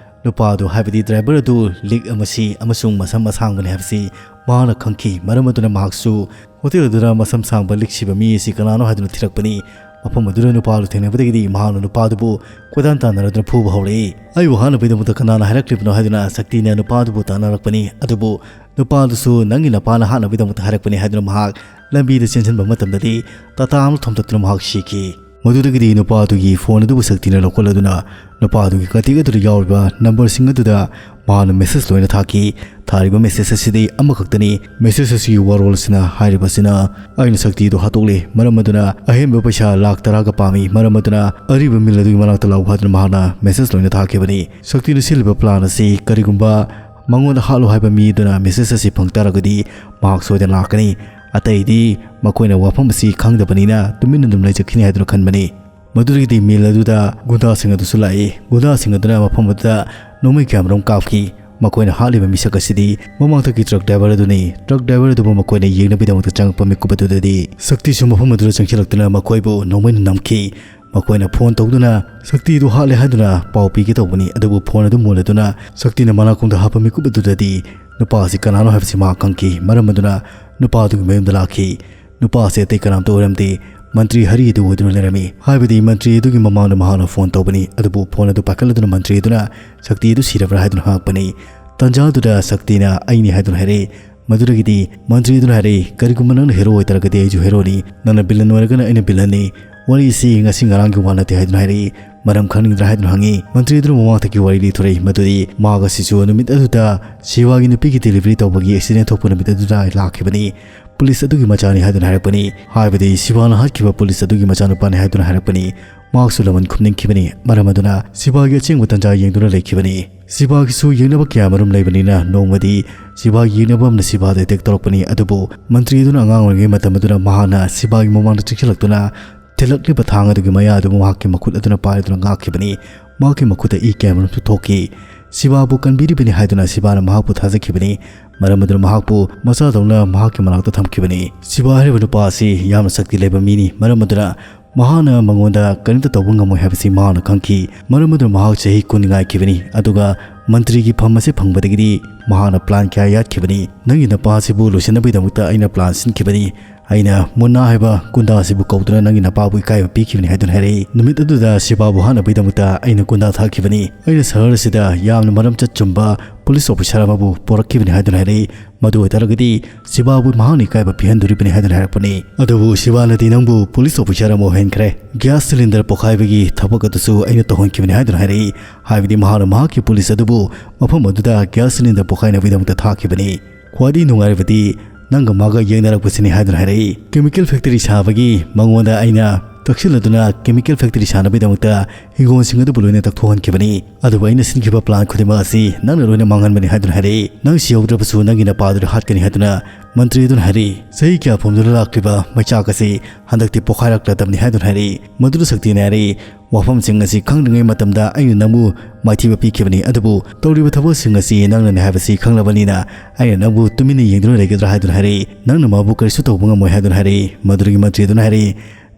ꯅꯨꯄꯥ ꯑꯗꯨ, ꯍꯥꯏꯕꯗꯤ ꯗ꯭ꯔꯥꯏꯚꯔ ꯑꯗꯨ, ꯂꯤꯛ ꯑꯃ ꯁꯤ ꯑꯃꯁꯨꯡ ꯃꯁꯝ ꯑꯁꯥꯡꯕꯅꯤ ꯍꯥꯏꯕꯁꯤ ꯃꯍꯥꯛꯅ ꯈꯪꯈꯤ꯫ ꯃꯔꯝ ꯑꯗꯨꯅ ꯃꯍꯥꯛꯁꯨ ꯍꯣꯇꯦꯜ ꯑꯗꯨꯗ ꯃꯁꯝ ꯁꯥꯡꯕ ꯂꯤꯛ ꯁꯤꯕ ꯃꯤ ꯑꯁꯤ ꯀꯅꯥꯅꯣ ꯍꯥꯏꯗꯨꯅ ꯊꯤꯔꯛꯄꯅꯤ꯫ ꯃꯐꯝ ꯑꯗꯨꯗ ꯅꯨꯄꯥꯗꯨ ꯊꯦꯡꯅꯕꯗꯒꯤꯗꯤ ꯃꯍꯥꯛꯅ ꯅꯨꯄꯥꯗꯨꯕꯨ ꯀꯣꯏꯇꯥꯟ ꯇꯥꯟꯅꯔꯗꯨꯅ ꯐꯨꯕ ꯍꯧꯔꯛꯏ꯫ "ꯑꯩꯕꯨ ꯍꯥꯠꯅꯕꯒꯤꯗꯃꯛꯇ ꯀꯅꯥꯅ ꯍꯥꯏꯔꯛꯂꯤꯕꯅꯣ?" ꯍꯥꯏꯗꯨꯅ ꯁꯛꯇꯤꯅ ꯅꯨꯄꯥꯗꯨꯕꯨ ꯇꯥꯟꯅꯔꯛꯄꯅꯤ꯫ ꯑꯗꯨꯕꯨ ꯅꯨꯄꯥꯗꯨꯁꯨ, "ꯅꯪꯒꯤ ꯅꯄꯥꯅ ꯍꯥꯠꯅꯕꯒꯤꯗꯃꯛꯇ ꯍꯥꯏꯔꯛꯄꯅꯤ" ꯍꯥꯏꯗꯨꯅ ꯃꯍꯥꯛ ꯂꯝꯕꯤꯗ ꯆꯦꯟꯁꯤꯟꯕ ꯃꯇꯝꯗꯗꯤ ꯇꯥꯇꯥ ꯑꯃ ꯊꯣꯝꯇꯠꯇꯨꯅ ꯃꯍꯥꯛ ꯁꯤꯈꯤ꯫ ꯃꯗꯨꯗꯒꯤꯗꯤ ꯅꯨꯄꯥꯗꯨꯒꯤ ꯐꯣꯟ ꯑꯗꯨꯕꯨ ꯁꯛꯇꯤꯅ ꯂꯧꯈꯠꯂꯗꯨꯅ ꯅꯨꯄꯥꯗꯨꯒꯤ ꯀꯟꯇꯦꯛ ꯑꯗꯨꯗ ꯌꯥꯎꯔꯤꯕ ꯅꯝꯕꯔꯁꯤꯡ ꯑꯗꯨꯗ ꯃꯍꯥꯛꯅ ꯃꯦꯁꯦꯖ ꯂꯣꯏꯅ ꯊꯥꯈꯤ꯫ ꯊꯥꯔꯤꯕ ꯃꯦꯁꯦꯖ ꯑꯁꯤꯗꯤ ꯑꯃꯈꯛꯇꯅꯤ꯫ ꯃꯦꯁꯦꯖ ꯑꯁꯤꯒꯤ ꯋꯥꯔꯣꯜ ꯑꯁꯤꯅ ꯍꯥꯏꯔꯤꯕ ꯑꯁꯤꯅ, "ꯑꯩꯅ ꯁꯛꯇꯤꯗꯨ ꯍꯥꯠꯇꯣꯛꯂꯦ, ꯃꯔꯝ ꯑꯗꯨꯅ ꯑꯍꯦꯟꯕ ꯄꯩꯁꯥ ꯂꯥꯈ ꯇꯔꯥꯒ ꯄꯥꯝꯃꯤ, ꯃꯔꯝ ꯑꯗꯨꯅ ꯑꯔꯤꯕ ꯃꯤꯜ ꯑꯗꯨꯒꯤ ꯃꯅꯥꯛꯇ ꯂꯥꯛꯎ" ꯍꯥꯏꯗꯨꯅ ꯃꯍꯥꯛꯅ ꯃꯦꯁꯦꯖ ꯂꯣꯏꯅ ꯊꯥꯈꯤꯕꯅꯤ꯫ ꯁꯛꯇꯤꯅ ꯁꯤꯜꯂꯤꯕ ꯄ꯭ꯂꯥꯟ ꯑꯁꯤ ꯀꯔꯤꯒꯨꯝꯕ ꯃꯉꯣꯟꯗ ꯍꯥꯠꯂꯨ ꯍꯥꯏꯕ ꯃꯤ ꯑꯗꯨꯅ ꯃꯦꯁꯦꯖ ꯑꯁꯤ ꯐꯪ ꯇꯥꯔꯒꯗꯤ ꯃꯍꯥꯛ ꯁꯣꯏꯗꯅ ꯂꯥꯛꯀꯅꯤ꯫ ꯑꯇꯩꯗꯤ ꯃꯈꯣꯏꯅ ꯋꯥꯐꯝ ꯑꯁꯤ ꯈꯪꯗꯕꯅꯤꯅ ꯇꯨꯃꯤꯟꯅ ꯑꯗꯨꯝ ꯂꯩꯖꯈꯤꯅꯤ ꯍꯥꯏꯗꯨꯅ ꯈꯟꯕꯅꯤ꯫ ꯃꯗꯨꯗꯒꯤꯗꯤ ꯃꯤꯜ ꯑꯗꯨꯗ ꯒꯨꯟꯗꯥꯁꯤꯡ ꯑꯗꯨꯁꯨ ꯂꯥꯛꯏ꯫ ꯒꯨꯟꯗꯥꯁꯤꯡ ꯑꯗꯨꯅ ꯃꯐꯝ ꯑꯗꯨꯗ ꯅꯣꯡꯃꯩ ꯀꯌꯥꯃꯔꯨꯝ ꯀꯥꯞꯈꯤ꯫ ꯃꯈꯣꯏꯅ ꯍꯥꯠꯂꯤꯕ ꯃꯤꯁꯛ ꯑꯁꯤꯗꯤ ꯃꯃꯥꯡꯊꯛꯀꯤ ꯇ꯭ꯔꯛ ꯗ꯭ꯔꯥꯏꯚꯔ ꯑꯗꯨꯅꯤ꯫ ꯇ꯭ꯔꯛ ꯗ꯭ꯔꯥꯏꯚꯔ ꯑꯗꯨꯕꯨ ꯃꯈꯣꯏꯅ ꯌꯦꯡꯅꯕꯒꯤꯗꯃꯛꯇ ꯆꯪꯉꯛꯄ ꯃꯤꯀꯨꯞ ꯑꯗꯨꯗꯗꯤ ꯁꯛꯇꯤꯁꯨ ꯃꯐꯝ ꯑꯗꯨꯗ ꯆꯪꯁꯤꯜꯂꯛꯇꯨꯅ ꯃꯈꯣꯏꯕꯨ ꯅꯣꯡꯃꯩꯅ ꯅꯝꯈꯤ꯫ ꯃꯈꯣꯏꯅ ꯐꯣꯟ ꯇꯧꯗꯨꯅ ꯁꯛꯇꯤꯗꯨ ꯍꯥꯠꯂꯦ ꯍꯥꯏꯗꯨꯅ ꯄꯥꯎ ꯄꯤꯒꯦ ꯇꯧꯕꯅꯤ, ꯑꯗꯨꯕꯨ ꯐꯣꯟ ꯑꯗꯨ ꯃꯨꯜꯂꯗꯨꯅ ꯁꯛꯇꯤꯅ ꯃꯅꯥꯀꯣꯡꯗ ꯍꯥꯞꯄ ꯃꯤꯀꯨꯞ ꯑꯗꯨꯗꯗꯤ ꯅꯨꯄꯥ ꯑꯁꯤ ꯀꯅꯥꯅꯣ ꯍꯥꯏꯕꯁꯤ ꯃꯍꯥꯛ ꯈꯪꯈꯤ꯫ ꯃꯔꯝ ꯑꯗꯨꯅ ꯅꯨꯄꯥ ꯑꯗꯨꯒꯤ ꯃꯌꯨꯝꯗ ꯂꯥꯛꯈꯤ꯫ ꯅꯨꯄꯥ ꯑꯁꯤ ꯑꯇꯩ ꯀꯅꯥꯝꯇ ꯑꯣꯏꯔꯝꯗꯦ, ꯃꯟꯇ꯭ꯔꯤ ꯍꯔꯤ ꯑꯗꯨ ꯑꯣꯏꯗꯨꯅ ꯂꯩꯔꯝꯃꯤ꯫ ꯍꯥꯏꯕꯗꯤ ꯃꯟꯇ꯭ꯔꯤ ꯑꯗꯨꯒꯤ ꯃꯃꯥꯡꯗ ꯃꯍꯥꯛꯅ ꯐꯣꯟ ꯇꯧꯕꯅꯤ, ꯑꯗꯨꯕꯨ ꯐꯣꯟ ꯑꯗꯨ ꯄꯥꯏꯈꯠꯂꯗꯨꯅ ꯃꯟꯇ꯭ꯔꯤ ꯑꯗꯨꯅ ꯁꯛꯇꯤ ꯑꯗꯨ ꯁꯤꯔꯕ꯭ꯔꯥ ꯍꯥꯏꯗꯨꯅ ꯍꯪꯉꯛꯄꯅꯤ꯫ ꯇꯟꯖꯥ ꯑꯗꯨꯗ ꯁꯛꯇꯤꯅ "ꯑꯩꯅꯤ" ꯍꯥꯏꯗꯨꯅ ꯍꯥꯏꯔꯛꯏ꯫ ꯃꯗꯨꯗꯒꯤꯗꯤ ꯃꯟꯇ꯭ꯔꯤ ꯑꯗꯨꯅ ꯍꯥꯏꯔꯛꯏ, "ꯀꯔꯤꯒꯨꯝꯕ ꯅꯪꯅ ꯍꯦꯔꯣ ꯑꯣꯏꯇꯥꯔꯒꯗꯤ ꯑꯩꯁꯨ ꯍꯦꯔꯣꯅꯤ, ꯅꯪꯅ ꯚꯤꯂꯟ ꯑꯣꯏꯔꯒꯅ ꯑꯩꯅ ꯚꯤꯂꯟꯅꯤ꯫ ꯋꯥꯔꯤꯁꯤ ꯉꯁꯤ ꯉꯔꯥꯡꯒꯤ ꯋꯥ ꯅꯠꯇꯦ" ꯍꯥꯏꯗꯨꯅ ꯍꯥꯏꯔꯛꯏ꯫ "ꯃꯔꯝ ꯈꯪꯅꯤꯡꯗ꯭ꯔꯥ?" ꯍꯥꯏꯗꯨꯅ ꯍꯪꯉꯤ꯫ ꯃꯟꯇ꯭ꯔꯤ ꯑꯗꯨꯅ ꯃꯃꯥꯡꯊꯛꯀꯤ ꯋꯥꯔꯤ ꯂꯤꯊꯣꯔꯛꯏ, ꯃꯗꯨꯗꯤ ꯃꯍꯥꯛ ꯑꯁꯤꯁꯨ ꯅꯨꯃꯤꯠ ꯑꯗꯨꯗ ꯁꯤꯕꯥꯒꯤ ꯅꯨꯄꯤꯒꯤ ꯗꯦꯂꯤꯚꯔꯤ ꯇꯧꯕꯒꯤ ꯑꯦꯛꯁꯤꯗꯦꯟ ꯊꯣꯛꯄ ꯅꯨꯃꯤꯠ ꯑꯗꯨꯗ ꯂꯥꯛꯈꯤꯕꯅꯤ꯫ ꯄꯨꯂꯤꯁ ꯑꯗꯨꯒꯤ ꯃꯆꯥꯅꯤ ꯍꯥꯏꯗꯨꯅ ꯍꯥꯏꯔꯛꯄꯅꯤ꯫ ꯍꯥꯏꯕꯗꯤ ꯁꯤꯕꯥꯅ ꯍꯥꯠꯈꯤꯕ ꯄꯨꯂꯤꯁ ꯑꯗꯨꯒꯤ ꯃꯆꯥꯅꯨꯄꯥꯅꯤ ꯍꯥꯏꯗꯨꯅ ꯍꯥꯏꯔꯛꯄꯅꯤ꯫ ꯃꯍꯥꯛꯁꯨ ꯂꯃꯟ ꯈꯨꯝꯅꯤꯡꯈꯤꯕꯅꯤ꯫ ꯃꯔꯝ ꯑꯗꯨꯅ ꯁꯤꯕꯥꯒꯤ ꯑꯆꯦꯡꯕ ꯇꯟꯖꯥ ꯌꯦꯡꯗꯨꯅ ꯂꯩꯈꯤꯕꯅꯤ꯫ ꯁꯤꯕꯥꯒꯤꯁꯨ ꯌꯦꯡꯅꯕ ꯀꯌꯥ ꯃꯔꯨꯝ ꯂꯩꯕꯅꯤꯅ ꯅꯣꯡꯃꯗꯤ ꯁꯤꯕꯥꯒꯤ ꯌꯦꯡꯅꯕ ꯑꯃꯅ ꯁꯤꯕꯥꯗ ꯑꯦꯇꯦꯛ ꯇꯧꯔꯛꯄꯅꯤ꯫ ꯑꯗꯨꯕꯨ ꯃꯟꯇ꯭ꯔꯤ ꯑꯗꯨꯅ ꯑꯉꯥꯡ ꯑꯣꯏꯔꯤꯉꯩ ꯃꯇꯝ ꯑꯗꯨꯗ ꯃꯍꯥꯛꯅ ꯁꯤꯕꯥꯒꯤ ꯃꯃꯥꯡꯗ ꯆꯦꯟꯁꯤꯜꯂꯛꯇꯨꯅ ꯊꯤꯜꯂꯛꯂꯤꯕ ꯊꯥꯡ ꯑꯗꯨꯒꯤ ꯃꯌꯥ ꯑꯗꯨꯕꯨ ꯃꯍꯥꯛꯀꯤ ꯃꯈꯨꯠ ꯑꯗꯨꯅ ꯄꯥꯏꯗꯨꯅ ꯉꯥꯛꯈꯤꯕꯅꯤ꯫ ꯃꯍꯥꯛꯀꯤ ꯃꯈꯨꯠꯇ ꯏ ꯀꯌꯥ ꯃꯔꯨꯝꯁꯨ ꯊꯣꯛꯈꯤ꯫ ꯁꯤꯕꯥꯕꯨ ꯀꯟꯕꯤꯔꯤꯕꯅꯤ ꯍꯥꯏꯗꯨꯅ ꯁꯤꯕꯥꯅ ꯃꯍꯥꯛꯄꯨ ꯊꯥꯖꯈꯤꯕꯅꯤ꯫ ꯃꯔꯝ ꯑꯗꯨꯅ ꯃꯍꯥꯛꯄꯨ ꯃꯆꯥꯗꯧꯅ ꯃꯍꯥꯛꯀꯤ ꯃꯅꯥꯛꯇ ꯊꯝꯈꯤꯕꯅꯤ꯫ ꯁꯤꯕꯥ ꯍꯥꯏꯔꯤꯕ ꯅꯨꯄꯥ ꯑꯁꯤ ꯌꯥꯝꯅ ꯁꯛꯇꯤ ꯂꯩꯕ ꯃꯤꯅꯤ꯫ ꯃꯔꯝ ꯑꯗꯨꯅ ꯃꯍꯥꯛꯅ ꯃꯉꯣꯟꯗ ꯀꯔꯤꯝꯇ ꯇꯧꯕ ꯉꯝꯃꯣꯏ ꯍꯥꯏꯕꯁꯤ ꯃꯍꯥꯛꯅ ꯈꯪꯈꯤ꯫ ꯃꯔꯝ ꯑꯗꯨꯅ ꯃꯍꯥꯛ ꯆꯍꯤ ꯀꯨꯟ ꯉꯥꯏꯈꯤꯕꯅꯤ꯫ ꯑꯗꯨꯒ ꯃꯟꯇ꯭ꯔꯤꯒꯤ ꯐꯝ ꯑꯁꯤ ꯐꯪꯕꯗꯒꯤꯗꯤ ꯃꯍꯥꯛꯅ ꯄ꯭ꯂꯥꯟ ꯀꯌꯥ ꯌꯥꯠꯈꯤꯕꯅꯤ꯫ "ꯅꯪꯒꯤ ꯅꯄꯥꯁꯤꯕꯨ ꯂꯣꯏꯁꯤꯟꯅꯕꯒꯤꯗꯃꯛꯇ ꯑꯩꯅ ꯄ꯭ꯂꯥꯟ ꯁꯤꯟꯈꯤꯕꯅꯤ꯫ "ꯑꯩꯅ ꯃꯨꯟꯅꯥ ꯍꯥꯏꯕ ꯒꯨꯟꯗꯥ ꯑꯁꯤꯕꯨ ꯀꯧꯗꯨꯅ ꯅꯪꯒꯤ ꯅꯄꯥꯕꯨ ꯏꯀꯥꯏꯕ ꯄꯤꯈꯤꯕꯅꯤ" ꯍꯥꯏꯗꯨꯅ ꯍꯥꯏꯔꯛꯏ꯫ "ꯅꯨꯃꯤꯠ ꯑꯗꯨꯗ ꯁꯤꯕꯥꯕꯨ ꯍꯥꯠꯅꯕꯒꯤꯗꯃꯛꯇ ꯑꯩꯅ ꯒꯨꯟꯗꯥ ꯊꯥꯈꯤꯕꯅꯤ꯫ ꯑꯩꯅ ꯁꯍꯔ ꯑꯁꯤꯗ ꯌꯥꯝꯅ ꯃꯔꯝ ꯆꯠ ꯆꯨꯝꯕ ꯄꯨꯂꯤꯁ ꯑꯣꯐꯤꯁꯥꯔ ꯑꯃꯕꯨ ꯄꯨꯔꯛꯈꯤꯕꯅꯤ" ꯍꯥꯏꯗꯨꯅ ꯍꯥꯏꯔꯛꯏ꯫ "ꯃꯗꯨ ꯑꯣꯏꯇꯥꯔꯒꯗꯤ ꯁꯤꯕꯥꯕꯨ ꯃꯍꯥꯛꯅ ꯏꯀꯥꯏꯕ ꯄꯤꯍꯟꯗꯣꯔꯤꯕꯅꯤ" ꯍꯥꯏꯗꯨꯅ ꯍꯥꯏꯔꯛꯄꯅꯤ꯫ ꯑꯗꯨꯕꯨ ꯁꯤꯕꯥꯅꯗꯤ ꯅꯪꯕꯨ ꯄꯨꯂꯤꯁ ꯑꯣꯐꯤꯁꯥꯔ ꯑꯃ ꯑꯣꯏꯍꯟꯈ꯭ꯔꯦ, ꯒ꯭ꯌꯥꯁ ꯁꯤꯂꯤꯟꯗꯔ ꯄꯣꯈꯥꯏꯕꯒꯤ ꯊꯕꯛ ꯑꯗꯨꯁꯨ ꯑꯩꯅ ꯇꯧꯍꯟꯈꯤꯕꯅꯤ ꯍꯥꯏꯗꯨꯅ ꯍꯥꯏꯔꯛꯏ꯫ ꯍꯥꯏꯕꯗꯤ ꯃꯍꯥꯛꯅ ꯃꯍꯥꯛꯀꯤ ꯄꯨꯂꯤꯁ ꯑꯗꯨꯕꯨ ꯃꯐꯝ ꯑꯗꯨꯗ ꯒ꯭ꯌꯥꯁ ꯁꯤꯂꯤꯟꯗꯔ ꯄꯣꯈꯥꯏꯅꯕꯒꯤꯗꯃꯛꯇ ꯊꯥꯈꯤꯕꯅꯤ꯫ "ꯈ꯭ꯋꯥꯏꯗꯒꯤ ꯅꯨꯡꯉꯥꯏꯔꯕꯗꯤ ꯅꯪꯒ ꯃꯥꯒ ꯌꯦꯡꯅꯔꯛꯄꯁꯤꯅꯤ" ꯍꯥꯏꯗꯨꯅ ꯍꯥꯏꯔꯛꯏ꯫ "ꯀꯦꯃꯤꯀꯦꯜ ꯐꯦꯛꯇꯔꯤ ꯁꯥꯕꯒꯤ ꯃꯉꯣꯟꯗ ꯑꯩꯅ ꯇꯛꯁꯤꯜꯂꯗꯨꯅ ꯀꯦꯃꯤꯀꯦꯜ ꯐꯦꯛꯇꯔꯤ ꯁꯥꯅꯕꯒꯤꯗꯃꯛꯇ ꯍꯤꯡꯒꯣꯜꯁꯤꯡ ꯑꯗꯨꯕꯨ ꯂꯣꯏꯅ ꯇꯛꯊꯣꯛꯍꯟꯈꯤꯕꯅꯤ꯫ ꯑꯗꯨꯕꯨ ꯑꯩꯅ ꯁꯤꯟꯈꯤꯕ ꯄ꯭ꯂꯥꯟ ꯈꯨꯗꯤꯡꯃꯛ ꯑꯁꯤ ꯅꯪꯅ ꯂꯣꯏꯅ ꯃꯥꯡꯍꯟꯕꯅꯤ" ꯍꯥꯏꯗꯨꯅ ꯍꯥꯏꯔꯛꯏ꯫ "ꯅꯪ ꯁꯤꯍꯧꯗ꯭ꯔꯕꯁꯨ ꯅꯪꯒꯤ ꯅꯄꯥꯗꯨꯗ ꯍꯥꯠꯀꯅꯤ" ꯍꯥꯏꯗꯨꯅ ꯃꯟꯇ꯭ꯔꯤ ꯑꯗꯨꯅ ꯍꯥꯏꯔꯛꯏ꯫ "ꯆꯍꯤ ꯀꯌꯥ ꯐꯨꯝꯗꯨꯅ ꯂꯥꯛꯂꯤꯕ ꯃꯩꯆꯥꯛ ꯑꯁꯤ ꯍꯟꯗꯛꯇꯤ ꯄꯣꯈꯥꯏꯔꯛꯂꯗꯕꯅꯤ" ꯍꯥꯏꯗꯨꯅ ꯍꯥꯏꯔꯛꯏ꯫ ꯃꯗꯨꯗ ꯁꯛꯇꯤꯅ ꯍꯥꯏꯔꯛꯏ, "ꯋꯥꯐꯝꯁꯤꯡ ꯑꯁꯤ ꯈꯪꯗ꯭ꯔꯤꯉꯩ ꯃꯇꯝꯗ ꯑꯩꯅ ꯅꯪꯕꯨ ꯃꯥꯏꯊꯤꯕ ꯄꯤꯈꯤꯕꯅꯤ, ꯑꯗꯨꯕꯨ ꯇꯧꯔꯤꯕ ꯊꯕꯛꯁꯤꯡ ꯑꯁꯤ ꯅꯪꯅꯅꯤ ꯍꯥꯏꯕꯁꯤ ꯈꯪꯂꯕꯅꯤꯅ ꯑꯩꯅ ꯅꯪꯕꯨ ꯇꯨꯃꯤꯟꯅ ꯌꯦꯡꯗꯨꯅ ꯂꯩꯒꯗ꯭ꯔꯥ" ꯍꯥꯏꯗꯨꯅ ꯍꯥꯏꯔꯛꯏ꯫ "ꯅꯪꯅ ꯃꯥꯕꯨ ꯀꯔꯤꯁꯨ ꯇꯧꯕ ꯉꯝꯃꯣꯏ" ꯍꯥꯏꯗꯨꯅ ꯍꯥꯏꯔꯛꯏ꯫ ꯃꯗꯨꯗꯒꯤ ꯃꯟꯇ꯭ꯔꯤ ꯑꯗꯨꯅ ꯍꯥꯏꯔꯛꯏ,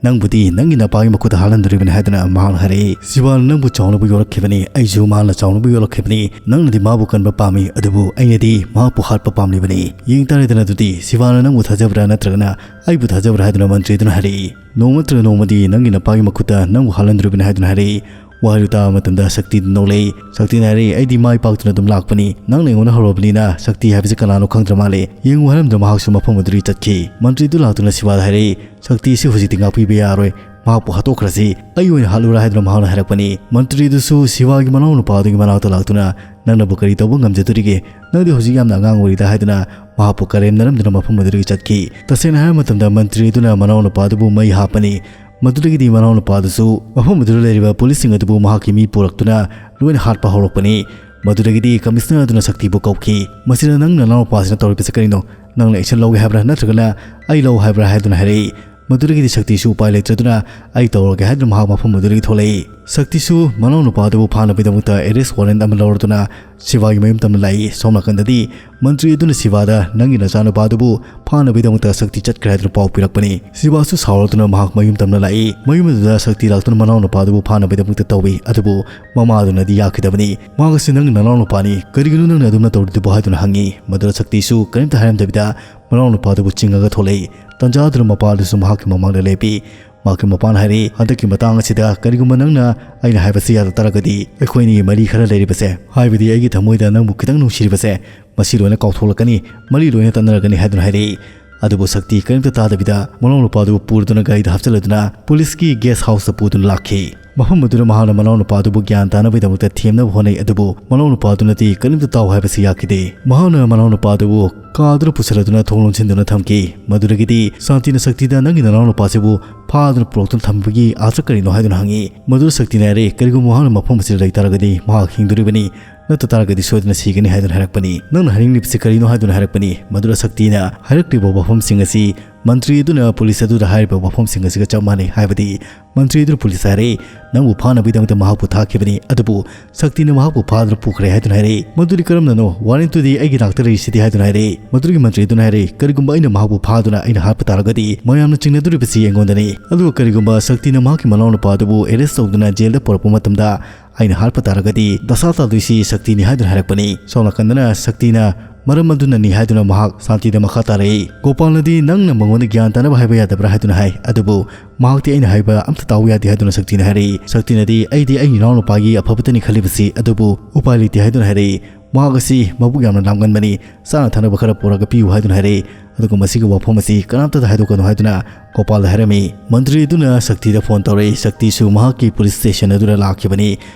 "ꯅꯪꯕꯨꯗꯤ ꯅꯪꯒꯤ ꯅꯄꯥꯒꯤ ꯃꯈꯨꯠꯇ ꯍꯥꯜꯍꯟꯗꯣꯔꯤꯕꯅꯤ" ꯍꯥꯏꯗꯨꯅ ꯃꯍꯥꯛꯅ ꯍꯥꯏꯔꯛꯏ꯫ "ꯁꯤꯕꯥꯅ ꯅꯪꯕꯨ ꯆꯥꯎꯅꯕ ꯌꯣꯛꯂꯛꯈꯤꯕꯅꯤ, ꯑꯩꯁꯨ ꯃꯥꯅ ꯆꯥꯎꯅꯕ ꯌꯣꯛꯂꯛꯈꯤꯕꯅꯤ꯫ ꯅꯪꯅꯗꯤ ꯃꯥꯕꯨ ꯀꯟꯕ ꯄꯥꯝꯃꯤ, ꯑꯗꯨꯕꯨ ꯑꯩꯅꯗꯤ ꯃꯍꯥꯛꯄꯨ ꯍꯥꯠꯄ ꯄꯥꯝꯂꯤꯕꯅꯤ꯫ ꯌꯦꯡ ꯇꯥꯔꯦꯗꯅ ꯑꯗꯨꯗꯤ ꯁꯤꯕꯥꯅ ꯅꯪꯕꯨ ꯊꯥꯖꯕ꯭ꯔꯥ ꯅꯠꯇ꯭ꯔꯒꯅ ꯑꯩꯕꯨ ꯊꯥꯖꯕ꯭ꯔꯥ" ꯍꯥꯏꯗꯨꯅ ꯃꯟꯇ꯭ꯔꯤ ꯑꯗꯨꯅ ꯍꯥꯏꯔꯛꯏ꯫ "ꯅꯣꯡꯃ ꯅꯠꯇ꯭ꯔꯒ ꯅꯣꯡꯃꯗꯤ ꯅꯪꯒꯤ ꯅꯄꯥꯒꯤ ꯃꯈꯨꯠꯇ ꯅꯪꯕꯨ ꯍꯥꯜꯍꯟꯗꯣꯔꯤꯕꯅꯤ" ꯍꯥꯏꯗꯨꯅ ꯍꯥꯏꯔꯛꯏ꯫ ꯋꯥꯍꯩꯗꯨ ꯇꯥꯕ ꯃꯇꯝꯗ ꯁꯛꯇꯤꯗꯨ ꯅꯣꯛꯂꯛꯏ꯫ ꯁꯛꯇꯤꯅ ꯍꯥꯏꯔꯛꯏ, "ꯑꯩꯗꯤ ꯃꯥꯏ ꯄꯥꯛꯇꯨꯅ ꯑꯗꯨꯝ ꯂꯥꯛꯄꯅꯤ꯫ ꯅꯪꯅ ꯑꯩꯉꯣꯟꯗ ꯍꯧꯔꯕꯅꯤꯅ ꯁꯛꯇꯤ ꯍꯥꯏꯕꯁꯤ ꯀꯅꯥꯅꯣ ꯈꯪꯗ꯭ꯔ ꯃꯥꯜꯂꯦ꯫ ꯌꯦꯡꯉꯨ" ꯍꯥꯏꯔꯝꯗꯅ ꯃꯍꯥꯛꯁꯨ ꯃꯐꯝ ꯑꯗꯨꯗꯒꯤ ꯆꯠꯈꯤ꯫ ꯃꯟꯇ꯭ꯔꯤꯗꯨ ꯂꯥꯛꯇꯨꯅ ꯁꯤꯕꯥꯗ ꯍꯥꯏꯔꯛꯏ, "ꯁꯛꯇꯤꯁꯤ ꯍꯧꯖꯤꯛꯇꯤ ꯉꯥꯛꯄꯤꯕ ꯌꯥꯔꯣꯏ꯫ ꯃꯍꯥꯛꯄꯨ ꯍꯥꯠꯇꯣꯛꯈ꯭ꯔꯁꯤ꯫ ꯑꯩ ꯑꯣꯏꯅ ꯍꯥꯠꯂꯨꯔꯥ?" ꯍꯥꯏꯗꯨꯅ ꯃꯍꯥꯛꯅ ꯍꯥꯏꯔꯛꯄꯅꯤ꯫ ꯃꯟꯇ꯭ꯔꯤꯗꯨꯁꯨ ꯁꯤꯕꯥꯒꯤ ꯃꯅꯥꯎꯅꯨꯄꯥ ꯑꯗꯨꯒꯤ ꯃꯅꯥꯛꯇ ꯂꯥꯛꯇꯨꯅ, "ꯅꯪꯅꯕꯨ ꯀꯔꯤ ꯇꯧꯕ ꯉꯝꯖꯗꯣꯔꯤꯒꯦ? ꯅꯪꯗꯤ ꯍꯧꯖꯤꯛ ꯌꯥꯝꯅ ꯑꯉꯥꯡ ꯑꯣꯏꯔꯤꯗ" ꯍꯥꯏꯗꯨꯅ ꯃꯍꯥꯛꯄꯨ ꯀꯔꯦꯝꯅꯔꯝꯗꯨꯅ ꯃꯐꯝ ꯑꯗꯨꯗꯒꯤ ꯆꯠꯈꯤ꯫ ꯇꯁꯦꯡꯅ ꯍꯥꯏꯔꯕ ꯃꯇꯝꯗ ꯃꯟꯇ꯭ꯔꯤ ꯑꯗꯨꯅ ꯃꯅꯥꯎꯅꯨꯄꯥ ꯑꯗꯨꯕꯨ ꯃꯩ ꯍꯥꯞꯄꯅꯤ꯫ ꯃꯗꯨꯗꯒꯤꯗꯤ ꯃꯅꯥꯎꯅꯨꯄꯥ ꯑꯗꯨꯁꯨ ꯃꯐꯝ ꯑꯗꯨꯗ ꯂꯩꯔꯤꯕ ꯄꯨꯂꯤꯁꯁꯤꯡ ꯑꯗꯨꯕꯨ ꯃꯍꯥꯛꯀꯤ ꯃꯤ ꯄꯨꯔꯛꯇꯨꯅ ꯂꯣꯏꯅ ꯍꯥꯠꯄ ꯍꯧꯔꯛꯄꯅꯤ꯫ ꯃꯗꯨꯗꯒꯤꯗꯤ ꯀꯃꯤꯁꯅꯔ ꯑꯗꯨꯅ ꯁꯛꯇꯤꯕꯨ ꯀꯧꯈꯤ꯫ "ꯃꯁꯤꯗ ꯅꯪ ꯅꯅꯥꯎꯅꯨꯄꯥꯁꯤꯅ ꯇꯧꯔꯤꯕꯁꯤ ꯀꯔꯤꯅꯣ? ꯅꯪꯅ ꯑꯦꯛꯁꯟ ꯂꯧꯒꯦ ꯍꯥꯏꯕ꯭ꯔꯥ ꯅꯠꯇ꯭ꯔꯒꯅ ꯑꯩ ꯂꯧ ꯍꯥꯏꯕ꯭ꯔꯥ?" ꯍꯥꯏꯗꯨꯅ ꯍꯥꯏꯔꯛꯏ꯫ ꯃꯗꯨꯗꯒꯤꯗꯤ ꯁꯛꯇꯤꯁꯨ ꯎꯄꯥꯏ ꯂꯩꯇ꯭ꯔꯗꯨꯅ "ꯑꯩ ꯇꯧꯔꯒꯦ" ꯍꯥꯏꯗꯨꯅ ꯃꯍꯥꯛ ꯃꯐꯝ ꯑꯗꯨꯗꯒꯤ ꯊꯣꯛꯂꯛꯏ꯫ ꯁꯛꯇꯤꯁꯨ ꯃꯅꯥꯎꯅꯨꯄꯥ ꯑꯗꯨꯕꯨ ꯐꯥꯅꯕꯒꯤꯗꯃꯛꯇ ꯑꯦꯔꯦꯁ ꯋꯥꯔꯦꯟꯠ ꯑꯃ ꯂꯧꯔꯗꯨꯅ ꯁꯤꯕꯥꯒꯤ ꯃꯌꯨꯝ ꯇꯝꯅ ꯂꯥꯛꯏ꯫ ꯁꯣꯝ ꯅꯥꯀꯟꯗꯗꯤ ꯃꯟꯇ꯭ꯔꯤ ꯑꯗꯨꯅ ꯁꯤꯕꯥꯗ "ꯅꯪꯒꯤ ꯅꯆꯥꯅꯨꯄꯥ ꯑꯗꯨꯕꯨ ꯐꯥꯅꯕꯒꯤꯗꯃꯛꯇ ꯁꯛꯇꯤ ꯆꯠꯈ꯭ꯔꯦ" ꯍꯥꯏꯗꯨꯅ ꯄꯥꯎ ꯄꯤꯔꯛꯄꯅꯤ꯫ ꯁꯤꯕꯥꯁꯨ ꯁꯥꯎꯔꯗꯨꯅ ꯃꯍꯥꯛ ꯃꯌꯨꯝ ꯇꯝꯅ ꯂꯥꯛꯏ꯫ ꯃꯌꯨꯝ ꯑꯗꯨꯗ ꯁꯛꯇꯤ ꯂꯥꯛꯇꯨꯅ ꯃꯅꯥꯎꯅꯨꯄꯥ ꯑꯗꯨꯕꯨ ꯐꯥꯅꯕꯒꯤꯗꯃꯛꯇ ꯇꯧꯏ, ꯑꯗꯨꯕꯨ ꯃꯃꯥ ꯑꯗꯨꯅꯗꯤ ꯌꯥꯈꯤꯗꯕꯅꯤ꯫ ꯃꯍꯥꯛ ꯑꯁꯤ "ꯅꯪꯒꯤ ꯅꯅꯥꯎꯅꯨꯄꯥꯅꯤ, ꯀꯔꯤꯒꯤꯅꯣ ꯅꯪꯅ ꯑꯗꯨꯝꯅ ꯇꯧꯔꯤꯗꯨꯕꯨ?" ꯍꯥꯏꯗꯨꯅ ꯍꯪꯉꯤ꯫ ꯃꯗꯨꯗ ꯁꯛꯇꯤꯁꯨ ꯀꯔꯤꯝꯇ ꯍꯥꯏꯔꯝꯗꯕꯤꯗ ꯃꯅꯥꯎꯅꯨꯄꯥꯗꯨꯕꯨ ꯆꯤꯡꯉꯒ ꯊꯣꯛꯂꯛꯏ꯫ ꯇꯟꯖꯥ ꯑꯗꯨꯗ ꯃꯄꯥꯗꯨꯁꯨ ꯃꯍꯥꯛꯀꯤ ꯃꯃꯥꯡꯗ ꯂꯦꯞꯄꯤ꯫ ꯃꯍꯥꯛꯀꯤ ꯃꯄꯥꯅ ꯍꯥꯏꯔꯤ, "ꯍꯟꯗꯛꯀꯤ ꯃꯇꯥꯡ ꯑꯁꯤꯗ ꯀꯔꯤꯒꯨꯝꯕ ꯅꯪꯅ ꯑꯩꯅ ꯍꯥꯏꯕꯁꯤ ꯌꯥꯗ ꯇꯥꯔꯒꯗꯤ, ꯑꯩꯈꯣꯏ ꯑꯅꯤꯒꯤ ꯃꯔꯤ ꯈꯔ ꯂꯩꯔꯤꯕꯁꯦ, ꯍꯥꯏꯕꯗꯤ ꯑꯩꯒꯤ ꯊꯃꯣꯏꯗ ꯅꯪꯕꯨ ꯈꯤꯇꯪ ꯅꯨꯡꯁꯤꯔꯤꯕꯁꯦ, ꯃꯁꯤ ꯂꯣꯏꯅ ꯀꯥꯎꯊꯣꯛꯂꯛꯀꯅꯤ, ꯃꯔꯤ ꯂꯣꯏꯅ ꯇꯠꯅꯔꯒꯅꯤ" ꯍꯥꯏꯗꯨꯅ ꯍꯥꯏꯔꯛꯏ꯫ ꯑꯗꯨꯕꯨ ꯁꯛꯇꯤ ꯀꯔꯤꯝꯇ ꯇꯥꯗꯕꯤꯗ ꯃꯅꯥꯎꯅꯨꯄꯥꯗꯨꯕꯨ ꯄꯨꯔꯗꯨꯅ ꯒꯥꯔꯤꯗ ꯍꯥꯞꯆꯤꯜꯂꯗꯨꯅ ꯄꯨꯂꯤꯁꯀꯤ ꯒꯦꯁ ꯍꯥꯎꯁꯇ ꯄꯨꯗꯨꯅ ꯂꯥꯛꯈꯤ꯫ ꯃꯐꯝ ꯑꯗꯨꯗ ꯃꯍꯥꯛꯅ ꯃꯅꯥꯎꯅꯨꯄꯥꯗꯨꯕꯨ ꯒ꯭ꯌꯥꯟ ꯇꯥꯅꯕꯒꯤꯗꯃꯛꯇ ꯊꯦꯝꯅꯕ ꯍꯣꯠꯅꯩ, ꯑꯗꯨꯕꯨ ꯃꯅꯥꯎꯅꯨꯄꯥꯗꯨꯅꯗꯤ ꯀꯔꯤꯝꯇ ꯇꯥꯎ ꯍꯥꯏꯕꯁꯤ ꯌꯥꯈꯤꯗꯦ꯫ ꯃꯍꯥꯛꯅ ꯃꯅꯥꯎꯅꯨꯄꯥꯗꯨꯕꯨ ꯀꯥꯗꯨꯗ ꯄꯨꯁꯤꯜꯂꯗꯨꯅ ꯊꯣꯡ ꯂꯣꯟꯁꯤꯟꯗꯨꯅ ꯊꯝꯈꯤ꯫ ꯃꯗꯨꯗꯒꯤꯗꯤ ꯁꯥꯟꯇꯤꯅ ꯁꯛꯇꯤꯗ "ꯅꯪꯒꯤ ꯅꯅꯥꯎꯅꯨꯄꯥꯁꯤꯕꯨ ꯐꯥꯗꯨꯅ ꯄꯨꯔꯛꯇꯨꯅ ꯊꯝꯕꯒꯤ ꯑꯥꯔꯊ ꯀꯔꯤꯅꯣ?" ꯍꯥꯏꯗꯨꯅ ꯍꯪꯉꯤ꯫ ꯃꯗꯨꯗ ꯁꯛꯇꯤꯅ ꯍꯥꯏꯔꯦ, "ꯀꯔꯤꯒꯨꯝꯕ ꯃꯍꯥꯛꯅ ꯃꯐꯝ ꯑꯁꯤꯗ ꯂꯩ ꯇꯥꯔꯒꯗꯤ ꯃꯍꯥꯛ ꯍꯤꯡꯗꯣꯔꯤꯕꯅꯤ, ꯅꯠꯇ ꯇꯥꯔꯒꯗꯤ ꯁꯣꯏꯗꯅ ꯁꯤꯒꯅꯤ" ꯍꯥꯏꯗꯨꯅ ꯍꯥꯏꯔꯛꯄꯅꯤ꯫ "ꯅꯪꯅ ꯍꯥꯏꯅꯤꯡꯂꯤꯕꯁꯤ ꯀꯔꯤꯅꯣ?" ꯍꯥꯏꯗꯨꯅ ꯍꯥꯏꯔꯛꯄꯅꯤ꯫ ꯃꯗꯨꯗ ꯁꯛꯇꯤꯅ ꯍꯥꯏꯔꯛꯂꯤꯕ ꯋꯥꯐꯝꯁꯤꯡ ꯑꯁꯤ ꯃꯟꯇ꯭ꯔꯤ ꯑꯗꯨꯅ ꯄꯨꯂꯤꯁ ꯑꯗꯨꯗ ꯍꯥꯏꯔꯤꯕ ꯋꯥꯐꯝꯁꯤꯡ ꯑꯁꯤꯒ ꯆꯞ ꯃꯥꯟꯅꯩ, ꯍꯥꯏꯕꯗꯤ ꯃꯟꯇ꯭ꯔꯤ ꯑꯗꯨꯅ ꯄꯨꯂꯤꯁꯇ ꯍꯥꯏꯔꯛꯏ, "ꯅꯪꯕꯨ ꯐꯥꯅꯕꯒꯤꯗꯃꯛꯇ ꯃꯍꯥꯛꯄꯨ ꯊꯥꯈꯤꯕꯅꯤ, ꯑꯗꯨꯕꯨ ꯁꯛꯇꯤꯅ ꯃꯍꯥꯛꯄꯨ ꯐꯥꯗꯨꯅ ꯄꯨꯈ꯭ꯔꯦ" ꯍꯥꯏꯗꯨꯅ ꯍꯥꯏꯔꯛꯏ꯫ "ꯃꯗꯨꯗꯤ ꯀꯔꯝꯅꯅꯣ? ꯋꯥꯔꯦꯟꯠꯇꯨꯗꯤ ꯑꯩꯒꯤ ꯅꯥꯛꯇ ꯂꯩꯔꯤꯁꯤꯗꯤ" ꯍꯥꯏꯗꯨꯅ ꯍꯥꯏꯔꯛꯏ꯫ ꯃꯗꯨꯒꯤ ꯃꯟꯇ꯭ꯔꯤ ꯑꯗꯨꯅ ꯍꯥꯏꯔꯛꯏ, "ꯀꯔꯤꯒꯨꯝꯕ ꯑꯩꯅ ꯃꯍꯥꯛꯄꯨ ꯐꯥꯗꯨꯅ ꯑꯩꯅ ꯍꯥꯠꯄ ꯇꯥꯔꯒꯗꯤ ꯃꯌꯥꯝꯅ ꯆꯤꯡꯅꯗꯣꯔꯤꯕꯁꯤ ꯑꯩꯉꯣꯟꯗꯅꯤ꯫ ꯑꯗꯨꯒ ꯀꯔꯤꯒꯨꯝꯕ ꯁꯛꯇꯤꯅ ꯃꯍꯥꯛꯀꯤ ꯃꯅꯥꯎꯅꯨꯄꯥ ꯑꯗꯨꯕꯨ ꯑꯦꯔꯦꯁ ꯇꯧꯗꯨꯅ ꯖꯦꯜꯗ ꯄꯨꯔꯛꯄ ꯃꯇꯝꯗ ꯑꯩꯅ ꯍꯥꯠꯄ ꯇꯥꯔꯒꯗꯤ ꯗꯁꯥ ꯇꯥꯗꯣꯏꯁꯤ ꯁꯛꯇꯤꯅꯤ" ꯍꯥꯏꯗꯨꯅ ꯍꯥꯏꯔꯛꯄꯅꯤ꯫ ꯁꯣꯝ ꯅꯥꯀꯟꯗꯅ ꯁꯛꯇꯤꯅ "ꯃꯔꯝ ꯑꯗꯨꯅꯅꯤ" ꯍꯥꯏꯗꯨꯅ ꯃꯍꯥꯛ ꯁꯥꯟꯇꯤꯗ ꯃꯈꯥ ꯇꯥꯔꯛꯏ꯫ ꯒꯣꯄꯥꯜꯅꯗꯤ "ꯅꯪꯅ ꯃꯉꯣꯟꯗ ꯒ꯭ꯌꯥꯟ ꯇꯥꯅꯕ ꯍꯥꯏꯕ ꯌꯥꯗꯕ꯭ꯔꯥ?" ꯍꯥꯏꯗꯨꯅ ꯍꯥꯏ꯫ ꯑꯗꯨꯕꯨ ꯃꯍꯥꯛꯇꯤ "ꯑꯩꯅ ꯍꯥꯏꯕ ꯑꯝꯇ ꯇꯥꯎ ꯌꯥꯗꯦ" ꯍꯥꯏꯗꯨꯅ ꯁꯛꯇꯤꯅ ꯍꯥꯏꯔꯛꯏ꯫ ꯁꯛꯇꯤꯅꯗꯤ "ꯑꯩꯗꯤ ꯑꯩꯒꯤ ꯏꯅꯥꯎꯅꯨꯄꯥꯒꯤ ꯑꯐꯕꯇꯅꯤ ꯈꯜꯂꯤꯕꯁꯤ, ꯑꯗꯨꯕꯨ ꯎꯄꯥꯏ ꯂꯩꯇꯦ" ꯍꯥꯏꯗꯨꯅ ꯍꯥꯏꯔꯛꯏ꯫ ꯃꯍꯥꯛ ꯑꯁꯤ ꯃꯕꯨꯛ ꯌꯥꯝꯅ ꯂꯥꯝꯒꯟꯕꯅꯤ, ꯆꯥꯅ ꯊꯛꯅꯕ ꯈꯔ ꯄꯨꯔꯛꯑꯒ ꯄꯤꯌꯨ ꯍꯥꯏꯗꯨꯅ ꯍꯥꯏꯔꯛꯏ꯫ ꯑꯗꯨꯒ ꯃꯁꯤꯒꯤ ꯋꯥꯐꯝ ꯑꯁꯤ ꯀꯅꯥꯝꯇꯗ ꯍꯥꯏꯗꯣꯛꯀꯅꯨ ꯍꯥꯏꯗꯨꯅ ꯒꯣꯄꯥꯜꯗ ꯍꯥꯏꯔꯝꯃꯤ꯫ ꯃꯟꯇ꯭ꯔꯤ ꯑꯗꯨꯅ ꯁꯛꯇꯤꯗ ꯐꯣꯟ ꯇꯧꯔꯛꯏ꯫ ꯁꯛꯇꯤꯁꯨ ꯃꯍꯥꯛꯀꯤ ꯄꯨꯂꯤꯁ ꯁ꯭ꯇꯦꯁꯟ ꯑꯗꯨꯗ ꯂꯥꯛꯈꯤꯕꯅꯤ꯫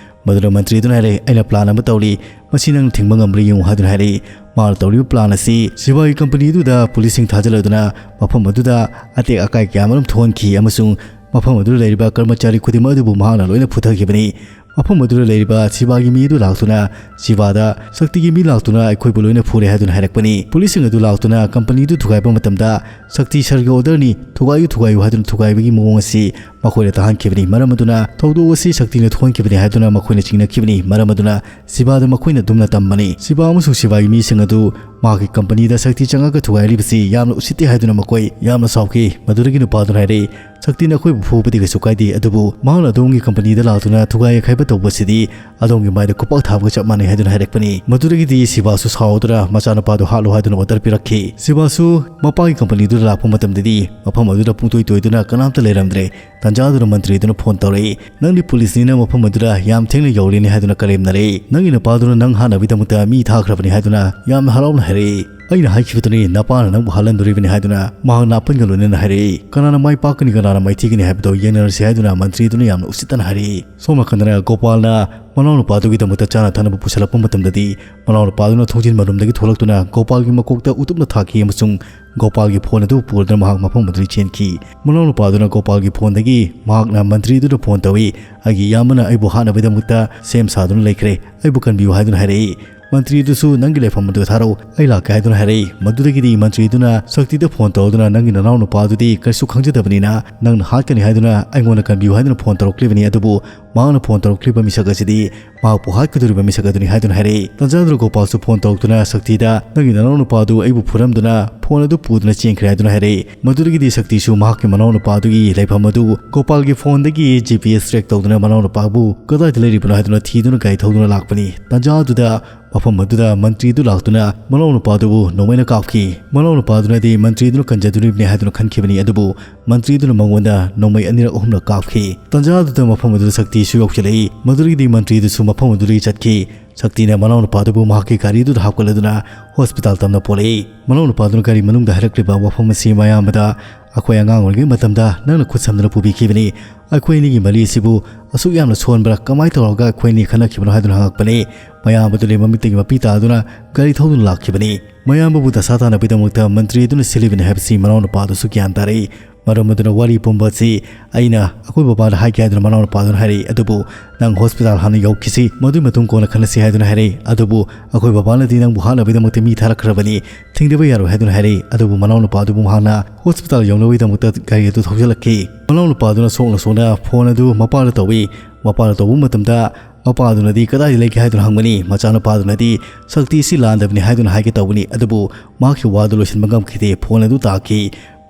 ꯃꯗꯨꯗ ꯃꯟꯇ꯭ꯔꯤ ꯑꯗꯨꯅ ꯍꯥꯏꯔꯦ, "ꯑꯩꯅ ꯄ꯭ꯂꯥꯟ ꯑꯃ ꯇꯧꯔꯤ, ꯃꯁꯤ ꯅꯪꯅ ꯊꯤꯡꯕ ꯉꯝꯕ꯭ꯔꯥ ꯌꯦꯡꯉꯨ" ꯍꯥꯏꯗꯨꯅ ꯍꯥꯏꯔꯛꯏ꯫ ꯃꯥꯅ ꯇꯧꯔꯤꯕ ꯄ꯭ꯂꯥꯟ ꯑꯁꯤ ꯁꯤꯕꯥꯒꯤ ꯀꯝꯄꯅꯤ ꯑꯗꯨꯗ ꯄꯨꯂꯤꯁꯁꯤꯡ ꯊꯥꯖꯤꯜꯂꯗꯨꯅ ꯃꯐꯝ ꯑꯗꯨꯗ ꯑꯇꯦꯛ ꯑꯀꯥꯏ ꯀꯌꯥ ꯑꯃꯔꯣꯝ ꯊꯣꯛꯍꯟꯈꯤ ꯑꯃꯁꯨꯡ ꯃꯐꯝ ꯑꯗꯨꯗ ꯂꯩꯔꯤꯕ ꯀꯔꯃꯆꯥꯔꯤ ꯈꯨꯗꯤꯡꯃꯛ ꯑꯗꯨꯕꯨ ꯃꯍꯥꯛꯅ ꯂꯣꯏꯅ ꯐꯨꯊꯈꯤꯕꯅꯤ꯫ ꯃꯐꯝ ꯑꯗꯨꯗ ꯂꯩꯔꯤꯕ ꯁꯤꯕꯥꯒꯤ ꯃꯤ ꯑꯗꯨ ꯂꯥꯛꯇꯨꯅ ꯁꯤꯕꯥꯗ "ꯁꯛꯇꯤꯒꯤ ꯃꯤ ꯂꯥꯛꯇꯨꯅ ꯑꯩꯈꯣꯏꯕꯨ ꯂꯣꯏꯅ ꯐꯨꯔꯦ" ꯍꯥꯏꯗꯨꯅ ꯍꯥꯏꯔꯛꯄꯅꯤ꯫ ꯄꯨꯂꯤꯁꯁꯤꯡ ꯑꯗꯨ ꯂꯥꯛꯇꯨꯅ ꯀꯝꯄꯅꯤ ꯑꯗꯨ ꯊꯨꯒꯥꯏꯕ ꯃꯇꯝꯗ "ꯁꯛꯇꯤ ꯁꯔꯒꯤ ꯑꯣꯔꯗꯔꯅꯤ, ꯊꯨꯒꯥꯏꯌꯨ, ꯊꯨꯒꯥꯏꯌꯨ" ꯍꯥꯏꯗꯨꯅ ꯊꯨꯒꯥꯏꯕꯒꯤ ꯃꯑꯣꯡ ꯑꯁꯤ ꯃꯈꯣꯏꯅ ꯇꯥꯍꯟꯈꯤꯕꯅꯤ꯫ ꯃꯔꯝ ꯑꯗꯨꯅ ꯊꯧꯗꯣꯛ ꯑꯁꯤ ꯁꯛꯇꯤꯅ ꯊꯣꯛꯍꯟꯈꯤꯕꯅꯤ ꯍꯥꯏꯗꯨꯅ ꯃꯈꯣꯏꯅ ꯆꯤꯡꯅꯈꯤꯕꯅꯤ꯫ ꯃꯔꯝ ꯑꯗꯨꯅ ꯁꯤꯕꯥꯗ ꯃꯈꯣꯏꯅ ꯑꯗꯨꯝꯅ ꯇꯝꯕꯅꯤ꯫ ꯁꯤꯕꯥ ꯑꯃꯁꯨꯡ ꯁꯤꯕꯥꯒꯤ ꯃꯤꯁꯤꯡ ꯑꯗꯨ ꯃꯍꯥꯛꯀꯤ ꯀꯝꯄꯅꯤꯗ ꯁꯛꯇꯤ ꯆꯪꯉꯒ ꯊꯨꯒꯥꯏꯍꯜꯂꯤꯕꯁꯤ ꯌꯥꯝꯅ ꯎꯁꯤꯠꯇꯦ ꯍꯥꯏꯗꯨꯅ ꯃꯈꯣꯏ ꯌꯥꯝꯅ ꯁꯥꯎꯈꯤ꯫ ꯃꯗꯨꯗꯒꯤ ꯅꯨꯄꯥꯗꯨꯅ ꯍꯥꯏꯔꯛꯏ, "ꯁꯛꯇꯤꯅ ꯑꯩꯈꯣꯏꯕꯨ ꯐꯨꯕꯗꯤ ꯀꯩꯁꯨ ꯀꯥꯏꯗꯦ, ꯑꯗꯨꯕꯨ ꯃꯍꯥꯛꯅ ꯑꯗꯣꯝꯒꯤ ꯀꯝꯄꯅꯤꯗ ꯂꯥꯛꯇꯨꯅ ꯊꯨꯒꯥꯏ ꯌꯩꯈꯥꯏꯕ ꯇꯧꯕꯁꯤꯗꯤ ꯑꯗꯣꯝꯒꯤ ꯃꯥꯏꯗ ꯈꯨꯄꯥꯛ ꯊꯥꯕꯒ ꯆꯞ ꯃꯥꯟꯅꯩ" ꯍꯥꯏꯗꯨꯅ ꯍꯥꯏꯔꯛꯄꯅꯤ꯫ ꯃꯗꯨꯗꯒꯤꯗꯤ ꯁꯤꯕꯥꯁꯨ ꯁꯥꯎꯗꯨꯅ ꯃꯆꯥꯅꯨꯄꯥꯗꯨ ꯍꯥꯠꯂꯨ ꯍꯥꯏꯗꯨꯅ ꯑꯣꯔꯗꯔ ꯄꯤꯔꯛꯈꯤ꯫ ꯁꯤꯕꯥꯁꯨ ꯃꯄꯥꯒꯤ ꯀꯝꯄꯅꯤꯗꯨꯗ ꯂꯥꯛꯄ ꯃꯇꯝꯗꯗꯤ ꯃꯐꯝ ꯑꯗꯨꯗ ꯄꯨꯡꯇꯣꯏ ꯇꯣꯏꯗꯨꯅ ꯀꯅꯥꯝꯇ ꯂꯩꯔꯝꯗ꯭ꯔꯦ꯫ ꯇꯥꯟꯖꯥꯗꯨꯗ ꯃꯟꯇ꯭ꯔꯤꯗꯨꯅ ꯐꯣꯟ ꯇꯧꯔꯛꯏ, "ꯅꯪꯗꯤ ꯄꯨꯂꯤꯁꯅꯤꯅ ꯃꯐꯝ ꯑꯗꯨꯗ ꯌꯥꯝ ꯊꯦꯡꯅ ꯌꯧꯔꯦꯅꯦ" ꯍꯥꯏꯗꯨꯅ ꯀꯔꯦꯝꯅꯔꯛꯏ꯫ "ꯅꯪꯒꯤ ꯅꯄꯥꯗꯨꯅ ꯅꯪ ꯍꯥꯠꯅꯕꯒꯤꯗꯃꯛꯇ ꯃꯤ ꯊꯥꯈ꯭ꯔꯕꯅꯤ" ꯍꯥꯏꯗꯨꯅ ꯌꯥꯝꯅ ꯍꯔꯥꯎꯅ ꯍꯥꯏꯔꯛꯏ꯫ "ꯑꯩꯅ ꯍꯥꯏꯈꯤꯕꯗꯨꯅꯤ, ꯅꯄꯥꯅ ꯅꯪꯕꯨ ꯍꯥꯠꯍꯟꯗꯣꯔꯤꯕꯅꯤ" ꯍꯥꯏꯗꯨꯅ ꯃꯍꯥꯛ ꯅꯥꯄꯟꯒ ꯂꯣꯏꯅꯅ ꯍꯥꯏꯔꯛꯏ꯫ "ꯀꯅꯥꯅ ꯃꯥꯏ ꯄꯥꯛꯀꯅꯤ, ꯀꯅꯥꯅ ꯃꯥꯏꯊꯤꯒꯅꯤ ꯍꯥꯏꯕꯗꯣ ꯌꯦꯡꯅꯔꯁꯤ" ꯍꯥꯏꯗꯨꯅ ꯃꯟꯇ꯭ꯔꯤꯗꯨꯅ ꯌꯥꯝꯅ ꯎꯁꯤꯠꯇꯅ ꯍꯥꯏꯔꯛꯏ꯫ ꯁꯣꯝ ꯅꯥꯀꯟꯗꯅ ꯒꯣꯄꯥꯜꯅ ꯃꯅꯥꯎꯅꯨꯄꯥꯗꯨꯒꯤꯗꯃꯛꯇ ꯆꯥꯅ ꯊꯛꯅꯕ ꯄꯨꯁꯜꯂꯛꯄ ꯃꯇꯝꯗꯗꯤ, ꯃꯅꯥꯎꯅꯨꯄꯥꯗꯨꯅ ꯊꯣꯡꯖꯤꯟ ꯃꯅꯨꯡꯗꯒꯤ ꯊꯣꯛꯂꯛꯇꯨꯅ ꯒꯣꯄꯥꯜꯒꯤ ꯃꯀꯣꯛꯇ ꯎꯇꯨꯞꯅ ꯊꯥꯈꯤ ꯑꯃꯁꯨꯡ ꯒꯣꯄꯥꯜꯒꯤ ꯐꯣꯟ ꯑꯗꯨ ꯄꯨꯔꯗꯨꯅ ꯃꯍꯥꯛ ꯃꯐꯝ ꯑꯗꯨꯗꯒꯤ ꯆꯦꯟꯈꯤ꯫ ꯃꯅꯥꯎꯅꯨꯄꯥꯗꯨꯅ ꯒꯣꯄꯥꯜꯒꯤ ꯐꯣꯟꯗꯒꯤ ꯃꯍꯥꯛꯅ ꯃꯟꯇ꯭ꯔꯤꯗꯨꯗ ꯐꯣꯟ ꯇꯧꯏ, "ꯑꯩꯒꯤ ꯏꯌꯥꯝꯕꯅ ꯑꯩꯕꯨ ꯍꯥꯠꯅꯕꯒꯤꯗꯃꯛꯇ ꯁꯦꯝ ꯁꯥꯗꯨꯅ ꯂꯩꯈ꯭ꯔꯦ, ꯑꯩꯕꯨ ꯀꯟꯕꯤꯌꯨ" ꯍꯥꯏꯗꯨꯅ ꯍꯥꯏꯔꯛꯏ꯫ ꯃꯟꯇ꯭ꯔꯤꯗꯨꯁꯨ "ꯅꯪꯒꯤ ꯂꯩꯐꯝ ꯑꯗꯨ ꯊꯥꯔꯛꯎ, ꯑꯩ ꯂꯥꯛꯀꯦ" ꯍꯥꯏꯗꯨꯅ ꯍꯥꯏꯔꯛꯏ꯫ ꯃꯗꯨꯗꯒꯤꯗꯤ ꯃꯟꯇ꯭ꯔꯤꯗꯨꯅ ꯁꯛꯇꯤꯗ ꯐꯣꯟ ꯇꯧꯗꯨꯅ, "ꯅꯪꯒꯤ ꯅꯅꯥꯎꯅꯨꯄꯥꯗꯨꯗꯤ ꯀꯔꯤꯁꯨ ꯈꯪꯖꯗꯕꯅꯤꯅ ꯅꯪꯅ ꯍꯥꯠꯀꯅꯤ ꯍꯥꯏꯗꯨꯅ ꯑꯩꯉꯣꯟꯗ ꯀꯟꯕꯤꯌꯨ ꯍꯥꯏꯗꯨꯅ ꯐꯣꯟ ꯇꯧꯔꯛꯂꯤꯕꯅꯤ, ꯑꯗꯨꯕꯨ ꯃꯍꯥꯛꯅ ꯐꯣꯟ ꯇꯧꯔꯛꯂꯤꯕ ꯃꯤꯁꯛ ꯑꯁꯤꯗꯤ ꯃꯍꯥꯛꯄꯨ ꯍꯥꯠꯀꯗꯧꯔꯤꯕ ꯃꯤꯁꯛ ꯑꯗꯨꯅꯤ" ꯍꯥꯏꯗꯨꯅ ꯍꯥꯏꯔꯛꯏ꯫ ꯇꯥꯟꯖꯥꯗꯨꯗ ꯒꯣꯄꯥꯜꯁꯨ ꯐꯣꯟ ꯇꯧꯔꯛꯇꯨꯅ ꯁꯛꯇꯤꯗ, "ꯅꯪꯒꯤ ꯅꯅꯥꯎꯅꯨꯄꯥꯗꯨ ꯑꯩꯕꯨ ꯐꯨꯔꯝꯗꯨꯅ ꯐꯣꯟ ꯑꯗꯨ ꯄꯨꯗꯨꯅ ꯆꯦꯟꯈ꯭ꯔꯦ" ꯍꯥꯏꯗꯨꯅ ꯍꯥꯏꯔꯛꯏ꯫ ꯃꯗꯨꯗꯒꯤꯗꯤ ꯁꯛꯇꯤꯁꯨ ꯃꯍꯥꯛꯀꯤ ꯃꯅꯥꯎꯅꯨꯄꯥꯗꯨꯒꯤ ꯂꯩꯐꯝ ꯑꯗꯨ ꯒꯣꯄꯥꯜꯒꯤ ꯐꯣꯟꯗꯒꯤ ꯖꯤ ꯄꯤ ꯑꯦꯁ ꯇ꯭ꯔꯦꯛ ꯇꯧꯗꯨꯅ ꯃꯅꯥꯎꯅꯨꯄꯥꯕꯨ ꯀꯗꯥꯏꯗ ꯂꯩꯔꯤꯕꯅꯣ ꯍꯥꯏꯗꯨꯅ ꯊꯤꯗꯨꯅ ꯒꯥꯔꯤ ꯊꯧꯗꯨꯅ ꯂꯥꯛꯄꯅꯤ꯫ ꯇꯥꯟꯖꯥꯗꯨꯗ ꯃꯐꯝ ꯑꯗꯨꯗ ꯃꯟꯇ꯭ꯔꯤꯗꯨ ꯂꯥꯛꯇꯨꯅ ꯃꯅꯥꯎꯅꯨꯄꯥꯗꯨꯕꯨ ꯅꯣꯡꯃꯩꯅ ꯀꯥꯞꯈꯤ꯫ ꯃꯅꯥꯎꯅꯨꯄꯥꯗꯨꯅꯗꯤ ꯃꯟꯇ꯭ꯔꯤꯗꯨꯅ ꯀꯟꯖꯗꯣꯔꯤꯕꯅꯤ ꯍꯥꯏꯗꯨꯅ ꯈꯟꯈꯤꯕꯅꯤ, ꯑꯗꯨꯕꯨ ꯃꯟꯇ꯭ꯔꯤꯗꯨꯅ ꯃꯉꯣꯟꯗ ꯅꯣꯡꯃꯩ ꯑꯅꯤꯔꯛ ꯑꯍꯨꯝꯂꯛ ꯀꯥꯞꯈꯤ꯫ ꯇꯥꯟꯖꯥꯗꯨꯗ ꯃꯐꯝ ꯑꯗꯨꯗ ꯁꯛꯇꯤꯁꯨ ꯌꯧꯁꯤꯜꯂꯛꯏ꯫ ꯃꯗꯨꯗꯒꯤꯗꯤ ꯃꯟꯇ꯭ꯔꯤꯗꯨꯁꯨ ꯃꯐꯝ ꯑꯗꯨꯗꯒꯤ ꯆꯠꯈꯤ꯫ ꯁꯛꯇꯤꯅ ꯃꯅꯥꯎꯅꯨꯄꯥꯗꯨꯕꯨ ꯃꯍꯥꯛꯀꯤ ꯒꯥꯔꯤꯗꯨꯗ ꯍꯥꯞꯀꯠꯂꯗꯨꯅ ꯍꯣꯁꯄꯤꯇꯥꯜ ꯇꯝꯅ ꯄꯨꯔꯛꯏ꯫ ꯃꯅꯥꯎꯅꯨꯄꯥꯗꯨꯅ ꯒꯥꯔꯤ ꯃꯅꯨꯡꯗ ꯍꯥꯏꯔꯛꯂꯤꯕ ꯋꯥꯐꯝ ꯑꯁꯤ ꯃꯌꯥꯝꯕꯗ, "ꯑꯩꯈꯣꯏ ꯑꯉꯥꯡ ꯑꯣꯏꯔꯤꯉꯩ ꯃꯇꯝꯗ ꯅꯪꯅ ꯈꯨꯠ ꯁꯝꯗꯨꯅ ꯄꯨꯕꯤꯈꯤꯕꯅꯤ꯫ ꯑꯩꯈꯣꯏ ꯑꯅꯤꯒꯤ ꯃꯔꯤ ꯑꯁꯤꯕꯨ ꯑꯁꯨꯛ ꯌꯥꯝꯅ ꯁꯣꯟꯕ꯭ꯔꯥ? ꯀꯃꯥꯏꯅ ꯇꯧꯔꯒ ꯑꯩꯈꯣꯏ ꯑꯅꯤ ꯈꯠꯅꯈꯤꯕꯅꯣ?" ꯍꯥꯏꯗꯨꯅ ꯍꯪꯉꯛꯄꯅꯤ꯫ ꯃꯌꯥꯝꯕꯗꯨꯅ ꯃꯃꯤꯠꯇꯒꯤ ꯃꯄꯤ ꯇꯥꯗꯨꯅ ꯒꯥꯔꯤ ꯊꯧꯗꯨꯅ ꯂꯥꯛꯈꯤꯕꯅꯤ꯫ ꯃꯌꯥꯝꯕꯕꯨ ꯗꯁꯥ ꯇꯥꯅꯕꯒꯤꯗꯃꯛꯇ ꯃꯟꯇ꯭ꯔꯤ ꯑꯗꯨꯅ ꯁꯤꯜꯂꯤꯕꯅꯤ ꯍꯥꯏꯕꯁꯤ ꯃꯅꯥꯎꯅꯨꯄꯥꯗꯨꯁꯨ ꯒ꯭ꯌꯥꯟ ꯇꯥꯔꯛꯏ꯫ ꯃꯔꯝ ꯑꯗꯨꯅ ꯋꯥꯔꯤ ꯄꯨꯝꯕ ꯑꯁꯤ ꯑꯩꯅ ꯑꯩꯈꯣꯏ ꯕꯕꯥꯗ ꯍꯥꯏꯒꯦ ꯍꯥꯏꯗꯨꯅ ꯃꯅꯥꯎꯅꯨꯄꯥꯗꯨꯅ ꯍꯥꯏꯔꯛꯏ꯫ ꯑꯗꯨꯕꯨ "ꯅꯪ ꯍꯣꯁꯄꯤꯇꯥꯜ ꯍꯥꯟꯅ ꯌꯧꯈꯤꯁꯤ, ꯃꯗꯨꯒꯤ ꯃꯇꯨꯡ ꯀꯣꯟꯅ ꯈꯟꯅꯁꯤ" ꯍꯥꯏꯗꯨꯅ ꯍꯥꯏꯔꯛꯏ꯫ ꯑꯗꯨꯕꯨ "ꯑꯩꯈꯣꯏ ꯕꯕꯥꯅꯗꯤ ꯅꯪꯕꯨ ꯍꯥꯠꯅꯕꯒꯤꯗꯃꯛꯇ ꯃꯤ ꯊꯥꯔꯛꯈ꯭ꯔꯕꯅꯤ, ꯊꯤꯡꯗꯕ ꯌꯥꯔꯣꯏ" ꯍꯥꯏꯗꯨꯅ ꯍꯥꯏꯔꯛꯏ꯫ ꯑꯗꯨꯕꯨ ꯃꯅꯥꯎꯅꯨꯄꯥꯗꯨꯕꯨ ꯃꯍꯥꯛꯅ ꯍꯣꯁꯄꯤꯇꯥꯜ ꯌꯧꯅꯕꯒꯤꯗꯃꯛꯇ ꯒꯥꯔꯤ ꯑꯗꯨ ꯊꯧꯖꯤꯜꯂꯛꯈꯤ꯫ ꯃꯅꯥꯎꯅꯨꯄꯥꯗꯨꯅ ꯁꯣꯛꯅ ꯁꯣꯛꯅ ꯐꯣꯟ ꯑꯗꯨ ꯃꯄꯥꯗ ꯇꯧꯏ꯫ ꯃꯄꯥꯗ ꯇꯧꯕ ꯃꯇꯝꯗ ꯃꯄꯥꯗꯨꯅꯗꯤ "ꯀꯗꯥꯏꯗ ꯂꯩꯒꯦ?" ꯍꯥꯏꯗꯨꯅ ꯍꯪꯕꯅꯤ꯫ ꯃꯆꯥꯅꯨꯄꯥꯗꯨꯅꯗꯤ "ꯁꯛꯇꯤ ꯑꯁꯤ ꯂꯥꯟꯗꯕꯅꯤ" ꯍꯥꯏꯗꯨꯅ ꯍꯥꯏꯒꯦ ꯇꯧꯕꯅꯤ, ꯑꯗꯨꯕꯨ ꯃꯍꯥꯛꯀꯤ ꯋꯥꯗꯨ ꯂꯣꯏꯁꯤꯟꯕ ꯉꯝꯈꯤꯗꯦ꯫ ꯐꯣꯟ ꯑꯗꯨ ꯇꯥꯈꯤ꯫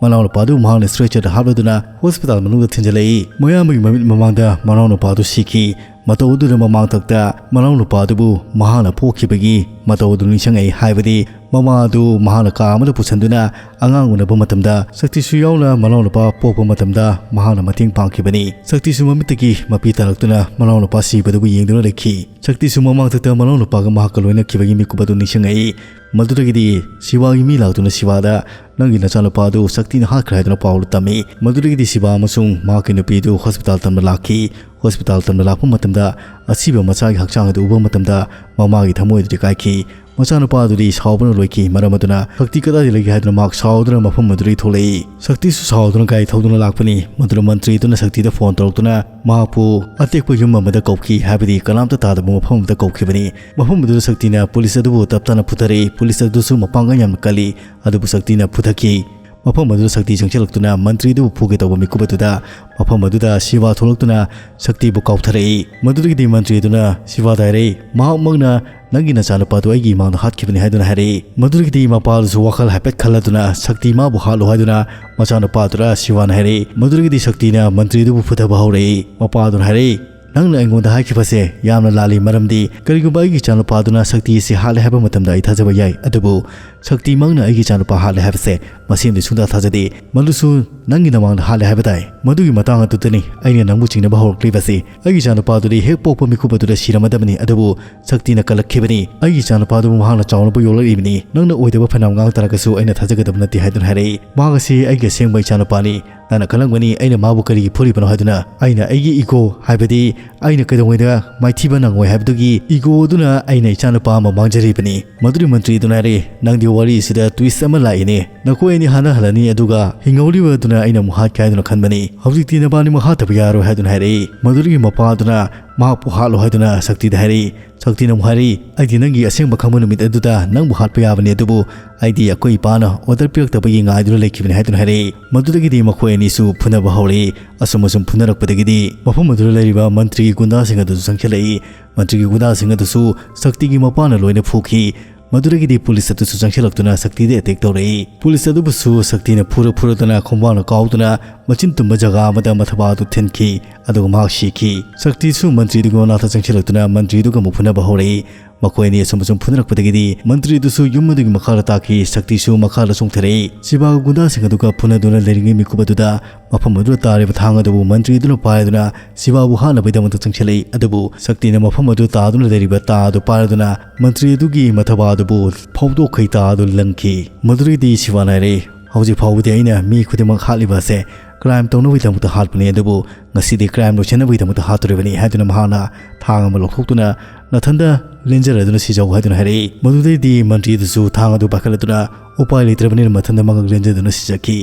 ꯃꯅꯥꯎꯅꯨꯄꯥꯗꯨ ꯃꯍꯥꯛꯅ stretcher ꯍꯥꯞꯂꯗꯨꯅ hospital ꯃꯅꯨꯡꯗ ꯊꯤꯟꯖꯤꯜꯂꯛꯏ꯫ ꯃꯌꯥꯝꯒꯤ ꯃꯃꯤꯠ ꯃꯃꯥꯡꯗ ꯃꯅꯥꯎꯅꯨꯄꯥꯗꯨ ꯁꯤꯈꯤ꯫ ꯃꯇꯧ ꯑꯗꯨꯗ ꯃꯃꯥꯡꯊꯛꯇ ꯃꯅꯥꯎꯅꯨꯄꯥꯗꯨꯕꯨ ꯃꯍꯥꯛꯅ ꯄꯣꯛꯈꯤꯕꯒꯤ ꯃꯇꯧ ꯑꯗꯨ ꯅꯤꯡꯁꯤꯡꯉꯛꯏ꯫ ꯍꯥꯏꯕꯗꯤ ꯃꯃꯥ ꯑꯗꯨ ꯃꯍꯥꯛꯅ ꯀꯥ ꯑꯃꯗ ꯄꯨꯁꯤꯟꯗꯨꯅ ꯑꯉꯥꯡ ꯎꯅꯕ ꯃꯇꯝꯗ ꯁꯛꯇꯤꯁꯨ ꯌꯥꯎꯅ ꯃꯅꯥꯎꯅꯨꯄꯥ ꯄꯣꯛꯄ ꯃꯇꯝꯗ ꯃꯍꯥꯛꯅ ꯃꯇꯦꯡ ꯄꯥꯡꯈꯤꯕꯅꯤ꯫ ꯁꯛꯇꯤꯁꯨ ꯃꯃꯤꯠꯇꯒꯤ ꯃꯄꯤ ꯇꯥꯔꯛꯇꯨꯅ ꯃꯅꯥꯎꯅꯨꯄꯥ ꯁꯤꯕꯗꯨꯕꯨ ꯌꯦꯡꯗꯨꯅ ꯂꯩꯈꯤ꯫ ꯁꯛꯇꯤꯁꯨ ꯃꯃꯥꯡꯊꯛꯇ ꯃꯅꯥꯎꯅꯨꯄꯥꯒ ꯃꯍꯥꯛꯀ ꯂꯣꯏꯅꯈꯤꯕꯒꯤ ꯃꯤꯀꯨꯞ ꯑꯗꯨ ꯅꯤꯡꯁꯤꯡꯉꯛꯏ꯫ ꯃꯗꯨꯗꯒꯤꯗꯤ ꯁꯤꯕꯥꯒꯤ ꯃꯤ ꯂꯥꯛꯇꯨꯅ ꯁꯤꯕꯥꯗ, "ꯅꯪꯒꯤ ꯅꯆꯥꯅꯨꯄꯥ ꯑꯗꯨ ꯁꯛꯇꯤꯅ ꯍꯥꯠꯈ꯭ꯔꯦ" ꯍꯥꯏꯗꯨꯅ ꯄꯥꯎ ꯇꯝꯃꯤ꯫ ꯃꯗꯨꯗꯒꯤꯗꯤ ꯁꯤꯕꯥ ꯑꯃꯁꯨꯡ ꯃꯍꯥꯛꯀꯤ ꯅꯨꯄꯤꯗꯨ hospital ꯇꯝꯅ ꯂꯥꯛꯈꯤ꯫ Hospital ꯇꯝꯅ ꯂꯥꯛꯄ ꯃꯇꯝꯗ ꯑꯁꯤꯕ ꯃꯆꯥꯒꯤ ꯍꯛꯆꯥꯡ ꯑꯗꯨ ꯎꯕ ꯃꯇꯝꯗ ꯃꯃꯥꯒꯤ ꯊꯃꯣꯏ ꯑꯗꯨꯗꯤ ꯀꯥꯏꯈꯤ꯫ ꯃꯆꯥꯅꯨꯄꯥ ꯑꯗꯨꯗꯤ ꯁꯥꯎꯕꯅ ꯂꯣꯏꯈꯤ꯫ ꯃꯔꯝ ꯑꯗꯨꯅ ꯁꯛꯇꯤ ꯀꯗꯥꯏꯗ ꯂꯩꯒꯦ ꯍꯥꯏꯗꯨꯅ ꯃꯍꯥꯛ ꯁꯥꯎꯗꯨꯅ ꯃꯐꯝ ꯑꯗꯨꯗꯒꯤ ꯊꯣꯛꯂꯛꯏ꯫ ꯁꯛꯇꯤꯁꯨ ꯁꯥꯎꯗꯨꯅ ꯒꯥꯔꯤ ꯊꯧꯗꯨꯅ ꯂꯥꯛꯄꯅꯤ꯫ ꯃꯗꯨꯅ ꯃꯟꯇ꯭ꯔꯤ ꯑꯗꯨꯅ ꯁꯛꯇꯤꯗ phone ꯇꯧꯔꯛꯇꯨꯅ ꯃꯍꯥꯛꯄꯨ ꯑꯇꯦꯛꯄ ꯌꯨꯝ ꯑꯃꯗ ꯀꯧꯈꯤ, ꯍꯥꯏꯕꯗꯤ ꯀꯅꯥꯝꯇ ꯇꯥꯗꯕ ꯃꯐꯝ ꯑꯃꯗ ꯀꯧꯈꯤꯕꯅꯤ꯫ ꯃꯐꯝ ꯑꯗꯨꯗ ꯁꯛꯇꯤꯅ ꯄꯨꯂꯤꯁ ꯑꯗꯨꯕꯨ ꯇꯞ ꯇꯥꯅ ꯐꯨꯊꯔꯛꯏ꯫ ꯄꯨꯂꯤꯁ ꯑꯗꯨꯁꯨ ꯃꯄꯥꯡꯒꯜ ꯌꯥꯝꯅ ꯀꯜꯂꯤ, ꯑꯗꯨꯕꯨ ꯁꯛꯇꯤꯅ ꯐꯨꯊꯈꯤ꯫ ꯃꯐꯝ ꯑꯗꯨꯗ ꯁꯛꯇꯤ ꯆꯪꯁꯤꯜꯂꯛꯇꯨꯅ ꯃꯟꯇ꯭ꯔꯤ ꯑꯗꯨꯕꯨ ꯐꯨꯒꯦ ꯇꯧꯕ ꯃꯤꯀꯨꯞ ꯑꯗꯨꯗ ꯃꯐꯝ ꯑꯗꯨꯗ ꯁꯤꯕꯥ ꯊꯣꯛꯂꯛꯇꯨꯅ ꯁꯛꯇꯤꯕꯨ ꯀꯥꯎꯊꯔꯛꯏ꯫ ꯃꯗꯨꯗꯒꯤꯗꯤ ꯃꯟꯇ꯭ꯔꯤ ꯑꯗꯨꯅ ꯁꯤꯕꯥꯗ ꯍꯥꯏꯔꯛꯏ, "ꯃꯍꯥꯛꯃꯛꯅ ꯅꯪꯒꯤ ꯅꯆꯥꯅꯨꯄꯥꯗꯨ ꯑꯩꯒꯤ ꯏꯃꯥꯡꯗ ꯍꯥꯠꯈꯤꯕꯅꯤ" ꯍꯥꯏꯗꯨꯅ ꯍꯥꯏꯔꯛꯏ꯫ ꯃꯗꯨꯗꯒꯤꯗꯤ ꯃꯄꯥꯗꯨꯁꯨ ꯋꯥꯈꯜ ꯍꯥꯏꯐꯦꯠ ꯈꯜꯂꯗꯨꯅ ꯁꯛꯇꯤ ꯃꯥꯕꯨ ꯍꯥꯠꯂꯨ ꯍꯥꯏꯗꯨꯅ ꯃꯆꯥꯅꯨꯄꯥꯗꯨꯗ ꯁꯤꯕꯥꯅ ꯍꯥꯏꯔꯛꯏ꯫ ꯃꯗꯨꯗꯒꯤꯗꯤ ꯁꯛꯇꯤꯅ ꯃꯟꯇ꯭ꯔꯤ ꯑꯗꯨꯕꯨ ꯐꯨꯊꯕ ꯍꯧꯔꯛꯏ꯫ ꯃꯄꯥꯗꯨꯅ ꯍꯥꯏꯔꯛꯏ, "ꯅꯪꯅ ꯑꯩꯉꯣꯟꯗ ꯍꯥꯏꯈꯤꯕꯁꯦ ꯌꯥꯝꯅ ꯂꯥꯜꯂꯤ, ꯃꯔꯝꯗꯤ ꯀꯔꯤꯒꯨꯝꯕ ꯑꯩꯒꯤ ꯏꯆꯥꯅꯨꯄꯥꯗꯨꯅ ꯁꯛꯇꯤ ꯑꯁꯤ ꯍꯥꯠꯂꯦ ꯍꯥꯏꯕ ꯃꯇꯝꯗ ꯑꯩ ꯊꯥꯖꯕ ꯌꯥꯏ, ꯑꯗꯨꯕꯨ ꯁꯛꯇꯤꯃꯛꯅ ꯑꯩꯒꯤ ꯏꯆꯥꯅꯨꯄꯥ ꯍꯥꯠꯂꯦ ꯍꯥꯏꯕꯁꯦ ꯃꯁꯤꯃꯗꯤ ꯁꯨꯡꯊꯥ ꯊꯥꯖꯗꯦ꯫ ꯃꯗꯨꯁꯨ ꯅꯪꯒꯤ ꯅꯃꯥꯡꯗ ꯍꯥꯠꯂꯦ ꯍꯥꯏꯕ ꯇꯥꯏ꯫ ꯃꯗꯨꯒꯤ ꯃꯇꯥꯡ ꯑꯗꯨꯗꯅꯤ ꯑꯩꯅ ꯅꯪꯕꯨ ꯆꯤꯡꯅꯕ ꯍꯧꯔꯛꯂꯤꯕꯁꯤ꯫ ꯑꯩꯒꯤ ꯏꯆꯥꯅꯨꯄꯥꯗꯨꯗꯤ ꯍꯦꯛ ꯄꯣꯛꯄ ꯃꯤꯀꯨꯞ ꯑꯗꯨꯗ ꯁꯤꯔꯝꯃꯗꯕꯅꯤ, ꯑꯗꯨꯕꯨ ꯁꯛꯇꯤꯅ ꯀꯜꯂꯛꯈꯤꯕꯅꯤ꯫ ꯑꯩꯒꯤ ꯏꯆꯥꯅꯨꯄꯥꯗꯨꯕꯨ ꯃꯍꯥꯛꯅ ꯆꯥꯎꯅꯕ ꯌꯣꯛꯂꯛꯂꯤꯕꯅꯤ꯫ ꯅꯪꯅ ꯑꯣꯏꯗꯕ ꯐꯅꯌꯥꯝ ꯉꯥꯡ ꯇꯥꯔꯒꯁꯨ ꯑꯩꯅ ꯊꯥꯖꯒꯗꯕ ꯅꯠꯇꯦ" ꯍꯥꯏꯗꯨꯅ ꯍꯥꯏꯔꯛꯏ꯫ ꯃꯍꯥꯛ ꯑꯁꯤ ꯑꯩꯒꯤ ꯑꯁꯦꯡꯕ ꯏꯆꯥꯅꯨꯄꯥꯅꯤ꯫ ꯅꯪꯅ ꯈꯜꯂꯝꯒꯅꯤ ꯑꯩꯅ ꯃꯥꯕꯨ ꯀꯔꯤꯒꯤ ꯐꯨꯔꯤꯕꯅꯣ ꯍꯥꯏꯗꯨꯅ꯫ ꯑꯩꯅ ꯑꯩꯒꯤ ego, ꯍꯥꯏꯕꯗꯤ ꯑꯩꯅ ꯀꯩꯗꯧꯉꯩꯗ ꯃꯥꯏꯊꯤꯕ ꯅꯪꯉꯣꯏ ꯍꯥꯏꯕꯗꯨꯒꯤ ego ꯑꯗꯨꯅ ꯑꯩꯅ ꯏꯆꯥꯅꯨꯄꯥ ꯑꯃ ꯃꯥꯡꯖꯔꯤꯕꯅꯤ꯫ ꯃꯗꯨꯗꯤ ꯃꯟꯇ꯭ꯔꯤ ꯑꯗꯨꯅ ꯍꯥꯏꯔꯛꯏ, "ꯅꯪꯗꯤ ꯋꯥꯔꯤ ꯑꯁꯤꯗ twist ꯑꯃ ꯂꯥꯛꯏꯅꯦ꯫ ꯅꯈꯣꯏ ꯑꯅꯤ ꯍꯥꯟꯅꯍꯜꯂꯅꯤ, ꯑꯗꯨꯒ ꯍꯤꯡꯍꯧꯔꯤꯕ ꯑꯗꯨꯅ ꯑꯩꯅ ꯑꯃꯨꯛ ꯍꯥꯠꯀꯦ ꯍꯥꯏꯗꯨꯅ ꯈꯟꯕꯅꯤ꯫ ꯍꯧꯖꯤꯛꯇꯤ ꯅꯕꯥꯅꯤꯃꯛ ꯍꯥꯠꯇꯕ ꯌꯥꯔꯣꯏ" ꯍꯥꯏꯗꯨꯅ ꯍꯥꯏꯔꯛꯏ꯫ ꯃꯗꯨꯗꯒꯤ ꯃꯄꯥ ꯑꯗꯨꯅ ꯃꯍꯥꯛꯄꯨ ꯍꯥꯠꯂꯣ ꯍꯥꯏꯗꯨꯅ ꯁꯛꯇꯤꯗ ꯍꯥꯏꯔꯛꯏ꯫ ꯁꯛꯇꯤꯅ ꯑꯃꯨꯛ ꯍꯥꯏꯔꯛꯏ, "ꯑꯩꯗꯤ ꯅꯪꯒꯤ ꯑꯁꯦꯡꯕ ꯈꯪꯕ ꯅꯨꯃꯤꯠ ꯑꯗꯨꯗ ꯅꯪꯕꯨ ꯍꯥꯠꯄ ꯌꯥꯕꯅꯤ, ꯑꯗꯨꯕꯨ ꯑꯩꯗꯤ ꯑꯩꯈꯣꯏ ꯏꯄꯥꯅ order ꯄꯤꯔꯛꯇꯕꯒꯤ ꯉꯥꯏꯗꯨꯅ ꯂꯩꯈꯤꯕꯅꯤ" ꯍꯥꯏꯗꯨꯅ ꯍꯥꯏꯔꯛꯏ꯫ ꯃꯗꯨꯗꯒꯤꯗꯤ ꯃꯈꯣꯏ ꯑꯅꯤꯁꯨ ꯐꯨꯅꯕ ꯍꯧꯔꯛꯏ꯫ ꯑꯁꯨꯝ ꯑꯁꯨꯝ ꯐꯨꯅꯔꯛꯄꯗꯒꯤꯗꯤ ꯃꯐꯝ ꯑꯗꯨꯗ ꯂꯩꯔꯤꯕ ꯃꯟꯇ꯭ꯔꯤꯒꯤ ꯒꯨꯟꯗꯥꯁꯤꯡ ꯑꯗꯨꯁꯨ ꯆꯪꯁꯤꯜꯂꯛꯏ꯫ ꯃꯟꯇ꯭ꯔꯤꯒꯤ ꯒꯨꯟꯗꯥꯁꯤꯡ ꯑꯗꯨꯁꯨ ꯁꯛꯇꯤꯒꯤ ꯃꯄꯥꯅ ꯂꯣꯏꯅ ꯐꯨꯈꯤ꯫ ꯃꯗꯨꯗꯒꯤꯗꯤ ꯄꯨꯂꯤꯁ ꯑꯗꯨꯁꯨ ꯆꯪꯁꯤꯜꯂꯛꯇꯨꯅ ꯁꯛꯇꯤꯗ ꯑꯦꯇꯦꯛ ꯇꯧꯔꯛꯏ꯫ ꯄꯨꯂꯤꯁ ꯑꯗꯨꯕꯨꯁꯨ ꯁꯛꯇꯤꯅ ꯐꯨꯔ ꯐꯨꯔꯗꯨꯅ ꯈꯣꯡꯕꯥꯡꯅ ꯀꯥꯎꯗꯨꯅ ꯃꯆꯤꯟ ꯇꯨꯝꯕ ꯖꯒꯥ ꯑꯃꯗ ꯃꯊꯕꯥꯛ ꯑꯗꯨ ꯊꯤꯟꯈꯤ, ꯑꯗꯨꯒ ꯃꯍꯥꯛ ꯁꯤꯈꯤ꯫ ꯁꯛꯇꯤꯁꯨ ꯃꯟꯇ꯭ꯔꯤꯗꯨꯒꯤ ꯃꯅꯥꯛꯇ ꯆꯪꯁꯤꯜꯂꯛꯇꯨꯅ ꯃꯟꯇ꯭ꯔꯤꯗꯨꯒ ꯑꯃꯨꯛ ꯐꯨꯅꯕ ꯍꯧꯔꯛꯏ꯫ ꯃꯈꯣꯏ ꯑꯅꯤ ꯑꯁꯨꯝ ꯑꯁꯨꯝ ꯐꯨꯅꯔꯛꯄꯗꯒꯤꯗꯤ ꯃꯟꯇ꯭ꯔꯤ ꯑꯗꯨꯁꯨ ꯌꯨꯝ ꯑꯗꯨꯒꯤ ꯃꯈꯥꯗ ꯇꯥꯈꯤ꯫ ꯁꯛꯇꯤꯁꯨ ꯃꯈꯥꯗ ꯆꯣꯡꯊꯔꯛꯏ꯫ ꯁꯤꯕꯥꯒ ꯒꯨꯟꯗꯥꯁꯤꯡ ꯑꯗꯨꯒ ꯐꯨꯅꯗꯨꯅ ꯂꯩꯔꯤꯉꯩ ꯃꯤꯀꯨꯞ ꯑꯗꯨꯗ ꯃꯐꯝ ꯑꯗꯨꯗ ꯇꯥꯔꯤꯕ ꯊꯥꯡ ꯑꯗꯨꯕꯨ ꯃꯟꯇ꯭ꯔꯤ ꯑꯗꯨꯅ ꯄꯥꯏꯗꯨꯅ ꯁꯤꯕꯥꯕꯨ ꯍꯥꯠꯅꯕꯒꯤꯗꯃꯛꯇ ꯆꯪꯁꯤꯜꯂꯛꯏ꯫ ꯑꯗꯨꯕꯨ ꯁꯛꯇꯤꯅ ꯃꯐꯝ ꯑꯗꯨ ꯇꯥꯗꯨꯅ ꯂꯩꯔꯤꯕ ꯇꯥ ꯑꯗꯨ ꯄꯥꯏꯔꯗꯨꯅ ꯃꯟꯇ꯭ꯔꯤ ꯑꯗꯨꯒꯤ ꯃꯊꯕꯥ ꯑꯗꯨꯕꯨ ꯐꯥꯎꯗꯣꯛꯈꯩ ꯇꯥ ꯑꯗꯨ ꯂꯪꯈꯤ꯫ ꯃꯗꯨꯗꯒꯤꯗꯤ ꯁꯤꯕꯥꯅ ꯍꯥꯏꯔꯛꯏ, "ꯍꯧꯖꯤꯛ ꯐꯥꯎꯕꯗꯤ ꯑꯩꯅ ꯃꯤ ꯈꯨꯗꯤꯡꯃꯛ ꯍꯥꯠꯂꯤꯕ ꯑꯁꯦ ꯀ꯭ꯔꯥꯏꯝ ꯇꯧꯅꯕꯒꯤꯗꯃꯛꯇ ꯍꯥꯠꯄꯅꯤ, ꯑꯗꯨꯕꯨ ꯉꯁꯤꯗꯤ ꯀ꯭ꯔꯥꯏꯝ ꯂꯣꯏꯁꯤꯟꯅꯕꯒꯤꯗꯃꯛꯇ ꯍꯥꯠꯇꯣꯔꯤꯕꯅꯤ" ꯍꯥꯏꯗꯨꯅ ꯃꯍꯥꯛꯅ ꯊꯥꯡ ꯑꯃ ꯂꯧꯊꯣꯛꯇꯨꯅ ꯅꯊꯟꯗ ꯂꯦꯟꯖꯔꯗꯨꯅ ꯁꯤꯖꯧ ꯍꯥꯏꯗꯨꯅ ꯍꯥꯏꯔꯛꯏ꯫ ꯃꯗꯨꯗꯩꯗꯤ ꯃꯟꯇ꯭ꯔꯤ ꯑꯗꯨꯁꯨ ꯊꯥꯡ ꯑꯗꯨ ꯄꯥꯏꯈꯠꯂꯗꯨꯅ ꯎꯄꯥꯏ ꯂꯩꯇ꯭ꯔꯕꯅꯤꯅ ꯃꯊꯟꯗ ꯃꯉꯛ ꯂꯦꯟꯖꯗꯨꯅ ꯁꯤꯖꯈꯤ꯫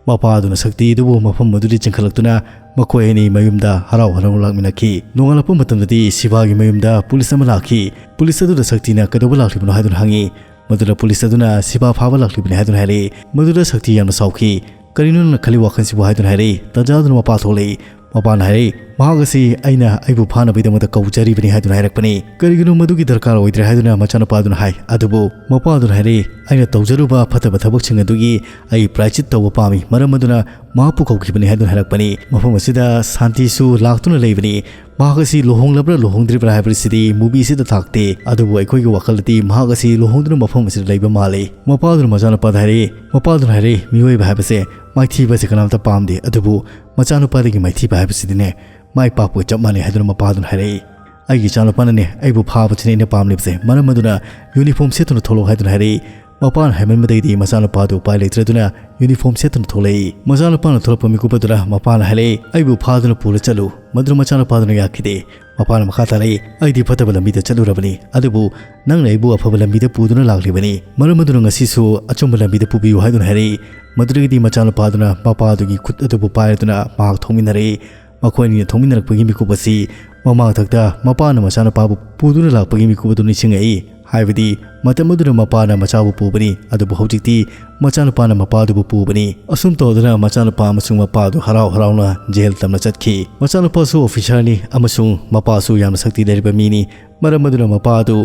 ꯃꯄꯥꯗꯨꯅ ꯁꯛꯇꯤ ꯑꯗꯨꯕꯨ ꯃꯐꯝ ꯑꯗꯨꯗ ꯆꯤꯡꯈꯠꯂꯛꯇꯨꯅ ꯃꯈꯣꯏ ꯑꯅꯤ ꯃꯌꯨꯝꯗ ꯍꯔꯥꯎ ꯍꯔꯥꯎ ꯂꯥꯛꯃꯤꯟꯅꯈꯤ꯫ ꯅꯣꯡꯉꯥꯜꯂꯛꯄ ꯃꯇꯝꯗꯗꯤ ꯁꯤꯕꯥꯒꯤ ꯃꯌꯨꯝꯗ ꯄꯨꯂꯤꯁ ꯑꯃ ꯂꯥꯛꯈꯤ꯫ ꯄꯨꯂꯤꯁ ꯑꯗꯨꯗ ꯁꯛꯇꯤꯅ ꯀꯩꯗꯧꯕ ꯂꯥꯛꯂꯤꯕꯅꯣ ꯍꯥꯏꯗꯨꯅ ꯍꯪꯉꯤ꯫ ꯃꯗꯨꯗ ꯄꯨꯂꯤꯁ ꯑꯗꯨꯅ ꯁꯤꯕꯥ ꯐꯥꯕ ꯂꯥꯛꯂꯤꯕꯅꯤ ꯍꯥꯏꯗꯨꯅ ꯍꯥꯏꯔꯛꯏ꯫ ꯃꯗꯨꯗ ꯁꯛꯇꯤ ꯌꯥꯝꯅ ꯁꯥꯎꯈꯤ꯫ "ꯀꯔꯤꯅꯣ ꯅꯪꯅ ꯈꯜꯂꯤ ꯋꯥꯈꯜꯁꯤꯕꯨ?" ꯍꯥꯏꯗꯨꯅ ꯍꯥꯏꯔꯛꯏ꯫ ꯇꯟꯖꯥ ꯑꯗꯨꯅ ꯃꯄꯥ ꯊꯣꯛꯂꯛꯏ꯫ ꯃꯄꯥꯅ ꯍꯥꯏꯔꯛꯏ, "ꯃꯍꯥꯛ ꯑꯁꯤ ꯑꯩꯅ ꯑꯩꯕꯨ ꯐꯥꯅꯕꯒꯤꯗꯃꯛꯇ ꯀꯧꯖꯔꯤꯕꯅꯤ" ꯍꯥꯏꯗꯨꯅ ꯍꯥꯏꯔꯛꯄꯅꯤ꯫ "ꯀꯔꯤꯒꯤꯅꯣ ꯃꯗꯨꯒꯤ ꯗꯔꯀꯥꯔ ꯑꯣꯏꯗ꯭ꯔꯦ" ꯍꯥꯏꯗꯨꯅ ꯃꯆꯥꯅꯨꯄꯥꯗꯨꯅ ꯍꯥꯏ꯫ ꯑꯗꯨꯕꯨ ꯃꯄꯥꯗꯨꯅ ꯍꯥꯏꯔꯛꯏ, "ꯑꯩꯅ ꯇꯧꯖꯔꯨꯕ ꯐꯠꯇꯕ ꯊꯕꯛꯁꯤꯡ ꯑꯗꯨꯒꯤ ꯑꯩ ꯄ꯭ꯔꯥꯏꯆꯤꯠ ꯇꯧꯕ ꯄꯥꯝꯃꯤ, ꯃꯔꯝ ꯑꯗꯨꯅ ꯃꯍꯥꯛꯄꯨ ꯀꯧꯈꯤꯕꯅꯤ" ꯍꯥꯏꯗꯨꯅ ꯍꯥꯏꯔꯛꯄꯅꯤ꯫ ꯃꯐꯝ ꯑꯁꯤꯗ ꯁꯥꯟꯇꯤꯁꯨ ꯂꯥꯛꯇꯨꯅ ꯂꯩꯕꯅꯤ꯫ ꯃꯍꯥꯛ ꯑꯁꯤ ꯂꯨꯍꯣꯡꯂꯕ꯭ꯔꯥ ꯂꯨꯍꯣꯡꯗ꯭ꯔꯤꯕ꯭ꯔꯥ ꯍꯥꯏꯕꯁꯤꯗꯤ ꯃꯨꯚꯤꯁꯤꯗ ꯇꯥꯛꯇꯦ, ꯑꯗꯨꯕꯨ ꯑꯩꯈꯣꯏꯒꯤ ꯋꯥꯈꯜꯗꯗꯤ ꯃꯍꯥꯛ ꯑꯁꯤ ꯂꯨꯍꯣꯡꯗꯨꯅ ꯃꯐꯝ ꯑꯁꯤꯗ ꯂꯩꯕ ꯃꯥꯜꯂꯤ꯫ ꯃꯄꯥꯗꯨꯅ ꯃꯆꯥꯅꯨꯄꯥꯗ ꯍꯥꯏꯔꯛꯏ, ꯃꯄꯥꯗꯨꯅ ꯍꯥꯏꯔꯛꯏ, "ꯃꯤꯑꯣꯏꯕ ꯍꯥꯏꯕꯁꯦ ꯃꯥꯏꯊꯤꯕꯁꯦ ꯀꯅꯥꯝꯇ ꯄꯥꯝꯗꯦ, ꯑꯗꯨꯕꯨ ꯃꯆꯥꯅꯨꯄꯥꯗꯒꯤ ꯃꯥꯏꯊꯤꯕ ꯍꯥꯏꯕꯁꯤꯗꯤꯅꯦ ꯃꯥꯏ ꯄꯥꯛꯄꯒ ꯆꯞ ꯃꯥꯟꯅꯩ" ꯍꯥꯏꯗꯨꯅ ꯃꯄꯥꯗꯨꯅ ꯍꯥꯏꯔꯛꯏ꯫ "ꯑꯩꯒꯤ ꯏꯆꯥꯅꯨꯄꯥꯅꯅꯦ ꯑꯩꯕꯨ ꯐꯥꯕꯁꯤꯅꯦ ꯑꯩꯅ ꯄꯥꯝꯂꯤꯕꯁꯦ, ꯃꯔꯝ ꯑꯗꯨꯅ ꯌꯨꯅꯤꯐꯣꯔꯝ ꯁꯦꯠꯇꯨꯅ ꯊꯣꯛꯂꯛꯑꯣ" ꯍꯥꯏꯗꯨꯅ ꯍꯥꯏꯔꯛꯏ꯫ ꯃꯄꯥꯅ ꯍꯥꯏꯃꯟꯕꯗꯒꯤꯗꯤ ꯃꯆꯥꯅꯨꯄꯥꯗꯨ ꯎꯄꯥꯏ ꯂꯩꯇ꯭ꯔꯗꯨꯅ ꯌꯨꯅꯤꯐꯣꯔꯝ ꯁꯦꯠꯇꯨꯅ ꯊꯣꯛꯂꯛꯏ꯫ ꯃꯆꯥꯅꯨꯄꯥꯅ ꯊꯣꯛꯂꯛꯄ ꯃꯤꯀꯨꯞ ꯑꯗꯨꯗ ꯃꯄꯥꯅ ꯍꯥꯏꯔꯛꯏ, "ꯑꯩꯕꯨ ꯐꯥꯗꯨꯅ ꯄꯨꯔ ꯆꯠꯂꯨ"꯫ ꯃꯗꯨꯅ ꯃꯆꯥꯅꯨꯄꯥꯗꯨꯅ ꯌꯥꯈꯤꯗꯦ꯫ ꯃꯄꯥꯅ ꯃꯈꯥ ꯇꯥꯔꯛꯏ, "ꯑꯩꯗꯤ ꯐꯠꯇꯕ ꯂꯝꯕꯤꯗ ꯆꯠꯂꯨꯔꯕꯅꯤ, ꯑꯗꯨꯕꯨ ꯅꯪꯅ ꯑꯩꯕꯨ ꯑꯐꯕ ꯂꯝꯕꯤꯗ ꯄꯨꯗꯨꯅ ꯂꯥꯛꯂꯤꯕꯅꯤ, ꯃꯔꯝ ꯑꯗꯨꯅ ꯉꯁꯤꯁꯨ ꯑꯆꯨꯝꯕ ꯂꯝꯕꯤꯗ ꯄꯨꯕꯤꯌꯨ" ꯍꯥꯏꯗꯨꯅ ꯍꯥꯏꯔꯛꯏ꯫ ꯃꯗꯨꯗꯒꯤꯗꯤ ꯃꯆꯥꯅꯨꯄꯥꯗꯨꯅ ꯃꯄꯥꯗꯨꯒꯤ ꯈꯨꯠ ꯑꯗꯨꯕꯨ ꯄꯥꯏꯔꯗꯨꯅ ꯃꯍꯥꯛ ꯊꯣꯛꯃꯤꯟꯅꯔꯛꯏ꯫ ꯃꯈꯣꯏ ꯑꯅꯤꯅ ꯊꯣꯛꯃꯤꯟꯅꯔꯛꯄꯒꯤ ꯃꯤꯀꯨꯞ ꯑꯁꯤ ꯃꯃꯥꯡꯊꯛꯇ ꯃꯄꯥꯅ ꯃꯆꯥꯅꯨꯄꯥꯕꯨ ꯄꯨꯗꯨꯅ ꯂꯥꯛꯄꯒꯤ ꯃꯤꯀꯨꯞ ꯑꯗꯨ ꯅꯤꯡꯁꯤꯡꯉꯛꯏ꯫ ꯍꯥꯏꯕꯗꯤ ꯃꯇꯝ ꯑꯗꯨꯗ ꯃꯄꯥꯅ ꯃꯆꯥꯕꯨ ꯄꯨꯕꯅꯤ, ꯑꯗꯨꯕꯨ ꯍꯧꯖꯤꯛꯇꯤ ꯃꯆꯥꯅꯨꯄꯥꯅ ꯃꯄꯥꯗꯨꯕꯨ ꯄꯨꯕꯅꯤ꯫ ꯑꯁꯨꯝ ꯇꯧꯗꯨꯅ ꯃꯆꯥꯅꯨꯄꯥ ꯑꯃꯁꯨꯡ ꯃꯄꯥꯗꯨ ꯍꯔꯥꯎ ꯍꯔꯥꯎꯅ ꯖꯦꯜ ꯇꯝꯅ ꯆꯠꯈꯤ꯫ ꯃꯆꯥꯅꯨꯄꯥꯁꯨ ꯑꯣꯐꯤꯁꯥꯔꯅꯤ ꯑꯃꯁꯨꯡ ꯃꯄꯥꯁꯨ ꯌꯥꯝꯅ ꯁꯛꯇꯤ ꯂꯩꯔꯕ ꯃꯤꯅꯤ꯫ ꯃꯔꯝ ꯑꯗꯨꯅ ꯃꯄꯥ ꯑꯗꯨ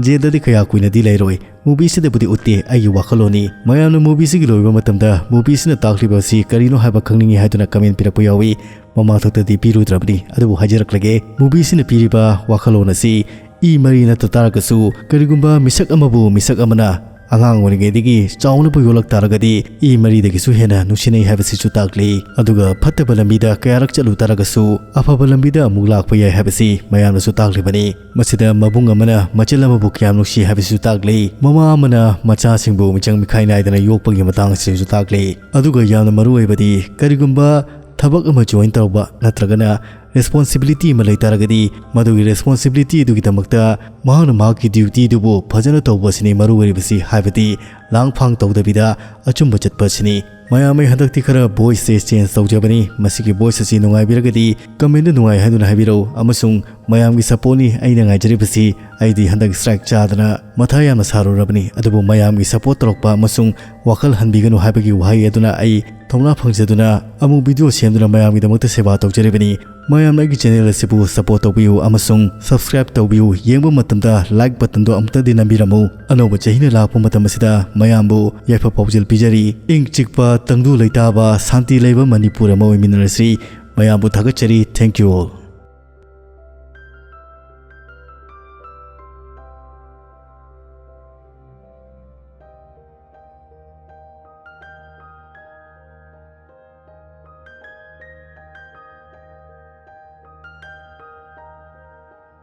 ꯖꯦꯜꯗꯗꯤ ꯀꯌꯥ ꯀꯨꯏꯅꯗꯤ ꯂꯩꯔꯣꯏ꯫ ꯃꯨꯚꯤꯁꯤꯗꯕꯨꯗꯤ ꯎꯠꯇꯦ, ꯑꯩꯒꯤ ꯋꯥꯈꯜꯂꯣꯟꯅꯤ꯫ ꯃꯌꯥꯝꯅ ꯃꯨꯚꯤꯁꯤꯒꯤ ꯂꯣꯏꯕ ꯃꯇꯝꯗ ꯃꯨꯚꯤꯁꯤꯅ ꯇꯥꯛꯂꯤꯕ ꯑꯁꯤ ꯀꯔꯤꯅꯣ ꯍꯥꯏꯕ ꯈꯪꯅꯤꯡꯏ ꯍꯥꯏꯗꯨꯅ ꯀꯃꯦꯟ ꯄꯤꯔꯛꯄ ꯌꯥꯎꯏ꯫ ꯃꯃꯥꯡꯊꯛꯇꯗꯤ ꯄꯤꯔꯨꯗ꯭ꯔꯕꯅꯤ, ꯑꯗꯨꯕꯨ ꯍꯥꯏꯖꯔꯛꯂꯒꯦ꯫ ꯃꯨꯚꯤꯁꯤꯅ ꯄꯤꯔꯤꯕ ꯋꯥꯈꯜꯂꯣꯟ ꯑꯁꯤ ꯏ ꯃꯔꯤ ꯅꯠꯇ ꯇꯥꯔꯒꯁꯨ, ꯀꯔꯤꯒꯨꯝꯕ ꯃꯤꯁꯛ ꯑꯃꯕꯨ ꯃꯤꯁꯛ ꯑꯃꯅ ꯑꯉꯥꯡ ꯑꯣꯏꯔꯤꯉꯩꯗꯒꯤ ꯆꯥꯎꯅꯕ ꯌꯣꯛꯂꯛ ꯇꯥꯔꯒꯗꯤ ꯏ ꯃꯔꯤꯗꯒꯤꯁꯨ ꯍꯦꯟꯅ ꯅꯨꯡꯁꯤꯅꯩ ꯍꯥꯏꯕꯁꯤꯁꯨ ꯇꯥꯛꯂꯤ꯫ ꯑꯗꯨꯒ ꯐꯠꯇꯕ ꯂꯝꯕꯤꯗ ꯀꯌꯥꯔꯛ ꯆꯠꯂꯨ ꯇꯥꯔꯒꯁꯨ ꯑꯐꯕ ꯂꯝꯕꯤꯗ ꯑꯃꯨꯛ ꯂꯥꯛꯄ ꯌꯥꯏ ꯍꯥꯏꯕꯁꯤ ꯃꯌꯥꯝꯅꯁꯨ ꯇꯥꯛꯂꯤꯕꯅꯤ꯫ ꯃꯁꯤꯗ ꯃꯕꯨꯡ ꯑꯃꯅ ꯃꯆꯜ ꯑꯃꯕꯨ ꯀꯌꯥꯝ ꯅꯨꯡꯁꯤ ꯍꯥꯏꯕꯁꯤꯁꯨ ꯇꯥꯛꯂꯤ꯫ ꯃꯃꯥ ꯑꯃꯅ ꯃꯆꯥꯁꯤꯡꯕꯨ ꯃꯤꯆꯪ ꯃꯤꯈꯥꯏ ꯅꯥꯏꯗꯅ ꯌꯣꯛꯄꯒꯤ ꯃꯇꯥꯡ ꯑꯁꯤꯁꯨ ꯇꯥꯛꯂꯤ꯫ ꯑꯗꯨꯒ ꯌꯥꯝꯅ ꯃꯔꯨ ꯑꯣꯏꯕꯗꯤ, ꯀꯔꯤꯒꯨꯝꯕ ꯊꯕꯛ ꯑꯃ ꯖꯣꯏꯟ ꯇꯧꯕ ꯅꯠꯇ꯭ꯔꯒꯅ ꯔꯦꯁꯄꯣꯟꯁꯤꯕꯤꯂꯤꯇꯤ ꯑꯃ ꯂꯩ ꯇꯥꯔꯒꯗꯤ, ꯃꯗꯨꯒꯤ ꯔꯦꯁꯄꯣꯟꯁꯤꯕꯤꯂꯤꯇꯤ ꯑꯗꯨꯒꯤꯗꯃꯛꯇ ꯃꯍꯥꯛꯅ ꯃꯍꯥꯛꯀꯤ ꯗ꯭ꯌꯨꯇꯤꯗꯨꯕꯨ ꯐꯖꯅ ꯇꯧꯕ ꯑꯁꯤꯅꯤ ꯃꯔꯨ ꯑꯣꯏꯔꯤꯕꯁꯤ, ꯍꯥꯏꯕꯗꯤ ꯂꯥꯡꯐꯥꯡ ꯇꯧꯗꯕꯤꯗ ꯑꯆꯨꯝꯕ ꯆꯠꯄ ꯑꯁꯤꯅꯤ꯫ ꯃꯌꯥꯝ, ꯑꯩ ꯍꯟꯗꯛꯇꯤ ꯈꯔ ꯚꯣꯏꯁꯁꯦ ꯆꯦꯟꯖ ꯇꯧꯖꯕꯅꯤ꯫ ꯃꯁꯤꯒꯤ ꯚꯣꯏꯁ ꯑꯁꯤ ꯅꯨꯡꯉꯥꯏꯕꯤꯔꯒꯗꯤ ꯀꯃꯦꯟꯗ "ꯅꯨꯡꯉꯥꯏ" ꯍꯥꯏꯗꯨꯅ ꯍꯥꯏꯕꯤꯔꯛꯎ, ꯑꯃꯁꯨꯡ ꯃꯌꯥꯝꯒꯤ ꯁꯄꯣꯔꯠꯅꯤ ꯑꯩꯅ ꯉꯥꯏꯖꯔꯤꯕꯁꯤ꯫ ꯑꯩꯗꯤ ꯍꯟꯗꯛ ꯁ꯭ꯇ꯭ꯔꯥꯏꯛ ꯆꯥꯗꯅ ꯃꯊꯥ ꯌꯥꯝꯅ ꯁꯥꯔꯨꯔꯕꯅꯤ, ꯑꯗꯨꯕꯨ ꯃꯌꯥꯝꯒꯤ ꯁꯄꯣꯔꯠ ꯇꯧꯔꯛꯄ ꯑꯃꯁꯨꯡ ꯋꯥꯈꯜ ꯍꯟꯕꯤꯒꯅꯨ ꯍꯥꯏꯕꯒꯤ ꯋꯥꯍꯩ ꯑꯗꯨꯅ ꯑꯩ ꯊꯧꯅꯥ ꯐꯪꯖꯗꯨꯅ ꯑꯃꯨꯛ ꯚꯤꯗꯤꯑꯣ ꯁꯦꯝꯗꯨꯅ ꯃꯌꯥꯝꯒꯤꯗꯃꯛꯇ ꯁꯦꯕꯥ ꯇꯧꯖꯔꯤꯕꯅꯤ꯫ ꯃꯌꯥꯝꯅ ꯑꯩꯒꯤ ꯆꯦꯅꯦꯜ ꯑꯁꯤꯕꯨ ꯁꯄꯣꯔꯠ ꯇꯧꯕꯤꯌꯨ ꯑꯃꯁꯨꯡ ꯁꯕꯁꯀ꯭ꯔꯥꯏꯕ ꯇꯧꯕꯤꯌꯨ꯫ ꯌꯦꯡꯕ ꯃꯇꯝꯗ ꯂꯥꯏꯛ ꯕꯇꯟꯗꯣ ꯑꯃꯨꯛꯇꯗꯤ ꯅꯝꯕꯤꯔꯝꯃꯨ꯫ ꯑꯅꯧꯕ ꯆꯍꯤꯅ ꯂꯥꯛꯄ ꯃꯇꯝ ꯑꯁꯤꯗ ꯃꯌꯥꯝꯕꯨ ꯌꯥꯏꯐ ꯄꯥꯎꯖꯦꯜ ꯄꯤꯖꯔꯤ꯫ ꯏꯪ ꯆꯤꯛꯄ, ꯇꯪꯗꯨ ꯂꯩꯇꯥꯕ, ꯁꯥꯟꯇꯤ ꯂꯩꯕ ꯃꯅꯤꯄꯨꯔ ꯑꯃ ꯑꯣꯏꯃꯤꯟꯅꯔꯁꯤ꯫ ꯃꯌꯥꯝꯕꯨ ꯊꯥꯒꯠꯆꯔꯤ꯫ Thank you all꯫